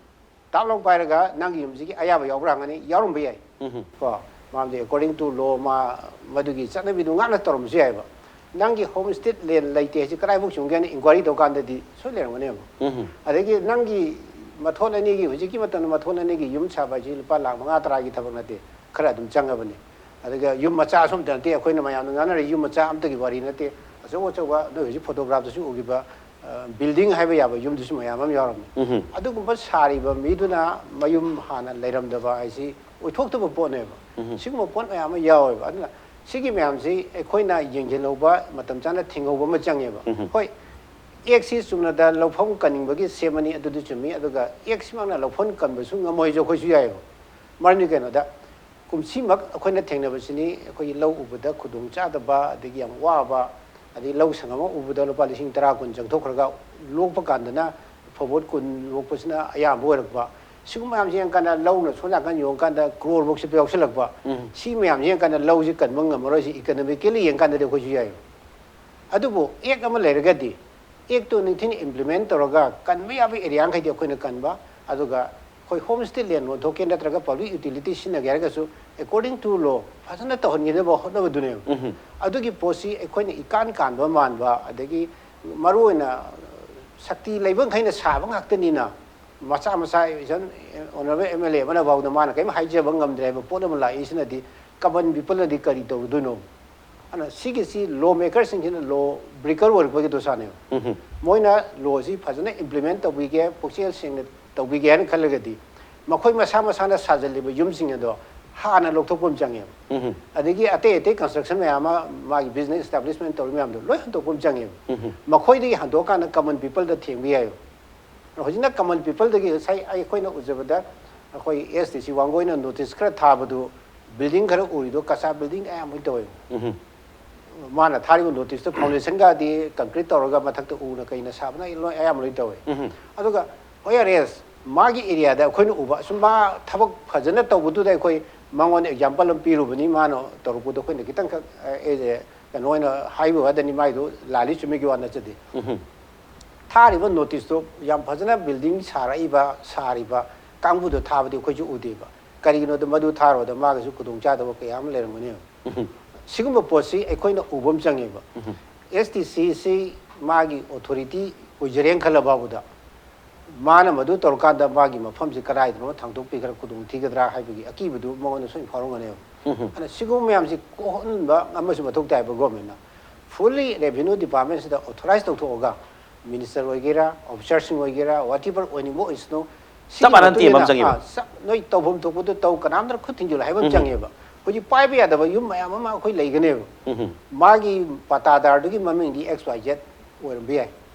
ꯇꯥꯛꯂꯣ ꯄꯥꯏꯔꯒ ꯅꯪꯒꯤ ꯌꯨꯝꯁꯤꯒꯤ ꯑꯌꯥꯕ ꯌꯥꯎꯕ꯭ꯔꯥ ꯍꯪꯒꯅꯤ, ꯌꯥꯎꯔꯝꯕ ꯌꯥꯏ꯫ ꯎꯝ꯫ ꯀꯣ, ꯃꯔꯝꯗꯤ according to law ꯃꯥ ꯃꯗꯨꯒꯤ ꯆꯠꯅꯕꯤꯗꯨ ꯉꯥꯛꯅ ꯇꯧꯔꯝꯕꯁꯨ ꯌꯥꯏꯑꯕ꯫ ꯅꯪꯒꯤ homestead land ꯂꯩꯇꯦ ꯍꯥꯏꯁꯤ ꯀꯗꯥꯏꯐꯥꯎ ꯆꯨꯝꯒꯦ ꯍꯥꯏꯅ inquiry ꯇꯧꯀꯥꯟꯗꯗꯤ ꯁꯣꯏ ꯂꯩꯔꯝꯒꯅꯦꯕ꯫ ꯎꯝ꯫ ꯑꯗꯒꯤ ꯅꯪꯒꯤ ꯃꯊꯣꯟ ꯑꯅꯤꯒꯤ, ꯍꯧꯖꯤꯛꯀꯤ ꯃꯇꯝꯗ ꯃꯊꯣꯟ ꯑꯅꯤꯒꯤ ꯌꯨꯝ ꯁꯥꯕ ꯍꯥꯏꯁꯤ ꯂꯨꯄꯥ ꯂꯥꯛ ꯃꯉꯥ ꯇꯔꯥꯒꯤ ꯊꯕꯛ ꯅꯠꯇꯦ, ꯈꯔ ꯑꯗꯨꯝ ꯆꯪꯉꯕꯅꯤ꯫ ꯑꯗꯨꯒ ꯌꯨꯝ ꯃꯆꯥ ꯑꯁꯨꯝꯇ ꯅꯠꯇꯦ, ꯑꯩꯈꯣꯏꯅ ꯃꯌꯥꯝꯅ ꯉꯥꯡꯅꯔꯤ ꯌꯨꯝ ꯃꯆꯥ ꯑꯝꯇꯒꯤ ꯋꯥꯔꯤ ꯅꯠꯇꯦ, ꯑꯆꯧ ꯑꯆꯧꯕ ꯅꯣꯏ ꯍꯧꯖꯤꯛ photograph ꯇꯁꯨ ꯎꯈꯤꯕ, ꯑ, building ꯍꯥꯏꯕ ꯌꯥꯕ ꯌꯨꯝꯗꯨꯁꯨ ꯃꯌꯥꯝ ꯑꯃ ꯌꯥꯎꯔꯝꯃꯤ꯫ ꯎꯝ꯫ ꯑꯗꯨꯒꯨꯝꯕ ꯁꯥꯔꯤꯕ ꯃꯤꯗꯨꯅ ꯃꯌꯨꯝ ꯍꯥꯟꯅ ꯂꯩꯔꯝꯗꯕ ꯍꯥꯏꯁꯤ ꯑꯣꯏꯊꯣꯛꯇꯕ ꯄꯣꯠꯅꯦꯕ꯫ ꯎꯝ꯫ ꯁꯤꯒꯨꯝꯕ ꯄꯣꯠ ꯃꯌꯥꯝ ꯑꯃ ꯌꯥꯎꯋꯦꯕ꯫ ꯑꯗꯨꯅ ꯁꯤꯒꯤ ꯃꯌꯥꯝꯁꯤ ꯑꯩꯈꯣꯏꯅ ꯌꯦꯡꯁꯤꯜꯍꯧꯕ, ꯃꯇꯝ ꯆꯥꯅ ꯊꯤꯡꯍꯧꯕ ꯑꯃ ꯆꯪꯉꯦꯕ꯫ ꯎꯝ꯫ ꯍꯣꯏ, act ꯁꯤ ꯆꯨꯝꯅꯗ ꯂꯧꯐꯝ ꯀꯟꯅꯤꯡꯕꯒꯤ ꯁꯦꯝꯕꯅꯤ, ꯑꯗꯨꯗꯤ ꯆꯨꯝꯃꯤ꯫ ꯑꯗꯨꯒ act ꯁꯤꯃꯛꯅ ꯂꯧꯐꯝ ꯀꯟꯕꯁꯨ ꯉꯝꯃꯣꯏꯁꯨ ꯑꯩꯈꯣꯏꯁꯨ ꯌꯥꯏꯑꯕ꯫ ꯃꯔꯝꯗꯤ ꯀꯩꯅꯣꯗ, ꯀꯨꯝꯁꯤꯃꯛ ꯑꯩꯈꯣꯏꯅ ꯊꯦꯡꯅꯕꯁꯤꯅꯤ, ꯑꯩꯈꯣꯏꯒꯤ ꯂꯧ ꯎꯕꯗ ꯈꯨꯗꯣꯡ ꯆꯥꯗꯕ, ꯑꯗꯒꯤ ꯌꯥꯝ ꯋꯥꯕ, ꯑꯗꯒꯤ ꯂꯧ ꯁꯪꯒꯝ ꯑꯃ ꯎꯕꯗ ꯂꯨꯄꯥ ꯂꯤꯁꯤꯡ ꯇꯔꯥ ꯀꯨꯟ ꯆꯪꯊꯣꯛꯈ꯭ꯔꯒ ꯂꯣꯛꯄ ꯀꯥꯟꯗꯅ ꯐꯧꯕꯣꯠ ꯀꯨꯟ ꯂꯣꯛꯄꯁꯤꯅ ꯑꯌꯥꯝꯕ ꯑꯣꯏꯔꯛꯄ꯫ ꯁꯤꯒꯨꯝꯕ ꯃꯌꯥꯝꯁꯤ ꯌꯦꯡꯀꯥꯟꯗ ꯂꯧꯅ ꯁꯣꯝ ꯅꯥꯀꯟ ꯌꯣꯡꯀꯥꯟꯗ ꯀ꯭ꯔꯣꯔ ꯐꯧ ꯁꯤꯠꯄ ꯌꯥꯎꯁꯜꯂꯛꯄ꯫ ꯎꯝ꯫ ꯁꯤ ꯃꯌꯥꯝꯁꯤ ꯌꯦꯡꯀꯥꯟꯗ ꯂꯧꯁꯤ ꯀꯟꯕ ꯉꯝꯃꯔꯣꯏ, ꯁꯤ economically ꯌꯦꯡꯀꯥꯟꯗꯗꯤ ꯑꯩꯈꯣꯏꯁꯨ ꯌꯥꯏ꯫ ꯑꯗꯨꯕꯨ act ꯑꯃ ꯂꯩꯔꯒꯗꯤ, act ꯇꯨ ꯅꯤꯡꯊꯤꯅ implement ꯇꯧꯔꯒ ꯀꯟꯕ ꯌꯥꯕ area ꯃꯈꯩꯗꯤ ꯑꯩꯈꯣꯏꯅ ꯀꯟꯕ, ꯑꯗꯨꯒ ꯑꯩꯈꯣꯏ homestead land ꯌꯣꯟꯊꯣꯛꯀꯦ ꯅꯠꯇ꯭ꯔꯒ public utility ꯁꯤꯖꯤꯟꯅꯒꯦ ꯍꯥꯏꯔꯒꯁꯨ according to law ꯐꯖꯅ ꯇꯧꯍꯟꯒꯗꯕ ꯍꯣꯠꯅꯕꯗꯨꯅꯦꯕ꯫ ꯎꯝ꯫ ꯑꯗꯨꯒꯤ ꯄꯣꯠꯁꯤ ꯑꯩꯈꯣꯏꯅ ꯏꯀꯥꯟ ꯀꯥꯟꯕ ꯃꯥꯟꯕ, ꯑꯗꯒꯤ ꯃꯔꯨꯑꯣꯏꯅ ꯁꯛꯇꯤ ꯂꯩꯕ ꯃꯈꯩꯅ ꯁꯥꯕ ꯉꯥꯛꯇꯅꯤꯅ, ꯃꯆꯥ ꯃꯆꯥ ꯏꯆꯟ ꯑꯣꯅꯔꯦꯕꯜ ꯑꯦꯝ ꯑꯦꯜ ꯑꯦ ꯑꯃꯅ ꯐꯥꯎꯗ ꯃꯥꯅ ꯀꯔꯤꯝ ꯍꯥꯏꯖꯕ ꯉꯝꯗ꯭ꯔꯦ ꯍꯥꯏꯕ ꯄꯣꯠ ꯑꯃ ꯂꯥꯛꯏꯁꯤꯅꯗꯤ ꯀꯃꯟ ꯄꯤꯄꯜꯅꯗꯤ ꯀꯔꯤ ꯇꯧꯔꯨꯗꯣꯏꯅꯣ? ꯑꯗꯨꯅ ꯁꯤꯒꯤꯁꯤ ꯂꯣ ꯃꯦꯀꯔꯁꯤꯡꯁꯤꯅ ꯂꯣ ꯕ꯭ꯔꯤꯀꯔ ꯑꯣꯏꯔꯛꯄꯒꯤ ꯗꯣꯁꯥꯅꯦꯕ꯫ ꯃꯣꯏꯅ ꯂꯣꯁꯤ ꯐꯖꯅ ꯏꯝꯄ꯭ꯂꯤꯃꯦꯟ ꯇꯧꯕꯤꯒꯦ, ꯄꯨꯛꯆꯦꯜ ꯁꯦꯡꯅ ꯇꯧꯕꯤꯒꯦ ꯍꯥꯏꯅ ꯈꯜꯂꯒꯗꯤ ꯃꯈꯣꯏ ꯃꯁꯥ ꯃꯁꯥꯅ ꯁꯥꯖꯜꯂꯤꯕ ꯌꯨꯝꯁꯤꯡ ꯑꯗꯣ ꯍꯥꯟꯅ ꯂꯧꯊꯣꯛꯄ ꯑꯃ ꯆꯪꯉꯦꯕ꯫ ꯑꯗꯒꯤ ꯑꯇꯩ ꯑꯇꯩ ꯀꯟꯁꯇ꯭ꯔꯛꯁꯟ ꯃꯌꯥꯝ ꯑꯃ, ꯃꯥꯒꯤ ꯕꯤꯖꯤꯅꯦꯁ ꯏꯁꯇꯥꯕ꯭ꯂꯤꯁꯃꯦꯟ ꯇꯧꯔꯤ ꯃꯌꯥꯝꯗꯣ ꯂꯣꯏ ꯍꯟꯗꯣꯛꯄ ꯑꯃ ꯆꯪꯉꯦꯕ꯫ ꯃꯈꯣꯏꯗꯒꯤ ꯍꯟꯗꯣꯛꯑꯀꯥꯟꯗ ꯀꯃꯟ ꯄꯤꯄꯜꯗ ꯊꯦꯡꯕ ꯌꯥꯏꯕ꯫ ꯍꯧꯖꯤꯛꯅ ꯀꯃꯟ ꯄꯤꯄꯜꯗꯒꯤ ꯉꯁꯥꯏ ꯑꯩꯈꯣꯏꯅ ꯎꯖꯕꯗ ꯑꯩꯈꯣꯏ ꯑꯦꯁ ꯗꯤ ꯁꯤ ꯋꯥꯡꯒꯣꯏꯅ ꯅꯣꯇꯤꯁ ꯈꯔ ꯊꯥꯕꯗꯨ, ꯕꯤꯜꯗꯤꯡ ꯈꯔ ꯎꯔꯤꯗꯣ ꯀꯆꯥ ꯕꯤꯜꯗꯤꯡ ꯑꯌꯥꯝꯕ ꯑꯣꯏꯅ ꯇꯧꯋꯦꯕ꯫ ꯃꯥꯅ ꯊꯥꯔꯤꯕ ꯅꯣꯇꯤꯁꯇꯣ ꯐꯥꯎꯟꯗꯦꯁꯟꯒꯗꯤ ꯀꯪꯀ꯭ꯔꯤꯠ ꯇꯧꯔꯒ ꯃꯊꯛꯇ ꯎꯅ ꯀꯩꯅ ꯁꯥꯕꯅ ꯑꯩ ꯂꯣꯏ, ꯑꯌꯥꯝꯕ ꯂꯣꯏ ꯇꯧꯋꯦ꯫ ꯑꯗꯨꯒ ꯍꯣꯏ, ꯑꯔꯦꯁ ꯃꯥꯒꯤ ꯑꯦꯔꯤꯌꯥꯗ ꯑꯩꯈꯣꯏꯅ ꯎꯕ ꯑꯁꯨꯝ ꯃꯥ ꯊꯕꯛ ꯐꯖꯅ ꯇꯧꯕꯗꯨꯗ ꯑꯩꯈꯣꯏ ꯃꯉꯣꯟꯗ ꯑꯦꯛꯖꯥꯝꯄꯜ ꯑꯃ ꯄꯤꯔꯨꯕꯅꯤ꯫ ꯃꯥꯅ ꯇꯧꯔꯛꯄꯗꯣ ꯑꯩꯈꯣꯏꯅ ꯈꯤꯇꯪꯈꯛ, ꯑ, ꯑꯦ, ꯀꯩꯅꯣ ꯑꯣꯏꯅ ꯍꯥꯏꯕ ꯋꯥꯗꯅꯤ, ꯃꯥꯏꯗꯣ ꯂꯥꯜꯂꯤ ꯆꯨꯝꯃꯤꯒꯤ ꯋꯥ ꯅꯠꯆꯗꯦ꯫ ꯊꯥꯔꯤꯕ ꯅꯣꯇꯤꯁꯇꯣ ꯌꯥꯝ ꯐꯖꯅ ꯕꯤꯜꯗꯤꯡ ꯁꯥꯔꯛꯏꯕ, ꯁꯥꯔꯤꯕ ꯀꯥꯡꯕꯨꯗꯣ ꯊꯥꯕꯗꯤ ꯑꯩꯈꯣꯏꯁꯨ ꯎꯗꯦꯕ꯫ ꯀꯔꯤꯒꯤꯅꯣꯗ ꯃꯗꯨ ꯊꯥꯔꯨꯕꯗ ꯃꯥꯒꯤꯁꯨ ꯈꯨꯗꯣꯡꯆꯥꯗꯕ ꯀꯌꯥ ꯑꯃ ꯂꯩꯔꯝꯒꯅꯦꯕ꯫ ꯁꯤꯒꯨꯝꯕ ꯄꯣꯠꯁꯤ ꯑꯩꯈꯣꯏꯅ ꯎꯕ ꯑꯃ ꯆꯪꯉꯦꯕ꯫ ꯑꯦꯁ ꯗꯤ ꯁꯤꯁꯤ ꯃꯥꯒꯤ ꯑꯣꯊꯣꯔꯤꯇꯤ ꯑꯣꯏꯖꯔꯦꯅ ꯈꯜꯂ ꯐꯥꯎꯕꯗ ꯃꯥꯅ ꯃꯗꯨ ꯇꯧꯔꯀꯥꯟꯗ ꯃꯥꯒꯤ ꯃꯐꯝꯁꯤ ꯀꯗꯥꯏꯗꯅꯣ ꯊꯥꯡꯗꯣꯛꯄꯤꯈ꯭ꯔ ꯈꯨꯗꯣꯡ ꯊꯤꯒꯗ꯭ꯔꯥ ꯍꯥꯏꯕꯒꯤ ꯑꯀꯤꯕꯗꯨ ꯃꯉꯣꯟꯗ ꯁꯣꯏꯅ ꯐꯥꯎꯔꯝꯒꯅꯦꯕ꯫ ꯑꯗꯨꯅ ꯁꯤꯒꯨꯝꯕ ꯃꯌꯥꯝꯁꯤ ꯀꯣꯛꯍꯟꯕ ꯑꯃꯁꯨ ꯃꯊꯧ ꯇꯥꯏꯕ ꯒꯣꯔꯃꯦꯟꯅ꯫ ꯐꯨꯜꯂꯤ ꯔꯦꯚꯤꯅ꯭ꯌꯨ ꯗꯤꯄꯥꯔꯠꯃꯦꯟꯁꯤꯗ ꯑꯣꯊꯣꯔꯥꯏꯁ ꯇꯧꯊꯣꯛꯑꯒ ꯃꯤꯅꯤꯁꯇꯔ ꯑꯣꯏꯒꯦꯔꯥ, ꯑꯣꯐꯤꯁꯥꯔꯁꯤꯡ ꯑꯣꯏꯒꯦꯔꯥ, ꯋꯥꯠ ꯑꯦꯚꯔ ꯑꯣꯏꯅꯤꯡꯕ ꯑꯣꯏꯁꯅꯨ, ꯁꯤꯒꯤ ꯆꯞ ꯃꯥꯟꯅꯅ ꯃꯇꯨꯡ ꯇꯦꯝꯕ ꯑꯃ ꯏꯟꯅ, ꯆꯪꯉꯦꯕ꯫ ꯑꯥ, ꯆꯞ, ꯅꯣꯏ ꯇꯧꯐꯝ ꯊꯣꯛꯄꯗꯨ ꯇꯧ, ꯀꯅꯥꯝꯇꯅ ꯈꯨꯠ ꯊꯤꯡꯖꯤꯜꯂꯨ ꯍꯥꯏꯕ ꯑꯃ ꯆꯪꯉꯦꯕ꯫ ꯍꯧꯖꯤꯛ ꯄꯥꯏꯕ ꯌꯥꯗꯕ ꯌꯨꯝ ꯃꯌꯥꯝ ꯑꯃ ꯑꯩꯈꯣꯏ ꯂꯩꯒꯅꯦꯕ꯫ ꯃꯥꯒꯤ ꯄꯇꯥꯗꯥꯔꯗꯨꯒꯤ ꯃꯃꯤꯡꯗꯤ ꯑꯦꯛꯁ ꯋꯥꯏ ꯖꯦꯠ ꯑꯣꯏꯔꯝꯕ ꯌꯥꯏ,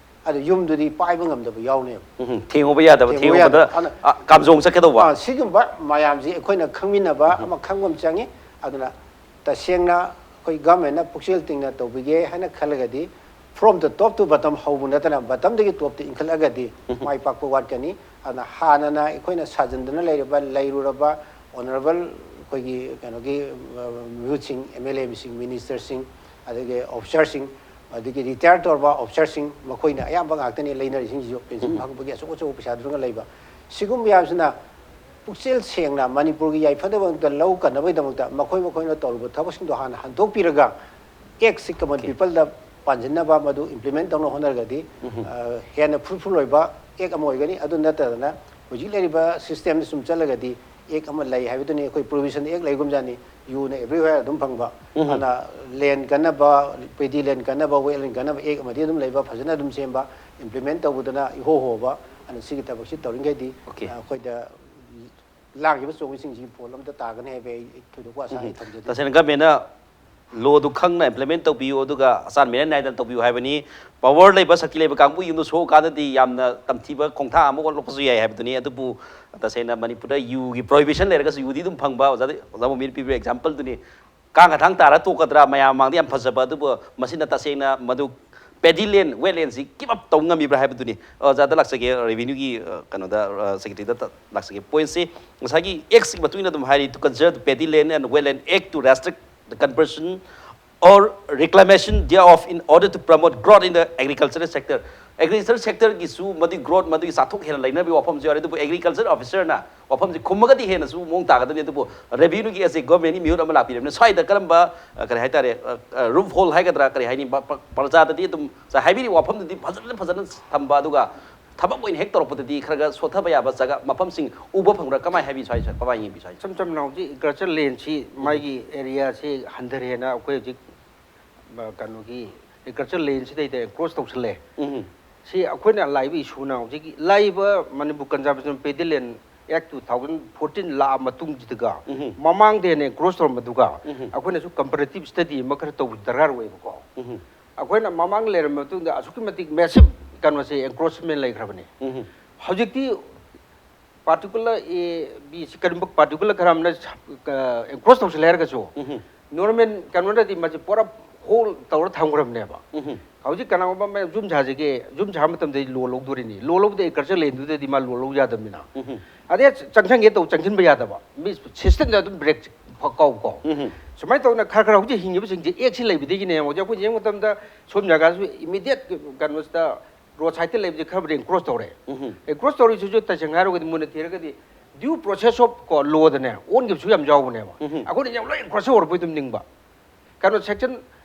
ꯑꯗꯨ ꯌꯨꯝꯗꯨꯗꯤ ꯄꯥꯏꯕ ꯉꯝꯗꯕ ꯌꯥꯎꯅꯦꯕ꯫ ꯎꯝ, ꯊꯦꯡꯉꯨꯕ ꯌꯥꯗꯕ, ꯊꯦꯡꯉꯨꯕ ꯊꯦꯡꯉꯨꯕꯗ, ꯌꯥꯗꯕ꯫ ꯑꯗꯨꯅ, ꯑ, ꯀꯥꯝꯖꯣꯡ ꯆꯠꯀꯗꯧꯕ꯫ ꯑ, ꯁꯤꯒꯨꯝꯕ ꯃꯌꯥꯝꯁꯤ ꯑꯩꯈꯣꯏꯅ ꯈꯪꯃꯤꯟꯅꯕ ꯑꯃ ꯈꯪꯕ ꯑꯃ ꯆꯪꯉꯤ꯫ ꯑꯗꯨꯅ ꯇꯁꯦꯡꯅ ꯑꯩꯈꯣꯏ ꯒꯚꯔꯟꯃꯦꯟꯅ ꯄꯨꯛꯆꯦꯜ ꯇꯤꯡꯅ ꯇꯧꯕꯤꯒꯦ ꯍꯥꯏꯅ ꯈꯜꯂꯒꯗꯤ, from the top to bottom ꯍꯧꯕ ꯅꯠꯇꯅ ꯕꯇꯝꯗꯒꯤ ꯇꯣꯞꯇ ꯏꯟꯈꯠꯂꯒꯗꯤ ꯃꯥꯏ ꯄꯥꯛꯄ ꯋꯥꯠꯀꯅꯤ꯫ ꯑꯗꯨꯅ ꯍꯥꯟꯅꯅ ꯑꯩꯈꯣꯏꯅ ꯁꯥꯖꯟꯗꯨꯅ ꯂꯩꯔꯕ, ꯂꯩꯔꯨꯔꯕ ꯑꯣꯅꯔꯦꯕꯜ ꯑꯩꯈꯣꯏꯒꯤ ꯀꯩꯅꯣꯒꯤ, ꯑ, ꯃꯤꯍꯨꯠꯁꯤꯡ, ꯑꯦꯝ ꯑꯦꯜ ꯑꯦꯁꯤꯡ, ꯃꯤꯅꯤꯁꯇꯔꯁꯤꯡ, ꯑꯗꯒꯤ ꯑꯣꯐꯤꯁꯥꯔꯁꯤꯡ, ꯑꯗꯒꯤ ꯔꯤꯇꯥꯌꯔ ꯇꯧꯔꯕ ꯑꯣꯐꯤꯁꯥꯔꯁꯤꯡ, ꯃꯈꯣꯏꯅ ꯑꯌꯥꯝꯕ ꯉꯥꯛꯇꯅꯤ ꯂꯩꯅꯔꯤꯁꯤꯡꯁꯤꯁꯨ, ꯄꯦꯟꯁꯤꯟ ꯐꯪꯕꯒꯤ ꯑꯆꯧ ꯑꯆꯧꯕ ꯄꯩꯁꯥꯗꯨꯅ ꯂꯩꯕ꯫ ꯁꯤꯒꯨꯝꯕ ꯃꯌꯥꯝꯁꯤꯅ ꯄꯨꯛꯆꯦꯜ ꯁꯦꯡꯅ ꯃꯅꯤꯄꯨꯔꯒꯤ ꯌꯥꯏꯐꯅꯕꯒꯤꯗꯃꯛꯇ, ꯂꯧ ꯀꯟꯅꯕꯒꯤꯗꯃꯛꯇ ꯃꯈꯣꯏ ꯃꯈꯣꯏꯅ ꯇꯧꯔꯤꯕ ꯊꯕꯛꯁꯤꯡꯗꯣ ꯍꯥꯟꯅ ꯍꯟꯗꯣꯛꯄꯤꯔꯒ, ꯑꯦꯛꯁꯤ ꯀꯃꯟ ꯄꯤꯄꯜꯗ ꯄꯥꯟꯁꯤꯟꯅꯕ, ꯃꯗꯨ implement ꯇꯧꯅꯕ ꯍꯣꯠꯅꯔꯒꯗꯤ, ꯑ, ꯍꯦꯟꯅ fruitful ꯑꯣꯏꯕ act ꯑꯃ ꯑꯣꯏꯒꯅꯤ꯫ ꯑꯗꯨ ꯅꯠꯇꯗꯅ ꯍꯧꯖꯤꯛ ꯂꯩꯔꯤꯕ system ꯁꯨꯝ ꯆꯠꯂꯒꯗꯤ act ꯑꯃ ꯂꯩ ꯍꯥꯏꯕꯗꯨꯅꯤ, ꯑꯩꯈꯣꯏ provision act ꯂꯩꯒꯨꯝꯖꯥꯠꯅꯤ, ꯌꯨꯅ everywhere ꯑꯗꯨꯝ ꯐꯪꯕ꯫ ꯑꯗꯨꯅ land ꯀꯟꯅꯕ, paddy land ꯀꯟꯅꯕ, wetland ꯀꯟꯅꯕ act ꯑꯃꯗꯤ ꯑꯗꯨꯝ ꯂꯩꯕ, ꯐꯖꯅ ꯑꯗꯨꯝ ꯁꯦꯝꯕ, implement ꯇꯧꯕꯗꯅ ꯏꯍꯣ ꯍꯣꯕ, ꯑꯗꯨꯅ ꯁꯤꯒꯤ ꯊꯕꯛꯁꯤ ꯇꯧꯔꯤꯈꯩꯗꯤ, Okay. ꯑ, ꯑꯩꯈꯣꯏꯗ ꯂꯥꯡꯉꯤꯕ ꯆꯣꯡꯉꯤꯁꯤꯡꯁꯤꯒꯤ ꯄꯣꯠ ꯑꯝꯇ ꯇꯥꯒꯅꯤ ꯍꯥꯏꯕ ꯑꯩ ꯊꯣꯏꯗꯣꯛꯄ ꯑꯁꯥ ꯑꯩ ꯊꯝꯖꯗꯦ꯫ ꯇꯁꯦꯡꯅ government ꯅ law ꯗꯨ ꯈꯪꯅ implement ꯇꯧꯕꯤꯌꯨ, ꯑꯗꯨꯒ ꯑꯆꯥꯟ ꯃꯤꯔꯥꯏ ꯅꯥꯏꯗꯅ ꯇꯧꯕꯤꯌꯨ ꯍꯥꯏꯕꯅꯤ꯫ Power ꯂꯩꯕ, ꯁꯛꯇꯤ ꯂꯩꯕ ꯀꯥꯡꯕꯨ ꯌꯨꯝꯗ ꯁꯣꯛꯑꯀꯥꯟꯗꯗꯤ ꯌꯥꯝꯅ ꯇꯝꯊꯤꯕ ꯈꯣꯡꯊꯥꯡ ꯑꯃ ꯑꯣꯜꯂꯛꯄꯁꯨ ꯌꯥꯏ ꯍꯥꯏꯕꯗꯨꯅꯤ꯫ ꯑꯗꯨꯕꯨ ꯇꯁꯦꯡꯅ ꯃꯅꯤꯄꯨꯔꯗ ꯌꯨꯒꯤ prohibition ꯂꯩꯔꯒꯁꯨ ꯌꯨꯗꯤ ꯑꯗꯨꯝ ꯐꯪꯕ, ꯑꯣꯖꯥ, ꯑꯣꯖꯥ ꯃꯣꯃꯤꯅ ꯄꯤꯕꯤꯕ example ꯗꯨꯅꯤ꯫ ꯀꯥꯡ ꯑꯊꯥꯡ ꯇꯥꯔ ꯇꯣꯛꯀꯗ꯭ꯔꯥ, ꯃꯌꯥꯝ ꯃꯥꯡꯗ ꯌꯥꯝ ꯐꯖꯕ, ꯑꯗꯨꯕꯨ ꯃꯁꯤꯅ ꯇꯁꯦꯡꯅ ꯃꯗꯨ paddy land, wetland ꯁꯤ keep up ꯇꯧ ꯉꯝꯃꯤꯕ꯭ꯔꯥ ꯍꯥꯏꯕꯗꯨꯅꯤ꯫ ꯑꯣꯖꯥꯗ ꯂꯥꯛꯆꯒꯦ, revenue ꯒꯤ, ꯑ, ꯀꯩꯅꯣꯗ, ꯑ, secretary ꯗ ꯂꯥꯛꯆꯒꯦ꯫ Point ꯁꯤ ꯉꯁꯥꯏꯒꯤ act ꯁꯤꯒꯤ ꯃꯇꯨꯡ ꯏꯟꯅ ꯑꯗꯨꯝ ꯍꯥꯏꯔꯤ, "To conserve the paddy land and wetland act to restrict the conversion or reclamation thereof in order to promote growth in the agricultural sector." Agriculture sector ꯒꯤꯁꯨ ꯃꯗꯨꯒꯤ growth, ꯃꯗꯨꯒꯤ ꯆꯥꯊꯣꯛ ꯍꯦꯟꯅ ꯂꯩꯅꯕꯒꯤ ꯋꯥꯐꯝꯁꯨ ꯌꯥꯎꯔꯤ, ꯑꯗꯨꯕꯨ agriculture officer ꯅ ꯋꯥꯐꯝꯁꯤ ꯈꯨꯝꯃꯒꯗꯤ ꯍꯦꯟꯅꯁꯨ ꯃꯑꯣꯡ ꯇꯥꯒꯗꯕꯅꯤ꯫ ꯑꯗꯨꯕꯨ revenue ꯒꯤ as a government ꯒꯤ ꯃꯤꯍꯨꯠ ꯑꯃ ꯂꯥꯛꯄꯤꯔꯕꯅꯤꯅ, ꯁ꯭ꯋꯥꯏꯗ ꯀꯔꯝꯕ, ꯑ, ꯀꯔꯤ ꯍꯥꯏꯇꯥꯔꯦ, ꯑ, ꯑ, loophole ꯍꯥꯏꯒꯗ꯭ꯔꯥ, ꯀꯔꯤ ꯍꯥꯏꯅꯤ, ꯄ-, ꯄ-, ꯄ꯭ꯔꯖꯥꯗꯗꯤ ꯑꯗꯨꯝ ꯉꯁꯥꯏ ꯍꯥꯏꯕꯤꯔꯤꯕ ꯋꯥꯐꯝꯗꯨꯗꯤ ꯐꯖꯅ, ꯐꯖꯅ ꯊꯝꯕ, ꯑꯗꯨꯒ ꯊꯕꯛ ꯑꯣꯏꯅ ꯍꯦꯛ ꯇꯧꯔꯛꯄꯗꯗꯤ ꯈꯔ ꯈꯔ ꯁꯣꯠꯊꯕ ꯌꯥꯕ ꯖꯒꯥ, ꯃꯐꯝꯁꯤꯡ ꯎꯕ ꯐꯪꯕ꯭ꯔꯥ? ꯀꯃꯥꯏꯅ ꯍꯥꯏꯕꯤ ꯁ꯭ꯋꯥꯏ, ꯀꯃꯥꯏꯅ ꯌꯦꯡꯕꯤ ꯁ꯭ꯋꯥꯏ? ꯏꯁꯝ ꯁꯝꯅ ꯍꯧꯖꯤꯛ agriculture land ꯁꯤ ꯃꯥꯒꯤ area ꯁꯤ ꯍꯟꯊꯔꯦꯅ ꯑꯩꯈꯣꯏ ꯍꯧꯖꯤꯛ, ꯑ, ꯀꯩꯅꯣꯒꯤ agriculture land ꯁꯤꯗꯩꯗ encroach ꯇꯧꯁꯜꯂꯦ꯫ ꯎꯝ꯫ ꯁꯤ ꯑꯩꯈꯣꯏꯅ ꯂꯥꯛꯏꯕ issue ꯅ ꯍꯧꯖꯤꯛꯀꯤ ꯂꯥꯛꯏꯕ Manipur Conservation Paddy Land Act two thousand fourteen ꯂꯥꯛꯑ ꯃꯇꯨꯡꯁꯤꯗꯒ ꯎꯝ꯫ ꯃꯃꯥꯡꯗ ꯍꯦꯟꯅ encroach ꯇꯧꯔꯝꯕꯗꯨꯒ ꯎꯝ꯫ ꯑꯩꯈꯣꯏꯅꯁꯨ comparative study ꯑꯃ ꯈꯔ ꯇꯧꯕ ꯗꯔꯀꯥꯔ ꯑꯣꯏꯌꯦꯕꯀꯣ꯫ ꯎꯝ꯫ ꯑꯩꯈꯣꯏꯅ ꯃꯃꯥꯡ ꯂꯩꯔꯝꯕ ꯃꯇꯨꯡꯗ ꯑꯁꯨꯛꯀꯤ ꯃꯇꯤꯛ massive ꯀꯩꯅꯣꯁꯦ, encroachment ꯂꯩꯈ꯭ꯔꯕꯅꯤ꯫ ꯎꯝ꯫ ꯍꯧꯖꯤꯛꯇꯤ particular A, B ꯁꯤ ꯀꯔꯤꯒꯨꯝꯕ particular ꯈꯔ ꯑꯃꯅ, ꯑ, encroach ꯇꯧꯁꯤꯜꯂꯦ ꯍꯥꯏꯔꯒꯁꯨ, ꯎꯝ꯫ Normal ꯀꯩꯅꯣꯅꯗꯤ ꯃꯁꯤ ꯄꯨꯔꯥ hold ꯇꯧꯔ ꯊꯝꯈ꯭ꯔꯕꯅꯦꯕ꯫ ꯎꯝ꯫ ꯍꯧꯖꯤꯛ ꯀꯅꯥꯒꯨꯝꯕ ꯑꯃ ꯌꯨꯝ ꯁꯥꯁꯤꯒꯦ, ꯌꯨꯝ ꯁꯥꯕ ꯃꯇꯝꯗꯗꯤ loan ꯂꯧꯗꯣꯔꯤꯅꯤ, loan ꯂꯧꯕꯗ agriculture land ꯗꯨꯗꯗꯤ ꯃꯥ loan ꯂꯧ ꯌꯥꯗꯕꯅꯤꯅ꯫ ꯎꯝ꯫ ꯑꯗꯩ ꯆꯪꯁꯟꯒꯦ ꯇꯧ, ꯆꯪꯁꯤꯟꯕ ꯌꯥꯗꯕ, ꯃꯤ system ꯗ ꯑꯗꯨꯝ brake ꯐ-, ꯀꯥꯎꯀꯣ꯫ ꯎꯝ꯫ ꯁꯨꯃꯥꯏꯅ ꯇꯧꯗꯅ ꯈꯔ ꯈꯔ ꯍꯧꯖꯤꯛ ꯍꯤꯡꯉꯤꯕꯁꯤꯡꯁꯦ act ꯁꯤ ꯂꯩꯕꯗꯒꯤꯅꯦ꯫ ꯍꯧꯖꯤꯛ ꯑꯩꯈꯣꯏ ꯌꯦꯡꯕ ꯃꯇꯝꯗ ꯁꯣꯝ ꯖꯒꯥꯁꯨ immediate ꯀꯩꯅꯣꯁꯤꯗ road side ꯇ ꯂꯩꯕꯁꯦ ꯈꯔꯕꯨꯗꯤ encroach ꯇꯧꯔꯦ꯫ ꯎꯝ꯫ Encroach ꯇꯧꯔꯤꯁꯤꯁꯨ ꯇꯁꯦꯡꯅ ꯍꯥꯏꯔꯒꯗꯤ, ꯃꯨꯟꯅ ꯊꯤꯔꯒꯗꯤ due process of ꯀꯣ, law ꯗꯅꯦ ꯑꯣꯟꯈꯤꯕꯁꯨ ꯌꯥꯝ ꯌꯥꯎꯕꯅꯦꯕ꯫ ꯎꯝ꯫ ꯑꯩꯈꯣꯏꯅ ꯌꯥꯝ ꯂꯣꯏ encroach ꯇꯧꯔꯛꯄꯩ ꯑꯗꯨꯝ ꯅꯤꯡꯕ꯫ ꯀꯩꯅꯣ, section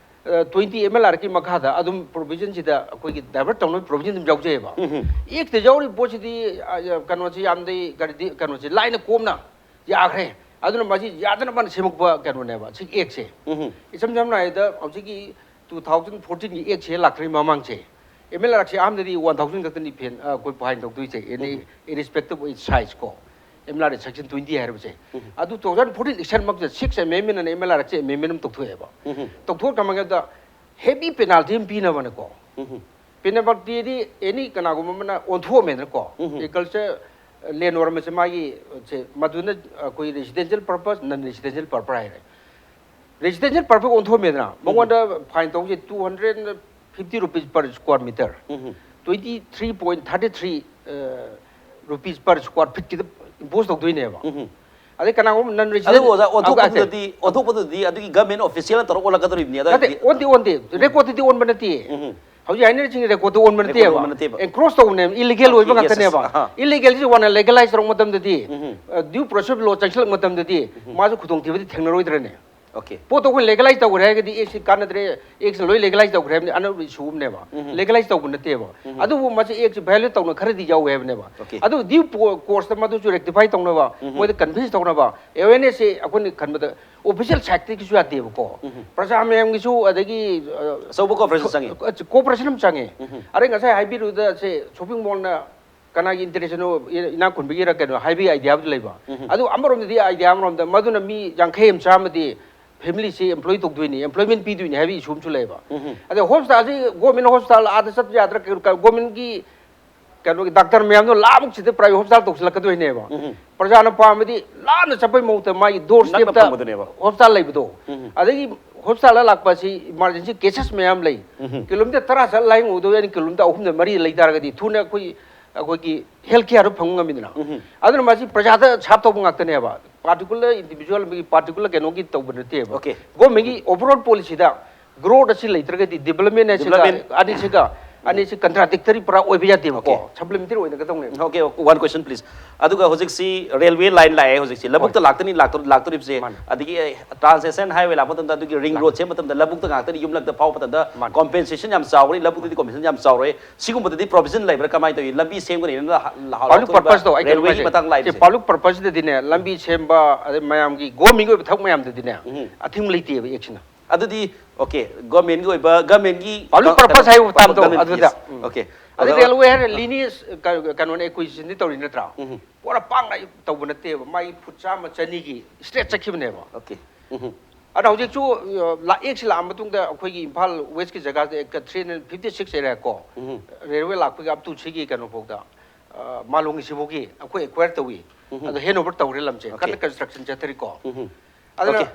twenty M L R ꯀꯤ ꯃꯈꯥꯗ ꯑꯗꯨꯝ ꯄ꯭ꯔꯣꯚꯤꯖꯟꯁꯤꯗ ꯑꯩꯈꯣꯏꯒꯤ ꯗꯥꯏꯚꯔꯠ ꯇꯧꯅꯕ ꯄ꯭ꯔꯣꯚꯤꯖꯟ ꯑꯗꯨꯝ ꯌꯥꯎꯖꯩꯑꯕ꯫ ꯑꯦꯛꯇ ꯌꯥꯎꯔꯤꯕ ꯄꯣꯠꯁꯤꯗꯤ ꯑ, ꯀꯩꯅꯣꯁꯤ ꯌꯥꯝꯗꯤ ꯀꯔꯤꯗꯤ ꯀꯩꯅꯣꯁꯤ ꯂꯥꯏꯅ ꯀꯣꯝꯅ ꯌꯥꯈ꯭ꯔꯦ꯫ ꯑꯗꯨꯅ ꯃꯁꯤ ꯌꯥꯗꯅꯕ ꯁꯦꯝꯃꯛꯄ ꯀꯩꯅꯣꯅꯦꯕ ꯁꯤ ꯑꯦꯛꯁꯦ꯫ ꯏꯁꯝ ꯁꯝꯅ ꯍꯥꯏꯔꯕꯗ ꯍꯧꯖꯤꯛꯀꯤ ꯇꯨ ꯊꯥꯎꯖꯟ ꯐꯣꯔꯇꯤꯟꯒꯤ ꯑꯦꯛꯁꯦ ꯂꯥꯛꯇ꯭ꯔꯤ ꯃꯃꯥꯡꯁꯦ ꯑꯦꯝ ꯑꯦꯜ ꯑꯥꯔ ꯑꯦꯛꯁꯦ ꯑꯍꯥꯟꯕꯗꯗꯤ ꯋꯥꯟ ꯊꯥꯎꯖꯟ ꯈꯛꯇꯅꯤ ꯐꯦꯟ ꯑꯩꯈꯣꯏ ꯐꯥꯏꯟ ꯇꯧꯗꯣꯏꯁꯦ ꯑꯦꯅꯤ ꯏꯔꯦꯁꯄꯦꯛꯇꯤꯚ ꯑꯣꯏ ꯁꯥꯏꯖ ꯀꯣ꯫ ꯑꯦꯝ ꯑꯦꯜ ꯑꯥꯔ ꯑꯦꯛ ꯁꯦꯛꯁꯟ ꯇ꯭ꯋꯦꯟꯇꯤ ꯍꯥꯏꯔꯤꯕꯁꯦ꯫ ꯑꯗꯨ ꯇꯨ ꯊꯥꯎꯖꯟ ꯐꯣꯔꯇꯤꯟ ꯏꯂꯦꯛꯁꯟ ꯃꯛꯇ ꯁꯤꯛꯁ ꯑꯦꯃꯦꯟꯃꯦꯟ ꯑꯅ ꯑꯦꯝ ꯑꯦꯜ ꯑꯥꯔ ꯑꯦꯛꯁꯦ ꯑꯦꯃꯦꯟꯃꯦꯟ ꯑꯃ ꯇꯧꯊꯣꯛꯑꯦꯕ꯫ ꯇꯧꯊꯣꯛꯑ ꯀꯃꯥꯏꯅ ꯍꯦꯚꯤ ꯄꯦꯅꯥꯜꯇꯤ ꯑꯃ ꯄꯤꯅꯕꯅꯦꯀꯣ꯫ ꯄꯦꯅꯥꯜꯇꯤꯗꯤ ꯑꯦꯅꯤ ꯀꯅꯥꯒꯨꯝꯕ ꯑꯃꯅ ꯑꯣꯟꯊꯣꯛꯑꯝꯃꯦꯗꯅꯀꯣ꯫ ꯑꯦꯒ꯭ꯔꯤꯀꯜꯆꯔ ꯂꯦꯟ ꯑꯣꯏꯔꯝꯕꯁꯦ ꯃꯥꯒꯤ ꯁꯦ ꯃꯗꯨꯅ ꯑꯩꯈꯣꯏ residential purpose non residential purpose ꯍꯥꯏꯔꯦ꯫ ꯔꯦꯁꯤꯗꯦꯟꯁꯤꯌꯦꯜ ꯄꯔꯄꯁ ꯑꯣꯟꯊꯣꯛꯑꯝꯃꯦꯗꯅ ꯃꯉꯣꯟꯗ ꯐꯥꯏꯟ ꯇꯧꯕꯁꯦ two hundred fifty rupees per square metre. Twenty three point thirty three rupees per square ꯐꯤꯠꯀꯤꯗ ꯏꯝꯄꯣꯁ ꯇꯧꯗꯣꯏꯅꯦꯕ꯫ ꯑꯗꯩ ꯀꯅꯥꯒꯨꯝꯕ ꯅꯟ ꯑꯗꯨꯕꯨ ꯑꯣꯖꯥ, ꯑꯣꯟꯊꯣꯛꯄꯗꯨꯗꯤ ꯑꯣꯟꯊꯣꯛꯄꯗꯨꯗꯤ ꯑꯗꯨꯒꯤ ꯒꯚꯔꯟꯃꯦꯟ ꯑꯣꯐꯤꯁꯤꯌꯦꯜꯅ ꯇꯧꯔꯒ ꯑꯣꯜꯂꯛꯀꯗꯧꯔꯤꯕꯅꯤ꯫ ꯑꯗꯨ ꯅꯠꯇꯦ, ꯑꯣꯟꯗꯤ ꯑꯣꯟꯗꯦ, ꯔꯦꯀꯣꯔꯠꯇꯗꯤ ꯑꯣꯟꯕ ꯅꯠꯇꯦ꯫ ꯍꯧꯖꯤꯛ ꯍꯥꯏꯅꯔꯤꯁꯤꯡ ꯔꯦꯀꯣꯔꯠꯇ ꯑꯣꯟꯕ ꯅꯠꯇꯦꯕ꯫ ꯑꯣꯟꯕ ꯅꯠꯇꯦꯕ꯫ ꯑꯦꯟꯀ꯭ꯔꯣꯁ ꯇꯧꯕꯅꯦꯕ, ꯏꯂꯤꯒꯦꯜ ꯑꯣꯏꯕ Okay, yes, yes. ꯉꯥꯛꯇꯅꯦꯕ꯫ ꯑꯍꯥ. ꯏꯂꯤꯒꯦꯜꯁꯤ ꯋꯥꯟꯅ ꯂꯦꯒꯦꯂꯥꯏꯁ ꯇꯧꯔꯛꯄ ꯃꯇꯝꯗꯗꯤ, ꯗ꯭ꯌꯨ ꯄ꯭ꯔꯣꯁꯦꯁ ꯂꯣ ꯆꯪꯁꯤꯜꯂꯛꯄ ꯃꯇꯝꯗꯗꯤ ꯃꯥꯁꯨ ꯈꯨꯗꯣꯡꯊꯤꯕꯗꯤ ꯊꯦꯡꯅꯔꯣꯏꯗ꯭ꯔꯅꯦ? Okay. ꯄꯣꯠꯇꯣ ꯑꯩꯈꯣꯏ ꯂꯦꯒꯦꯂꯥꯏꯁ ꯇꯧꯈ꯭ꯔꯦ ꯍꯥꯏꯔꯒꯗꯤ ꯑꯦꯛꯁꯤ ꯀꯥꯟꯅꯗ꯭ꯔꯦ, ꯑꯦꯛꯁ ꯂꯣꯏ ꯂꯦꯒꯦꯂꯥꯏꯁ ꯇꯧꯈ꯭ꯔꯦ ꯍꯥꯏꯕꯅꯤ, ꯑꯅꯧꯕ ꯏꯁꯨ ꯑꯃꯅꯦꯕ꯫ ꯂꯦꯒꯦꯂꯥꯏꯁ ꯇꯧꯕ ꯅꯠꯇꯦꯕ꯫ ꯑꯗꯨꯕꯨ ꯃꯁꯤ ꯑꯦꯛꯁꯤ ꯚꯥꯏꯑꯣꯂꯦꯠ ꯇꯧꯅ ꯈꯔꯗꯤ ꯌꯥꯎꯋꯦ ꯍꯥꯏꯕꯅꯦꯕ꯫ Okay. ꯑꯗꯨ ꯗ꯭ꯌꯨ ꯀꯣꯔꯁꯇ ꯃꯗꯨꯁꯨ ꯔꯦꯛꯇꯤꯐꯥꯏ ꯇꯧꯅꯕ, ꯃꯣꯏꯗ ꯀꯟꯚꯤꯟꯁ ꯇꯧꯅꯕ ꯑꯦꯋꯦꯔꯅꯦꯁꯁꯦ ꯑꯩꯈꯣꯏꯅ ꯈꯟꯕꯗ ꯑꯣꯐꯤꯁꯤꯌꯦꯜ ꯁꯥꯏꯠꯇꯒꯤꯁꯨ ꯌꯥꯗꯦꯕꯀꯣ꯫ ꯄ꯭ꯔꯖꯥ ꯃꯌꯥꯝꯒꯤꯁꯨ ꯑꯗꯒꯤ, ꯑ, ꯑꯆꯧꯕ cooperation ꯆꯪꯉꯤ꯫ ꯀꯣꯑꯣꯄꯔꯦꯁꯟ ꯑꯃ ꯆꯪꯉꯦ꯫ ꯑꯗꯩ ꯉꯁꯥꯏ ꯍꯥꯏꯕꯤꯔꯨꯗ ꯁꯦ ꯁꯣꯄꯤꯡ ꯃꯣꯜꯅ ꯀꯅꯥꯒꯤ ꯏꯟꯇꯔꯦꯁꯅꯣ, ꯏꯅꯥꯛ ꯈꯨꯟꯕꯒꯤꯔ ꯀꯩꯅꯣ ꯍꯥꯏꯕꯒꯤ ꯑꯥꯏꯗꯤꯌꯥ ꯑꯃꯁꯨ ꯂꯩꯕ꯫ ꯑꯗꯨ ꯑꯃꯔꯣꯝꯗꯗꯤ ꯑꯥꯏꯗꯤꯌꯥ ꯑꯃꯔꯣꯝꯗ ꯃꯗꯨꯅ ꯃꯤ ꯌꯥꯡꯈꯩ ꯑꯃ ꯆꯥꯝꯃꯗꯤ ꯐꯦꯃꯤꯂꯤꯁꯤ ꯑꯦꯝꯄ꯭ꯂꯣꯏ ꯇꯧꯗꯣꯏꯅꯤ, ꯑꯦꯝꯄ꯭ꯂꯣꯏꯃꯦꯟ ꯄꯤꯗꯣꯏꯅꯤ ꯍꯥꯏꯕꯒꯤ ꯏꯁꯨ ꯑꯃꯁꯨ ꯂꯩꯕ꯫ ꯑꯗꯩ ꯍꯣꯁꯄꯤꯇꯥꯜꯁꯤ ꯒꯣꯔꯃꯦꯟ ꯍꯣꯁꯄꯤꯇꯥꯜ ꯑꯥꯗ ꯆꯠꯄ ꯌꯥꯗ꯭ꯔꯥ, ꯀꯩꯅꯣ, ꯒꯣꯔꯃꯦꯟꯒꯤ ꯀꯩꯅꯣꯒꯤ ꯗꯥꯛꯇꯔ ꯃꯌꯥꯝꯗꯣ ꯂꯥꯃꯨꯛꯁꯤꯗ ꯄ꯭ꯔꯥꯏꯚꯦꯠ ꯍꯣꯁꯄꯤꯇꯥꯜ ꯇꯧꯁꯤꯜꯂꯛꯀꯗꯣꯏꯅꯦꯕ꯫ ꯄ꯭ꯔꯖꯥꯅ ꯄꯥꯝꯕꯗꯤ ꯂꯥꯞꯅ ꯆꯠꯄꯩ ꯃꯍꯨꯠꯇ ꯃꯥꯒꯤ ꯗꯣꯔ ꯅꯛꯅ ꯁ꯭ꯇꯦꯞꯇ ꯐꯪꯕꯗꯨꯅꯦꯕ꯫ ꯍꯣꯁꯄꯤꯇꯥꯜ ꯂꯩꯕꯗꯣ꯫ ꯑꯗꯒꯤ ꯍꯣꯁꯄꯤꯇꯥꯜꯗ ꯂꯥꯛꯄ ꯑꯁꯤ ꯏꯃꯥꯔꯖꯦꯟꯁꯤ ꯀꯦꯁꯦꯁ ꯃꯌꯥꯝ ꯂꯩ꯫ ꯀꯤꯂꯣꯃꯤꯇꯔ ꯇꯔꯥ ꯆꯠꯂ ꯂꯥꯏꯌꯦꯡꯉꯨꯗꯣꯏ ꯑꯩꯅ ꯀꯤꯂꯣꯃꯤꯇꯔ ꯑꯍꯨꯝꯗ ꯃꯔꯤ ꯂꯩ ꯇꯥꯔꯒꯗꯤ ꯊꯨꯅ ꯑꯩꯈꯣꯏ, ꯑꯩꯈꯣꯏꯒꯤ ꯍꯦꯜꯊ ꯀꯤꯌꯥꯔꯗꯨ ꯐꯪꯕ ꯉꯝꯃꯤꯗꯅ꯫ ꯑꯗꯨꯅ ꯃꯁꯤ ꯄ꯭ꯔꯖꯥꯗ ꯁꯥꯞ ꯇꯧꯕ ꯉꯥꯛꯇꯅꯦꯕ꯫ ꯄꯥꯔꯇꯤꯀꯨꯂꯔ ꯏꯟꯗꯤꯚꯤꯖꯨꯋꯦꯜ ꯑꯃꯒꯤ ꯄꯥꯔꯇꯤꯀꯨꯂꯔ ꯀꯩꯅꯣꯒꯤ ꯇꯧꯕ ꯅꯠꯇꯦꯕ꯫ Okay. ꯒꯣꯔꯃꯦꯟꯒꯤ ꯑꯣꯚꯔꯑꯣꯜ ꯄꯣꯂꯤꯁꯤꯗ ꯒ꯭ꯔꯣꯠ ꯑꯁꯤ ꯂꯩꯇ꯭ꯔꯒꯗꯤ ꯗꯤꯕꯂꯞꯃꯦꯟ ꯍꯥꯏꯁꯤꯒ Development. ꯑꯅꯤꯁꯤꯒ ꯑꯅꯤꯁꯤ ꯀꯟꯇ꯭ꯔꯥꯗꯤꯛꯇꯔꯤ ꯄꯨꯔꯥ ꯑꯣꯏꯕ ꯌꯥꯗꯦꯕꯀꯣ, Okay. Supplementary ꯑꯣꯏꯅꯒꯗꯧꯅꯦꯕ꯫ Okay, one question please. ꯑꯗꯨꯒ ꯍꯧꯖꯤꯛꯁꯤ ꯔꯦꯜꯋꯦ ꯂꯥꯏꯟ ꯂꯥꯛꯑꯦ, ꯍꯧꯖꯤꯛꯁꯤ ꯂꯧꯕꯨꯛꯇ ꯂꯥꯛꯇꯅꯤ ꯂꯥꯛꯇꯣ- ꯂꯥꯛꯇꯣꯔꯤꯕꯁꯦ, ꯃꯥꯅꯤ. ꯑꯗꯒꯤ ꯇ꯭ꯔꯥꯟꯁ ꯅꯦꯁꯅꯦꯜ ꯍꯥꯏꯋꯦ ꯂꯥꯛꯄ ꯃꯇꯝꯗ ꯑꯗꯨꯒꯤ ꯔꯤꯡ ꯔꯣꯗ ꯁꯦꯝꯕ ꯃꯇꯝꯗ ꯂꯧꯕꯨꯛꯇ ꯉꯥꯛꯇꯅꯤ, ꯌꯨꯝꯂꯛꯇ ꯐꯥꯎꯕ ꯃꯇꯝꯗ ꯃꯥꯅꯤ. Public ꯂꯥꯎꯊꯣꯛꯏꯕ purpose ꯇꯣ ꯑꯩ ꯀꯩꯅꯣ ꯔꯦꯜꯋꯦꯒꯤ ꯍꯥꯏꯖꯦ, ꯃꯇꯥꯡ ꯁꯤ ꯂꯥꯛꯏꯕꯁꯦ? ꯄꯕ꯭ꯂꯤꯛ ꯄꯔꯄꯁꯇꯗꯤꯅꯦ, ꯂꯝꯕꯤ ꯁꯦꯝꯕ ꯑꯗꯩ ꯃꯌꯥꯝꯒꯤ ꯒꯣꯔꯃꯦꯟꯒꯤ ꯑꯣꯏꯕ ꯊꯕꯛ ꯃꯌꯥꯝꯗꯗꯤꯅꯦ, ꯎꯝ. ꯑꯊꯤꯡꯕ ꯂꯩꯇꯦꯕ ꯑꯦꯛꯁꯤꯅ꯫ ꯑꯗꯨꯗꯤ okay, ꯒꯣꯔꯃꯦꯟꯒꯤ ꯑꯣꯏꯕ, ꯒꯣꯔꯃꯦꯟꯒꯤ Public purpose ꯍꯥꯏꯕ ꯇꯥꯝꯗꯣ ꯑꯗꯨꯗ꯫ Okay. ꯑꯗꯩ ꯑꯗꯣ- ꯔꯦꯜꯋꯦ ꯍꯥꯏꯔ ꯂꯤꯅꯤꯌꯁ ꯀꯩꯅꯣꯅꯦ, ꯑꯦꯀ꯭ꯋꯤꯖꯤꯁꯟꯗꯤ ꯇꯧꯔꯤ ꯅꯠꯇ꯭ꯔꯥ? ꯎꯝ. ꯄꯨꯔꯥ ꯄꯥꯛꯅ ꯇꯧꯕ ꯅꯠꯇꯦꯕ, ꯃꯥꯒꯤ ꯐꯨꯠ ꯆꯥꯝꯃ ꯆꯅꯤꯒꯤ ꯁ꯭ꯇ꯭ꯔꯦꯠ ꯆꯠꯈꯤꯕꯅꯦꯕ꯫ Okay. ꯎꯝ. ꯑꯗ ꯍꯧꯖꯤꯛꯁꯨ ꯑ, ꯂꯥꯛ ꯑꯦꯛꯁꯤ ꯂꯥꯛꯑ ꯃꯇꯨꯡꯗ ꯑꯩꯈꯣꯏꯒꯤ ꯏꯝꯐꯥꯜ ꯋꯦꯁꯀꯤ ꯖꯒꯥꯁꯦ acre three hundred fifty six area ꯀꯣ, ꯎꯝ. ꯔꯦꯜꯋꯦ ꯂꯥꯛꯄꯒꯤ ꯑꯞ ꯇꯨ ꯁꯤꯒꯤ ꯀꯩꯅꯣ ꯐꯥꯎꯗ, ꯑ, ꯃꯥꯂꯣꯝꯒꯤꯁꯤꯐꯥꯎꯒꯤ ꯑꯩꯈꯣꯏ ꯑꯦꯀ꯭ꯋꯥꯌꯔ ꯇꯧꯏ꯫ ꯎꯝ. ꯑꯗꯣ ꯍꯦꯟ ꯑꯣꯚꯔ ꯇꯧꯔꯦ ꯂꯝꯁꯦ, Okay. ꯀꯟꯅ ꯀꯟꯁꯇ꯭ꯔꯛꯁꯟ ꯆꯠꯊꯔꯤꯀꯣ꯫ ꯎꯝ. ꯑꯗꯨꯅ Okay.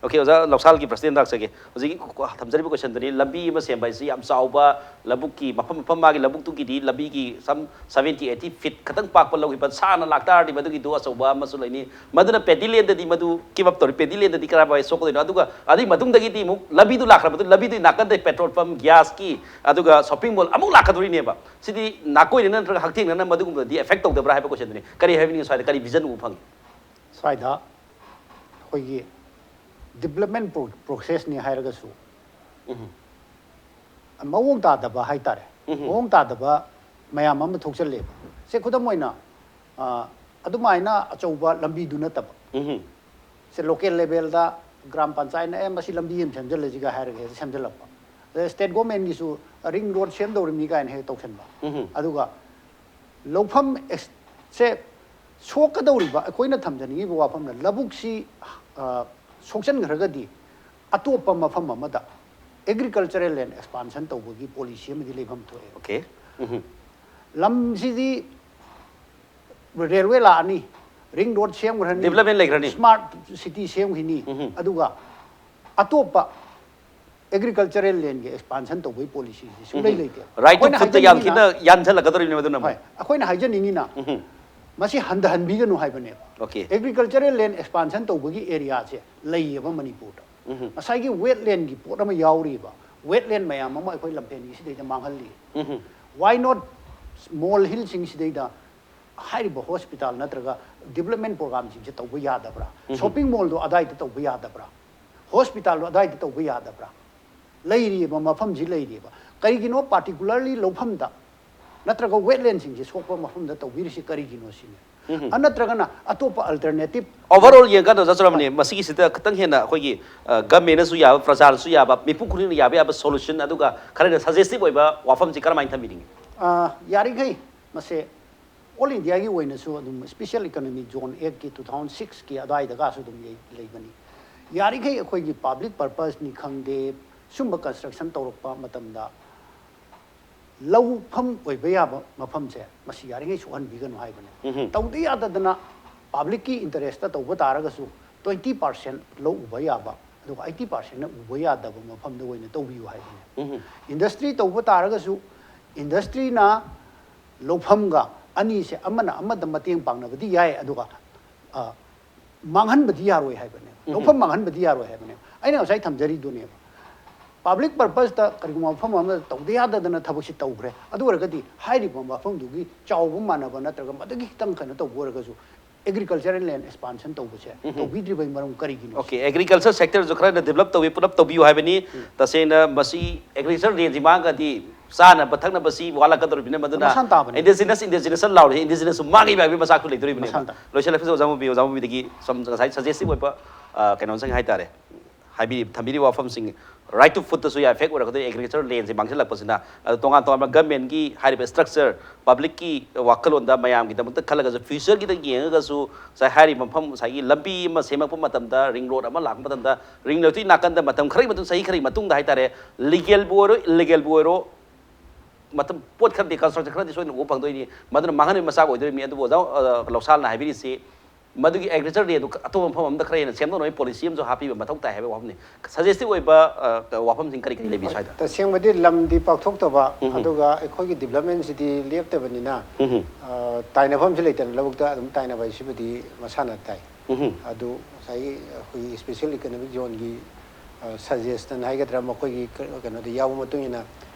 Okay, ꯑꯣꯖꯥ ꯂꯧꯁꯥꯜꯒꯤ ꯄ꯭ꯔꯁꯤꯗꯦꯟ ꯂꯥꯛꯆꯒꯦ꯫ ꯍꯧꯖꯤꯛꯀꯤ ꯊꯝꯖꯔꯤꯕ ꯀꯣꯏꯁꯟꯗꯨꯅꯤ, ꯂꯝꯕꯤ ꯑꯃ ꯁꯦꯝꯕ ꯍꯥꯏꯁꯤ ꯌꯥꯝ ꯆꯥꯎꯕ ꯂꯧꯕꯨꯛꯀꯤ ꯃꯐꯝ, ꯃꯐꯝ ꯃꯥꯒꯤ ꯂꯧꯕꯨꯛꯇꯨꯒꯤꯗꯤ ꯂꯝꯕꯤꯒꯤ ꯁꯝ ꯁꯚꯦꯟꯇꯤ ꯑꯩꯠꯇꯤ ꯐꯤꯠ ꯈꯛꯇꯪ ꯄꯥꯛꯄ ꯂꯧꯈꯤꯕ ꯁꯥꯅ ꯂꯥꯛꯇꯥꯔꯗꯤ ꯃꯗꯨꯒꯤꯗꯨ ꯑꯆꯧꯕ ꯑꯃꯁꯨ ꯂꯩꯅꯤ꯫ ꯃꯗꯨꯅ ꯄꯦꯗꯤ ꯂꯦꯟꯗꯗꯤ ꯃꯗꯨ ꯀꯤꯞ ꯑꯞ ꯇꯧꯔꯤ, ꯄꯦꯗꯤ ꯂꯦꯟꯗꯗꯤ ꯀꯔꯝꯍꯥꯏꯅ ꯁꯣꯛꯀꯗꯣꯏꯅꯣ? ꯑꯗꯨꯒ ꯑꯗꯨꯒꯤ ꯃꯇꯨꯡꯗꯒꯤꯗꯤ ꯑꯃꯨꯛ ꯂꯝꯕꯤꯗꯨ ꯂꯥꯛꯈ꯭ꯔꯕꯗꯨ ꯂꯝꯕꯤꯗꯨꯒꯤ ꯅꯥꯀꯟꯗ ꯄꯦꯇ꯭ꯔꯣꯜ ꯄꯝ, ꯒ꯭ꯌꯥꯁꯀꯤ, ꯑꯗꯨꯒ ꯁꯣꯞꯄꯤꯡ ꯃꯣꯜ ꯑꯃꯨꯛ ꯂꯥꯛꯀꯗꯣꯔꯤꯅꯦꯕ꯫ ꯁꯤꯗꯤ ꯅꯥꯀꯣꯏꯅꯅ ꯅꯠꯇ꯭ꯔꯒ ꯍꯛꯊꯦꯡꯅꯅ ꯃꯗꯨꯒꯨꯝꯕꯗꯗꯤ ꯑꯦꯐꯦꯛ ꯇꯧꯗꯕ꯭ꯔꯥ ꯍꯥꯏꯕ ꯀꯣꯏꯁꯟꯗꯨꯅꯤ꯫ ꯀꯔꯤ ꯍꯥꯏꯕꯤꯅꯤꯡꯉꯤ ꯁ꯭ꯋꯥꯏꯗ? ꯀꯔꯤ ꯚꯤꯖꯟ ꯎꯕ ꯐꯪꯉꯤ? ꯁ꯭ꯋꯥꯏꯗ ꯑꯩꯈꯣꯏꯒꯤ ꯗꯤꯕ꯭ꯂꯞꯃꯦꯟ ꯄ꯭ꯔꯣꯁꯦꯁꯅꯤ ꯍꯥꯏꯔꯒꯁꯨ ꯎꯝ. ꯃꯑꯣꯡ ꯇꯥꯗꯕ ꯍꯥꯏꯇꯥꯔꯦ꯫ ꯎꯝ. ꯃꯑꯣꯡ ꯇꯥꯗꯕ ꯃꯌꯥꯝ ꯑꯃ ꯊꯣꯛꯆꯜꯂꯦꯕ꯫ ꯁꯦ, ꯈꯨꯗꯝ ꯑꯣꯏꯅ, ꯑ, ꯑꯗꯨꯃꯥꯏꯅ ꯑꯆꯧꯕ ꯂꯝꯕꯤꯗꯨ ꯅꯠꯇꯕ, ꯎꯝ. ꯁꯦ, ꯂꯣꯀꯦꯜ ꯂꯦꯚꯦꯜꯗ ꯒ꯭ꯔꯥꯝ ꯄꯟꯆꯥꯌꯠꯅ, "ꯑꯦ, ꯃꯁꯤ ꯂꯝꯕꯤ ꯑꯃ ꯁꯦꯝꯖꯤꯜꯂꯁꯤꯒ" ꯍꯥꯏꯔꯒ ꯍꯦꯛꯇ ꯁꯦꯝꯖꯤꯜꯂꯛꯄ꯫ ꯑꯗꯩ ꯁ꯭ꯇꯦꯠ ꯒꯣꯔꯃꯦꯟꯒꯤꯁꯨ ꯔꯤꯡ ꯔꯣꯗ ꯁꯦꯝꯗꯧꯔꯤꯕꯅꯤ ꯀꯥꯏꯅ ꯍꯦꯛ ꯇꯧꯁꯟꯕ꯫ ꯎꯝ. ꯑꯗꯨꯒ ꯂꯧꯐꯝ ꯑꯦꯛꯁ-, ꯁꯦ ꯁꯣꯛꯀꯗꯧꯔꯤꯕ, ꯑꯩꯈꯣꯏꯅ ꯊꯝꯖꯅꯤꯡꯉꯤꯕ ꯋꯥꯐꯝꯅ, ꯂꯧꯕꯨꯛꯁꯤ, ꯑ, ꯁꯣꯛꯆꯟꯈ꯭ꯔꯒꯗꯤ ꯑꯇꯣꯞꯄ ꯃꯐꯝ ꯑꯃꯗ ꯑꯦꯒ꯭ꯔꯤꯀꯜꯆꯔꯦꯜ ꯂꯦꯟ ꯑꯦꯛꯁꯄꯥꯟꯁꯟ ꯇꯧꯕꯒꯤ ꯄꯣꯂꯤꯁꯤ ꯑꯃꯗꯤ ꯂꯩꯐꯝ ꯊꯣꯛꯑꯦ꯫ Okay. ꯎꯝ. ꯂꯝꯁꯤꯗꯤ ꯔꯦꯜꯋꯦ ꯂꯥꯛꯑꯅꯤ, ꯔꯤꯡ ꯔꯣꯗ ꯁꯦꯝꯈ꯭ꯔꯅꯤ, Development ꯂꯩꯈ꯭ꯔꯅꯤ꯫ ꯁ꯭ꯃꯥꯔꯠ ꯁꯤꯇꯤ ꯁꯦꯝꯈꯤꯅꯤ, ꯎꯝ. ꯑꯗꯨꯒ ꯑꯇꯣꯞꯄ ꯑꯦꯒ꯭ꯔꯤꯀꯜꯆꯔꯦꯜ ꯂꯦꯟꯒꯤ ꯑꯦꯛꯁꯄꯥꯟꯁꯟ ꯇꯧꯕꯒꯤ ꯄꯣꯂꯤꯁꯤꯁꯤ ꯁꯨꯡꯂꯩ ꯂꯩꯇꯦ꯫ ꯔꯥꯏꯠ ꯇꯨ ꯑꯩꯈꯣꯏꯅ ꯐꯨꯗꯇ ꯌꯥꯝ ꯍꯥꯏꯖꯅꯤꯡꯉꯤꯅ- ꯊꯤꯅ ꯌꯥꯟꯁꯤꯜꯂꯛꯀꯗꯧꯔꯤꯕꯅꯦ ꯃꯗꯨꯅ ꯍꯣꯏ, ꯑꯃꯨꯛ. ꯑꯩꯈꯣꯏꯅ ꯍꯥꯏꯖꯅꯤꯡꯉꯤꯅ ꯎꯝ. ꯃꯁꯤ ꯍꯟꯊꯍꯟꯕꯤꯒꯅꯨ ꯍꯥꯏꯕꯅꯦꯕ꯫ Okay. ꯑꯦꯒ꯭ꯔꯤꯀꯜꯆꯔꯦꯜ ꯂꯦꯟ ꯑꯦꯛꯁꯄꯥꯟꯁꯟ ꯇꯧꯕꯒꯤ ꯑꯦꯔꯤꯌꯥꯁꯦ ꯂꯩꯌꯦꯕ ꯃꯅꯤꯄꯨꯔꯗ꯫ ꯎꯝ. ꯉꯁꯥꯏꯒꯤ ꯋꯦꯠꯂꯦꯟꯒꯤ ꯄꯣꯠ ꯑꯃ ꯌꯥꯎꯔꯤꯕ꯫ Wetland ꯃꯌꯥꯝ ꯑꯃ ꯑꯩꯈꯣꯏ ꯂꯝꯐꯦꯟꯒꯤ ꯁꯤꯗꯩꯗ ꯃꯥꯡꯍꯜꯂꯤ꯫ Why not ꯃꯣꯜ ꯍꯤꯜꯁꯤꯡꯁꯤꯗꯩꯗ ꯍꯥꯏꯔꯤꯕ ꯍꯣꯁꯄꯤꯇꯥꯜ ꯅꯠꯇ꯭ꯔꯒ ꯗꯤꯕꯂꯞꯃꯦꯟ ꯄ꯭ꯔꯣꯒ꯭ꯔꯥꯝꯁꯤꯡꯁꯦ ꯇꯧꯕ ꯌꯥꯗꯕ꯭ꯔꯥ? ꯁꯣꯄꯤꯡ ꯃꯣꯜꯗꯣ ꯑꯗꯥꯏꯗ ꯇꯧꯕ ꯌꯥꯗꯕ꯭ꯔꯥ? ꯍꯣꯁꯄꯤꯇꯥꯜꯗꯣ ꯑꯗꯥꯏꯗ ꯇꯧꯕ ꯌꯥꯗꯕ꯭ꯔꯥ? ꯂꯩꯔꯤꯕ ꯃꯐꯝꯁꯤ ꯂꯩꯔꯤꯕ ꯀꯔꯤꯒꯤꯅꯣ ꯄꯥꯔꯇꯤꯀꯨꯂꯔꯂꯤ ꯂꯧꯐꯝꯗ ꯅꯠꯇ꯭ꯔꯒ ꯋꯦꯠꯂꯦꯟꯁꯤꯡꯁꯦ ꯁꯣꯛꯄ ꯃꯐꯝꯗ ꯇꯧꯕꯤꯔꯤꯁꯤ ꯀꯔꯤꯒꯤꯅꯣ ꯁꯤꯅꯤ꯫ ꯑ, ꯅꯠꯇ꯭ꯔꯒꯅ ꯑꯇꯣꯞꯄ ꯑꯜꯇꯔꯅꯦꯇꯤꯞ ꯑꯣꯚꯔ ꯑꯣꯜ ꯌꯦꯡꯀꯥꯟꯗ ꯑꯣꯖꯥ ꯆꯨꯔꯥꯃꯅꯤ, ꯃꯁꯤꯒꯤꯁꯤꯗ ꯈꯤꯇꯪ ꯍꯦꯟꯅ ꯑꯩꯈꯣꯏꯒꯤ ꯒꯃꯦꯟꯅꯁꯨ ꯌꯥꯕ, ꯄ꯭ꯔꯖꯥꯅꯁꯨ ꯌꯥꯕ, ꯃꯤꯄꯨꯝ ꯈꯨꯗꯤꯡꯃꯛꯅ ꯌꯥꯕ ꯌꯥꯕ ꯁꯣꯂꯨꯁꯟ, ꯑꯗꯨꯒ ꯈꯔ ꯍꯦꯟꯅ ꯁꯖꯦꯁꯇꯤꯞ ꯑꯣꯏꯕ ꯋꯥꯐꯝꯁꯤ ꯀꯔꯝꯍꯥꯏꯅ ꯊꯝꯕꯤꯅꯤꯡꯉꯤ? ꯑ, ꯌꯥꯔꯤꯈꯩ ꯃꯁꯦ ꯑꯣꯜ ꯏꯟꯗꯤꯌꯥꯒꯤ ꯑꯣꯏꯅꯁꯨ ꯑꯗꯨꯝ ꯁ꯭ꯄꯦꯁꯦꯜ ꯏꯀꯣꯅꯣꯃꯤꯛ ꯖꯣꯟ ꯑꯦꯛꯀꯤ ꯇꯨ ꯊꯥꯎꯖꯟ ꯁꯤꯛꯁꯀꯤ ꯑꯗꯨꯋꯥꯏꯗꯒꯁꯨ ꯑꯗꯨꯝ ꯂꯩ-, ꯂꯩꯕꯅꯤ꯫ ꯌꯥꯔꯤꯈꯩ ꯑꯩꯈꯣꯏꯒꯤ ꯄꯕ꯭ꯂꯤꯛ ꯄꯔꯄꯁꯅꯤ ꯈꯪꯗꯦ, ꯁꯨꯝꯕ ꯀꯟꯁꯇ꯭ꯔꯛꯁꯟ ꯇꯧꯔꯛꯄ ꯃꯇꯝꯗ ꯂꯧꯐꯝ ꯑꯣꯏꯕ ꯌꯥꯕ ꯃꯐꯝꯁꯦ ꯃꯁꯤ ꯌꯥꯔꯤꯉꯩ ꯁꯣꯛꯍꯟꯕꯤꯒꯅꯨ ꯍꯥꯏꯕꯅꯦ꯫ ꯇꯧꯗ ꯌꯥꯗꯗꯅ ꯄꯕ꯭ꯂꯤꯛꯀꯤ ꯏꯟꯇꯔꯦꯁꯇ ꯇꯧꯕ ꯇꯥꯔꯒꯁꯨ ꯇ꯭ꯋꯦꯟꯇꯤ ꯄꯥꯔꯁꯦꯟ ꯂꯧ ꯎꯕ ꯌꯥꯕ, ꯑꯗꯨꯒ ꯑꯩꯠꯇꯤ ꯄꯥꯔꯁꯦꯟꯅ ꯎꯕ ꯌꯥꯗꯕ ꯃꯐꯝꯗ ꯑꯣꯏꯅ ꯇꯧꯕꯤꯌꯨ ꯍꯥꯏꯕꯅꯦ꯫ ꯏꯟꯗꯁꯇ꯭ꯔꯤ ꯇꯧꯕ ꯇꯥꯔꯒꯁꯨ ꯏꯟꯗꯁꯇ꯭ꯔꯤꯅ ꯂꯧꯐꯝꯒ ꯑꯅꯤꯁꯦ ꯑꯃꯅ ꯑꯃꯗ ꯃꯇꯦꯡ ꯄꯥꯡꯅꯕꯗꯤ ꯌꯥꯏ, ꯑꯗꯨꯒ, ꯑ, ꯃꯥꯡꯍꯟꯕꯗꯤ ꯌꯥꯔꯣꯏ ꯍꯥꯏꯕꯅꯦꯕ꯫ ꯂꯧꯐꯝ ꯃꯥꯡꯍꯟꯕꯗꯤ ꯌꯥꯔꯣꯏ ꯍꯥꯏꯕꯅꯦꯕ꯫ ꯑꯩꯅ ꯉꯁꯥꯏ ꯊꯝꯖꯔꯤꯗꯨꯅꯦꯕ꯫ ꯄꯕ꯭ꯂꯤꯛ ꯄꯔꯄꯁꯇ ꯀꯔꯤꯒꯨꯝꯕ ꯃꯐꯝ ꯑꯃꯗ ꯇꯧꯗ ꯌꯥꯗꯗꯅ ꯊꯕꯛꯁꯤ ꯇꯧꯈ꯭ꯔꯦ, ꯑꯗꯨ ꯑꯣꯏꯔꯒꯗꯤ ꯍꯥꯏꯔꯤꯕ ꯃꯐꯝꯗꯨꯒꯤ ꯆꯥꯎꯕ ꯃꯥꯟꯅꯕ ꯅꯠꯇ꯭ꯔꯒ ꯃꯗꯨꯒꯤ ꯈꯤꯇꯪ ꯀꯩꯅꯣ ꯇꯧꯕ ꯑꯣꯏꯔꯒꯁꯨ ꯑꯦꯒ꯭ꯔꯤꯀꯜꯆꯔꯦꯜ ꯂꯦꯟ ꯑꯦꯛꯁꯄꯥꯟꯁꯟ ꯇꯧꯕꯁꯦ ꯇꯧꯕꯤꯗ꯭ꯔꯤꯕꯩ ꯃꯔꯝ ꯀꯔꯤꯒꯤꯅꯣ? ꯑꯣꯀꯦ, ꯑꯦꯒ꯭ꯔꯤꯀꯜꯆꯔ ꯁꯦꯛꯇꯔꯁꯨ ꯈꯔ ꯍꯦꯟꯅ ꯗꯤꯕꯂꯞ ꯇꯧꯕꯤ, ꯄꯨꯂꯞ ꯇꯧꯕꯤꯌꯨ ꯍꯥꯏꯕꯅꯤ꯫ ꯇꯁꯦꯡꯅ ꯃꯁꯤ ꯑꯦꯒ꯭ꯔꯤꯀꯜꯆꯔ ꯂꯦꯟꯁꯤ ꯃꯥꯡꯉꯒꯗꯤ ꯆꯥꯅꯕ ꯊꯛꯅꯕꯁꯤ ꯋꯥꯠꯂꯛꯀꯗꯧꯔꯤꯕꯅꯤꯅ, ꯃꯗꯨꯅ ꯃꯁꯥꯅ ꯇꯥꯕꯅꯤ꯫ ꯏꯟꯗꯤꯖꯤꯅꯁ, ꯏꯟꯗꯤꯖꯤꯅꯁ ꯂꯥꯎꯔꯤ, ꯏꯟꯗꯤꯖꯤꯅꯁꯁꯨ ꯃꯥꯡꯉꯤꯕ ꯍꯥꯏꯕꯒꯤ ꯃꯆꯥꯛꯁꯨ ꯂꯩꯗꯣꯔꯤꯕꯅꯦꯕ꯫ ꯃꯁꯥꯅ ꯇꯥ- ꯂꯣꯏꯁꯤꯜꯂꯛꯄꯁꯤꯗ ꯑꯣꯖꯥ ꯃꯨꯕꯤ, ꯑꯣꯖꯥ ꯃꯨꯕꯤꯗꯒꯤ ꯁꯨꯝ ꯉꯁꯥꯏ ꯁꯖꯦꯁꯇꯤꯞ ꯑꯣꯏꯕ, ꯑ, ꯀꯩꯅꯣꯁꯤꯡ ꯍꯥꯏꯇꯥꯔꯦ, ꯍꯥꯏꯕꯤꯔꯤ-, ꯊꯝꯕꯤꯔꯤꯕ ꯋꯥꯐꯝꯁꯤꯡ, ꯔꯥꯏꯠ ꯇꯨ ꯐꯨꯗꯇꯁꯨ ꯌꯥꯝ ꯏꯐꯦꯛ ꯑꯣꯏꯔꯛꯀꯗꯣꯏꯅꯤ ꯑꯦꯒ꯭ꯔꯤꯀꯜꯆꯔ ꯂꯦꯟꯁꯦ ꯃꯥꯡꯁꯤꯜꯂꯛꯄꯁꯤꯅ꯫ ꯑꯗꯣ ꯇꯣꯉꯥꯟ ꯇꯣꯉꯥꯟꯕ ꯒꯃꯦꯟꯒꯤ ꯍꯥꯏꯔꯤꯕ ꯁ꯭ꯇ꯭ꯔꯛꯆꯔ, ꯄꯕ꯭ꯂꯤꯛꯀꯤ ꯋꯥꯈꯜꯂꯣꯟꯗ ꯃꯌꯥꯝꯒꯤꯗꯃꯛꯇ ꯈꯜꯂꯒꯁꯨ, ꯐ꯭ꯌꯨꯆꯔꯒꯤꯗ ꯌꯦꯡꯉꯒꯁꯨ ꯉꯁꯥꯏ ꯍꯥꯏꯔꯤꯕ ꯃꯐꯝ, ꯉꯁꯥꯏꯒꯤ ꯂꯝꯕꯤ ꯑꯃ ꯁꯦꯝꯃꯛꯄ ꯃꯇꯝꯗ, ꯔꯤꯡ ꯔꯣꯗ ꯑꯃ ꯂꯥꯛꯄ ꯃꯇꯝꯗ, ꯔꯤꯡ ꯔꯣꯗꯇꯨꯒꯤ ꯅꯥꯀꯟꯗ ꯃꯇꯝ ꯈꯔꯒꯤ ꯃꯇꯨꯡ, ꯆꯍꯤ ꯈꯔꯒꯤ ꯃꯇꯨꯡꯗ ꯍꯥꯏꯇꯥꯔꯦ, ꯂꯤꯒꯦꯜꯕꯨ ꯑꯣꯏꯔꯣ, ꯏꯜꯂꯤꯒꯦꯜꯕꯨ ꯑꯣꯏꯔꯣ, ꯃꯇꯝ, ꯄꯣꯠ ꯈꯔꯗꯤ, ꯀꯟꯁꯇ꯭ꯔꯛꯁꯟ ꯈꯔꯗꯤ ꯁꯣꯏꯗꯅ ꯎꯕ ꯐꯪꯗꯣꯏꯅꯤ꯫ ꯃꯗꯨꯅ ꯃꯥꯡꯍꯟꯕꯒꯤ ꯃꯆꯥꯛ ꯑꯣꯏꯗꯣꯔꯤꯕꯅꯤ꯫ ꯑꯗꯨꯕꯨ ꯑꯣꯖꯥ, ꯑ, ꯂꯧꯁꯥꯜꯅ ꯍꯥꯏꯕꯤꯔꯤꯁꯤ, ꯃꯗꯨꯒꯤ ꯑꯦꯒ꯭ꯔꯤꯀꯜꯆꯔ ꯂꯦꯟꯗꯨ ꯑꯇꯣꯞꯄ ꯃꯐꯝ ꯑꯃꯗ ꯈꯔ ꯍꯦꯟꯅ ꯁꯦꯝꯗꯣꯛꯅꯕꯒꯤ ꯄꯣꯂꯤꯁꯤ ꯑꯃꯁꯨ ꯍꯥꯞꯄꯤꯕ ꯃꯊꯧ ꯇꯥꯏ ꯍꯥꯏꯕ ꯋꯥꯐꯝꯅꯤ꯫ ꯁꯖꯦꯁꯇꯤꯞ ꯑꯣꯏꯕ, ꯑ, ꯋꯥꯐꯝꯁꯤꯡ ꯀꯔꯤ ꯀꯔꯤ ꯂꯩꯕꯤ ꯁ꯭ꯋꯥꯏꯗ? ꯇꯁꯦꯡꯕꯗꯤ ꯂꯝꯗꯤ ꯄꯥꯛꯊꯣꯛꯇꯕ, ꯑꯗꯨꯒ ꯑꯩꯈꯣꯏꯒꯤ ꯗꯤꯕꯂꯞꯃꯦꯟꯁꯤꯗꯤ ꯂꯦꯞꯇꯕꯅꯤꯅ, ꯑ, ꯇꯥꯏꯅꯐꯝꯁꯨ ꯂꯩꯇꯅ ꯂꯧꯕꯨꯛꯇ ꯑꯗꯨꯝ ꯇꯥꯏꯅꯕ ꯍꯥꯏꯁꯤꯕꯨꯗꯤ ꯃꯁꯥꯟꯅ ꯇꯥꯏ꯫ ꯑꯗꯨ ꯉꯁꯥꯏꯒꯤ ꯑꯩꯈꯣꯏꯒꯤ ꯁ꯭ꯄꯦꯁꯦꯜ ꯏꯀꯣꯅꯣꯃꯤꯛ ꯖꯣꯟꯒꯤ ꯁꯖꯦꯁꯟ ꯍꯥꯏꯒꯗ꯭ꯔꯥ, ꯃꯈꯣꯏꯒꯤ ꯀꯩꯅꯣꯗ ꯌꯥꯎꯕ ꯃꯇꯨꯡ ꯏꯟꯅ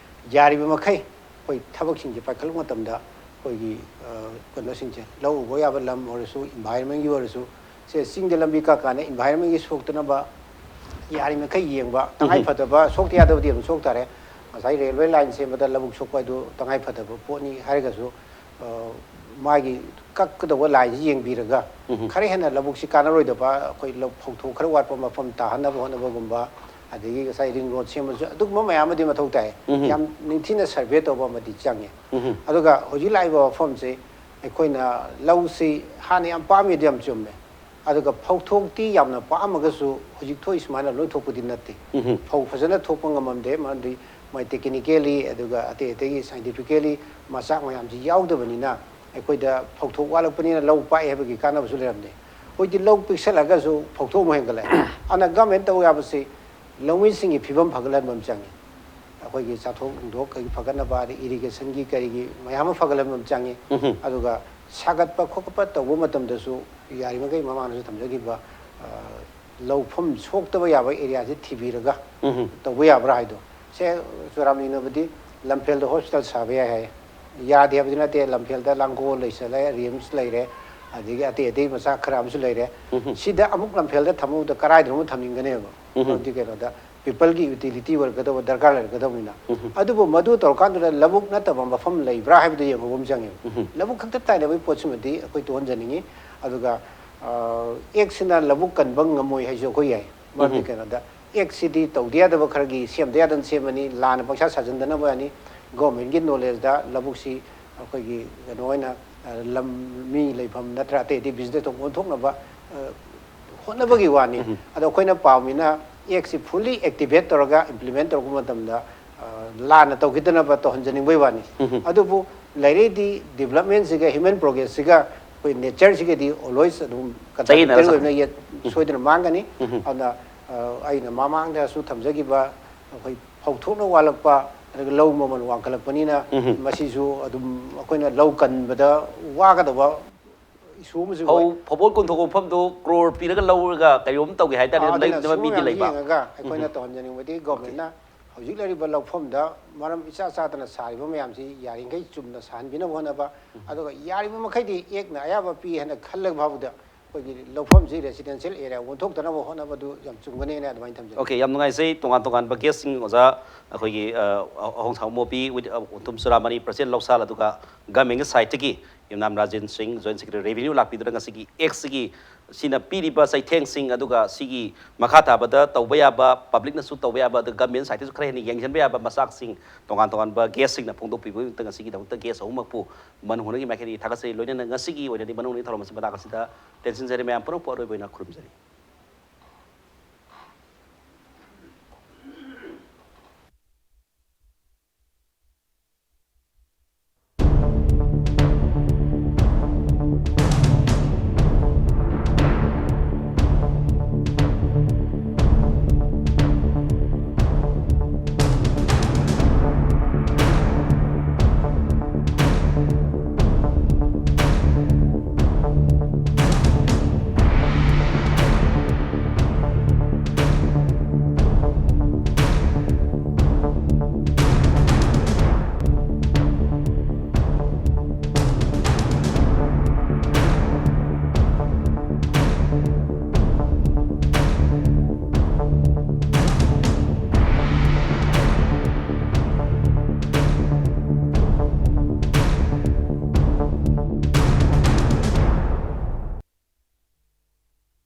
ꯌꯥꯔꯤꯕ ꯃꯈꯩ ꯑꯩꯈꯣꯏ ꯊꯕꯛꯁꯤꯡꯁꯦ ꯄꯥꯏꯈꯠꯂꯛꯄ ꯃꯇꯝꯗ ꯑꯩꯈꯣꯏꯒꯤ ꯀꯩꯅꯣꯁꯤꯡꯁꯦ, ꯂꯧ ꯎꯕ ꯌꯥꯕ ꯂꯝ ꯑꯣꯏꯔꯁꯨ, ꯏꯟꯚꯥꯏꯔꯣꯟꯃꯦꯟꯒꯤ ꯑꯣꯏꯔꯁꯨ, ꯁꯦ ꯆꯤꯡꯗ ꯂꯝꯕꯤ ꯀꯛꯀꯥꯟꯗ ꯏꯟꯚꯥꯏꯔꯣꯟꯃꯦꯟꯒꯤ ꯁꯣꯛꯇꯅꯕ ꯌꯥꯔꯤꯃꯈꯩ ꯌꯦꯡꯕ, ꯇꯉꯥꯏ ꯐꯗꯕ ꯁꯣꯛꯇ ꯌꯥꯗꯕꯗꯤ ꯑꯗꯨꯝ ꯁꯣꯛ ꯇꯥꯔꯦ꯫ ꯉꯁꯥꯏ ꯔꯦꯜꯋꯦ ꯂꯥꯏꯟ ꯁꯦꯝꯕꯗ ꯂꯧꯕꯨꯛ ꯁꯣꯛꯄ ꯍꯥꯏꯗꯨ ꯇꯉꯥꯏ ꯐꯗꯕ ꯄꯣꯠꯅꯤ ꯍꯥꯏꯔꯒꯁꯨ, ꯃꯥꯒꯤ ꯀꯛꯀꯗꯧꯕ ꯂꯥꯏꯟꯁꯤ ꯌꯦꯡꯕꯤꯔꯒ, ꯈꯔ ꯍꯦꯟꯅ ꯂꯧꯕꯨꯛꯁꯤ ꯀꯥꯟꯅꯔꯣꯏꯗꯕ, ꯑꯩꯈꯣꯏ ꯂꯧ ꯐꯧꯊꯣꯛ ꯈꯔ ꯋꯥꯠꯄ ꯃꯐꯝ ꯇꯥꯍꯟꯅꯕ ꯍꯣꯠꯅꯕꯒꯨꯝꯕ, ꯑꯗꯒꯤ ꯉꯁꯥꯏ ꯔꯤꯡ ꯔꯣꯗ ꯁꯦꯝꯕꯁꯨ, ꯑꯗꯨꯒꯨꯝꯕ ꯃꯌꯥꯝ ꯑꯃꯗꯤ ꯃꯊꯧ ꯇꯥꯏ꯫ ꯌꯥꯝ ꯅꯤꯡꯊꯤꯅ ꯁꯔꯚꯦ ꯇꯧꯕ ꯑꯃꯗꯤ ꯆꯪꯉꯦ꯫ ꯑꯗꯨꯒ ꯍꯧꯖꯤꯛ ꯂꯥꯛꯏꯕ ꯋꯥꯐꯝꯁꯤ, ꯑꯩꯈꯣꯏꯅ ꯂꯧꯁꯤ ꯍꯥꯟꯅ ꯌꯥꯝ ꯄꯥꯝꯃꯤꯗꯨ ꯌꯥꯝ ꯆꯨꯝꯃꯦ꯫ ꯑꯗꯨꯒ ꯐꯧꯊꯣꯛꯇꯤ ꯌꯥꯝꯅ ꯄꯥꯝꯃꯒꯁꯨ ꯍꯧꯖꯤꯛ ꯊꯣꯛꯏ ꯁꯨꯃꯥꯏꯅ ꯂꯣꯏ ꯊꯣꯛꯄꯗꯤ ꯅꯠꯇꯦ꯫ ꯐꯧ ꯐꯖꯅ ꯊꯣꯛꯄ ꯉꯝꯃꯝꯗꯦ, ꯃꯔꯝꯗꯤ ꯃꯣꯏ ꯇꯦꯛꯅꯤꯀꯦꯜꯂꯤ ꯑꯗꯨꯒ ꯑꯇꯩ ꯑꯇꯩꯒꯤ ꯁꯥꯏꯟꯇꯤꯐꯤꯀꯦꯜꯂꯤ ꯃꯆꯥꯛ ꯃꯌꯥꯝꯁꯤ ꯌꯥꯎꯗꯕꯅꯤꯅ, ꯑꯩꯈꯣꯏꯗ ꯐꯧꯊꯣꯛ ꯋꯥꯠꯂꯛꯄꯅꯤꯅ ꯂꯧ ꯄꯥꯛꯑꯦ ꯍꯥꯏꯕꯒꯤ ꯀꯥꯟꯅꯕꯁꯨ ꯂꯩꯔꯝꯗꯦ꯫ ꯍꯧꯖꯤꯛꯇꯤ ꯂꯧ ꯄꯤꯛꯁꯜꯂꯒꯁꯨ ꯐꯧꯊꯣꯛ ꯑꯃꯨꯛ ꯍꯦꯟꯒꯠꯂꯛꯑꯦ꯫ ꯑꯗꯨꯅ ꯒꯃꯦꯟ ꯇꯧ ꯌꯥꯕꯁꯤ ꯂꯧꯃꯤꯁꯤꯡꯒꯤ ꯐꯤꯕꯝ ꯐꯒꯠꯍꯟꯕ ꯑꯃ ꯆꯪꯉꯤ꯫ ꯑꯩꯈꯣꯏꯒꯤ ꯆꯥꯊꯣꯛ ꯅꯨꯡꯗꯣꯛ ꯀꯩ ꯐꯒꯠꯅꯕ, ꯑꯗꯩ ꯏꯔꯤꯒꯦꯁꯟꯒꯤ ꯀꯔꯤꯒꯤ ꯃꯌꯥꯝ ꯑꯃ ꯐꯒꯠꯍꯟꯕ ꯑꯃ ꯆꯪꯉꯤ꯫ ꯑꯗꯨꯒ ꯁꯥꯒꯠꯄ ꯈꯣꯠꯄ ꯇꯧꯕ ꯃꯇꯝꯗꯁꯨ ꯌꯥꯔꯤꯃꯈꯩ ꯃꯃꯥꯡꯗꯁꯨ ꯊꯝꯖꯈꯤꯕ, ꯑ, ꯂꯧꯐꯝ ꯁꯣꯛꯇꯕ ꯌꯥꯕ ꯑꯦꯔꯤꯌꯥꯁꯦ ꯊꯤꯕꯤꯔꯒ ꯇꯧꯕ ꯌꯥꯕ꯭ꯔꯥ ꯍꯥꯏꯗꯣ꯫ ꯁꯦ, ꯆꯨꯔꯥꯝ ꯌꯦꯡꯅꯕꯗꯤ ꯂꯝꯐꯦꯜꯗ ꯍꯣꯁꯄꯤꯇꯥꯜ ꯁꯥꯕ ꯌꯥꯏ ꯍꯥꯏ꯫ ꯌꯥꯗꯦ ꯍꯥꯏꯕꯗꯤ ꯅꯠꯇꯦ, ꯂꯝꯐꯦꯜꯗ ꯂꯥꯡꯒꯣꯜ ꯂꯩꯁꯜꯂꯦ, ꯔꯤꯝꯁ ꯂꯩꯔꯦ, ꯑꯗꯒꯤ ꯑꯇꯩ ꯑꯇꯩ ꯃꯆꯥ ꯈꯔ ꯑꯃꯁꯨ ꯂꯩꯔꯦ꯫ ꯁꯤꯗ ꯑꯃꯨꯛ ꯂꯝꯐꯦꯜꯗ ꯊꯝꯃꯨꯕꯗ ꯀꯔꯥꯏꯗꯅꯣ ꯑꯃꯨꯛ ꯊꯝꯅꯤꯡꯒꯅꯦꯕ꯫ ꯃꯔꯝꯗꯤ ꯀꯩꯅꯣꯗ ꯄꯤꯄꯜꯒꯤ ꯌꯨꯇꯤꯂꯤꯇꯤ ꯑꯣꯏꯔꯛꯀꯗꯧꯕ ꯗꯔꯀꯥꯔ ꯂꯩꯔꯛꯀꯗꯧꯕꯅꯤꯅ꯫ ꯑꯗꯨꯕꯨ ꯃꯗꯨ ꯇꯧꯔꯀꯥꯟꯗꯨꯗ ꯂꯧꯕꯨꯛ ꯅꯠꯇꯕ ꯃꯐꯝ ꯂꯩꯕ꯭ꯔꯥ ꯍꯥꯏꯕꯗꯨ ꯌꯦꯡꯍꯧꯕ ꯑꯃ ꯆꯪꯉꯦꯕ꯫ ꯂꯧꯕꯨꯛ ꯈꯛꯇ ꯇꯥꯏꯅꯕꯒꯤ ꯄꯣꯠꯁꯤꯃꯗꯤ ꯑꯩꯈꯣꯏ ꯇꯣꯛꯍꯟꯖꯅꯤꯡꯉꯤ꯫ ꯑꯗꯨꯒ, ꯑ, ꯑꯦꯛꯁꯤꯅ ꯂꯧꯕꯨꯛ ꯀꯟꯕ ꯉꯝꯃꯣꯏ ꯍꯥꯏꯁꯨ ꯑꯩꯈꯣꯏ ꯌꯥꯏ꯫ ꯃꯔꯝꯗꯤ ꯀꯩꯅꯣꯗ, ꯑꯦꯛꯁꯤꯗꯤ ꯇꯧꯗ ꯌꯥꯗꯕ ꯈꯔꯒꯤ ꯁꯦꯝꯗ ꯌꯥꯗꯅ ꯁꯦꯝꯕꯅꯤ, ꯂꯥꯟꯅ ꯄꯪꯁꯥ ꯁꯥꯖꯟꯗꯅꯕ ꯌꯥꯅꯤ꯫ ꯒꯣꯔꯃꯦꯟꯒꯤ ꯅꯣꯂꯦꯖꯇ ꯂꯧꯕꯨꯛꯁꯤ ꯑꯩꯈꯣꯏꯒꯤ ꯀꯩꯅꯣ ꯑꯣꯏꯅ, ꯑ, ꯂꯝ, ꯃꯤ ꯂꯩꯐꯝ ꯅꯠꯇ꯭ꯔ ꯑꯇꯩ ꯑꯇꯩ ꯕꯤꯖꯤꯅꯦꯁ ꯇꯧꯕ ꯑꯣꯟꯊꯣꯛꯅꯕ, ꯑ, ꯍꯣꯠꯅꯕꯒꯤ ꯋꯥꯅꯤ꯫ ꯑꯗꯣ ꯑꯩꯈꯣꯏꯅ ꯄꯥꯝꯃꯤꯅ ꯑꯦꯛꯁꯤ ꯐꯨꯜꯂꯤ ꯑꯦꯛꯇꯤꯚꯦꯠ ꯇꯧꯔꯒ ꯏꯝꯄ꯭ꯂꯤꯃꯦꯟ ꯇꯧꯔꯛꯄ ꯃꯇꯝꯗ, ꯑ, ꯂꯥꯟꯅ ꯇꯧꯈꯤꯗꯅꯕ ꯇꯧꯍꯟꯖꯅꯤꯡꯕꯒꯤ ꯋꯥꯅꯤ꯫ ꯑꯗꯨꯕꯨ ꯂꯩꯔꯩꯗꯤ ꯗꯤꯕꯂꯞꯃꯦꯟꯁꯤꯒ ꯍ꯭ꯌꯨꯃꯦꯟ ꯄ꯭ꯔꯣꯒ꯭ꯔꯦꯁꯁꯤꯒ ꯑꯩꯈꯣꯏ ꯅꯦꯆꯔꯁꯤꯒꯗꯤ ꯑꯣꯜꯋꯦꯁ ꯑꯗꯨꯝ ꯆꯌꯦꯠꯅꯔ ꯀꯟꯇ꯭ꯔꯦꯛꯇꯔ ꯑꯣꯏꯕꯅ ꯌꯦꯠ-, ꯁꯣꯏꯗꯅ ꯃꯥꯡꯒꯅꯤ꯫ ꯑꯗꯨꯅ, ꯑ, ꯑꯩꯅ ꯃꯃꯥꯡꯗꯁꯨ ꯊꯝꯖꯈꯤꯕ ꯑꯩꯈꯣꯏ ꯐꯧꯊꯣꯛꯅ ꯋꯥꯠꯂꯛꯄ, ꯑꯗꯨꯒ ꯂꯧ ꯃꯃꯜ ꯋꯥꯡꯈꯠꯂꯛꯄꯅꯤꯅ ꯃꯁꯤꯁꯨ ꯑꯗꯨꯝ ꯑꯩꯈꯣꯏꯅ ꯂꯧ ꯀꯟꯕꯗ ꯋꯥꯒꯗꯕ ꯏꯁꯨ ꯑꯃꯁꯨ ꯐꯧ ꯑꯣꯏ꯫ ꯐꯧꯕꯣꯜ ꯀꯨꯟꯊꯣꯛꯄ ꯃꯐꯝꯗꯣ ꯀ꯭ꯔꯣꯔ ꯄꯤꯔꯒ ꯂꯧꯔꯒ ꯀꯩꯅꯣꯝ ꯇꯧꯒꯦ ꯍꯥꯏꯇꯥꯔꯗꯤ ꯑꯗꯨꯝ ꯑꯗꯨꯅ ꯂꯩꯅꯕ ꯁꯤꯒꯨꯝꯕ ꯃꯤꯗꯤ ꯃꯌꯥꯝꯁꯤ ꯂꯩꯕ꯫ ꯌꯦꯡꯉꯒ ꯑꯩꯈꯣꯏꯅ ꯇꯧꯍꯟꯖꯅꯤꯡꯕꯗꯤ ꯒꯣꯔꯃꯦꯟꯅ ꯍꯧꯖꯤꯛ ꯂꯩꯔꯤꯕ ꯂꯧꯐꯝꯗ ꯃꯔꯝ ꯏꯆꯥ ꯆꯥꯗꯅ ꯁꯥꯔꯤꯕ ꯃꯌꯥꯝꯁꯤ ꯌꯥꯔꯤꯈꯩ ꯆꯨꯝꯅ ꯁꯥꯍꯟꯕꯤꯅꯕ ꯍꯣꯠꯅꯕ, ꯑꯗꯨꯒ ꯌꯥꯔꯤꯕ ꯃꯈꯩꯗꯤ ꯑꯦꯛꯅ ꯑꯌꯥꯕ ꯄꯤ ꯍꯥꯏꯅ ꯈꯜꯂꯒ ꯐꯥꯎꯕꯗ ꯑꯩꯈꯣꯏꯒꯤ ꯂꯧꯐꯝꯁꯤ ꯔꯦꯁꯤꯗꯦꯟꯁꯤꯌꯦꯜ ꯑꯦꯔꯤꯌꯥ ꯑꯣꯟꯊꯣꯛꯇꯅꯕ ꯍꯣꯠꯅꯕꯗꯨ ꯌꯥꯝ ꯆꯨꯝꯒꯅꯦꯅ ꯑꯗꯨꯃꯥꯏꯅ ꯊꯝꯖꯒꯦ꯫ ꯑꯣꯀꯦ, ꯌꯥꯝ ꯅꯨꯡꯉꯥꯏꯖꯩ꯫ ꯇꯣꯉꯥꯟ ꯇꯣꯉꯥꯟꯕ ꯒꯦꯁꯁꯤꯡ ꯑꯣꯖꯥ ꯑꯩꯈꯣꯏꯒꯤ ꯑ, ꯑꯍꯣꯡꯁꯥꯡ ꯃꯣꯄꯤ with, ꯑ, ꯎꯇꯨꯝ ꯆꯨꯔꯥꯃꯅꯤ, ꯄ꯭ꯔꯁꯤꯗꯦꯟ ꯂꯧꯁꯥꯜ, ꯑꯗꯨꯒ ꯒꯃꯦꯟꯒꯤ ꯁꯥꯏꯠꯇꯒꯤ ꯌꯨꯝꯅꯥꯝ ꯔꯥꯖꯦꯟ ꯁꯤꯡ, ꯖꯣꯏꯟ ꯁꯦꯀ꯭ꯔꯦꯇꯔꯤ ꯔꯦꯚꯤꯅ꯭ꯌꯨ ꯂꯥꯛꯄꯤꯗꯨꯅ ꯉꯁꯤꯒꯤ ꯑꯦꯛꯁꯁꯤꯒꯤ ꯁꯤꯅ ꯄꯤꯔꯤꯕ ꯆꯩꯊꯦꯡꯁꯤꯡ, ꯑꯗꯨꯒ ꯁꯤꯒꯤ ꯃꯈꯥ ꯇꯥꯕꯗ ꯇꯧꯕ ꯌꯥꯕ, ꯄꯕ꯭ꯂꯤꯛꯅꯁꯨ ꯇꯧꯕ ꯌꯥꯕ, ꯑꯗꯨꯒ ꯒꯃꯦꯟ ꯁꯥꯏꯠꯇꯁꯨ ꯈꯔ ꯍꯦꯟꯅ ꯌꯦꯡꯁꯤꯟꯕ ꯌꯥꯕ ꯃꯆꯥꯛꯁꯤꯡ ꯇꯣꯉꯥꯟ ꯇꯣꯉꯥꯟꯕ ꯒꯦꯁꯁꯤꯡꯅ ꯐꯣꯡꯗꯣꯛꯄꯤꯕꯒꯤꯗꯃꯛꯇ ꯉꯁꯤꯒꯤꯗꯃꯛꯇ ꯒꯦꯁ ꯑꯍꯨꯝꯃꯛꯄꯨ ꯃꯅꯨ ꯍꯨꯅꯒꯤ ꯃꯥꯏꯀꯩꯗꯒꯤ ꯊꯥꯒꯠꯆꯔꯤ꯫ ꯂꯣꯏꯅꯅ ꯉꯁꯤꯒꯤ ꯑꯣꯏꯅꯗꯤ ꯃꯅꯨ ꯍꯨꯅꯒꯤ ꯊꯧꯔꯝ ꯑꯁꯤ ꯃꯇꯥꯡ ꯑꯁꯤꯗ ꯇꯦꯟꯁꯤꯟꯖꯔꯤ꯫ ꯃꯌꯥꯝ ꯄꯨꯝꯅꯃꯛꯄꯨ ꯑꯔꯣꯏꯕ ꯑꯣꯏꯅ ꯈꯨꯔꯨꯝꯖꯔꯤ꯫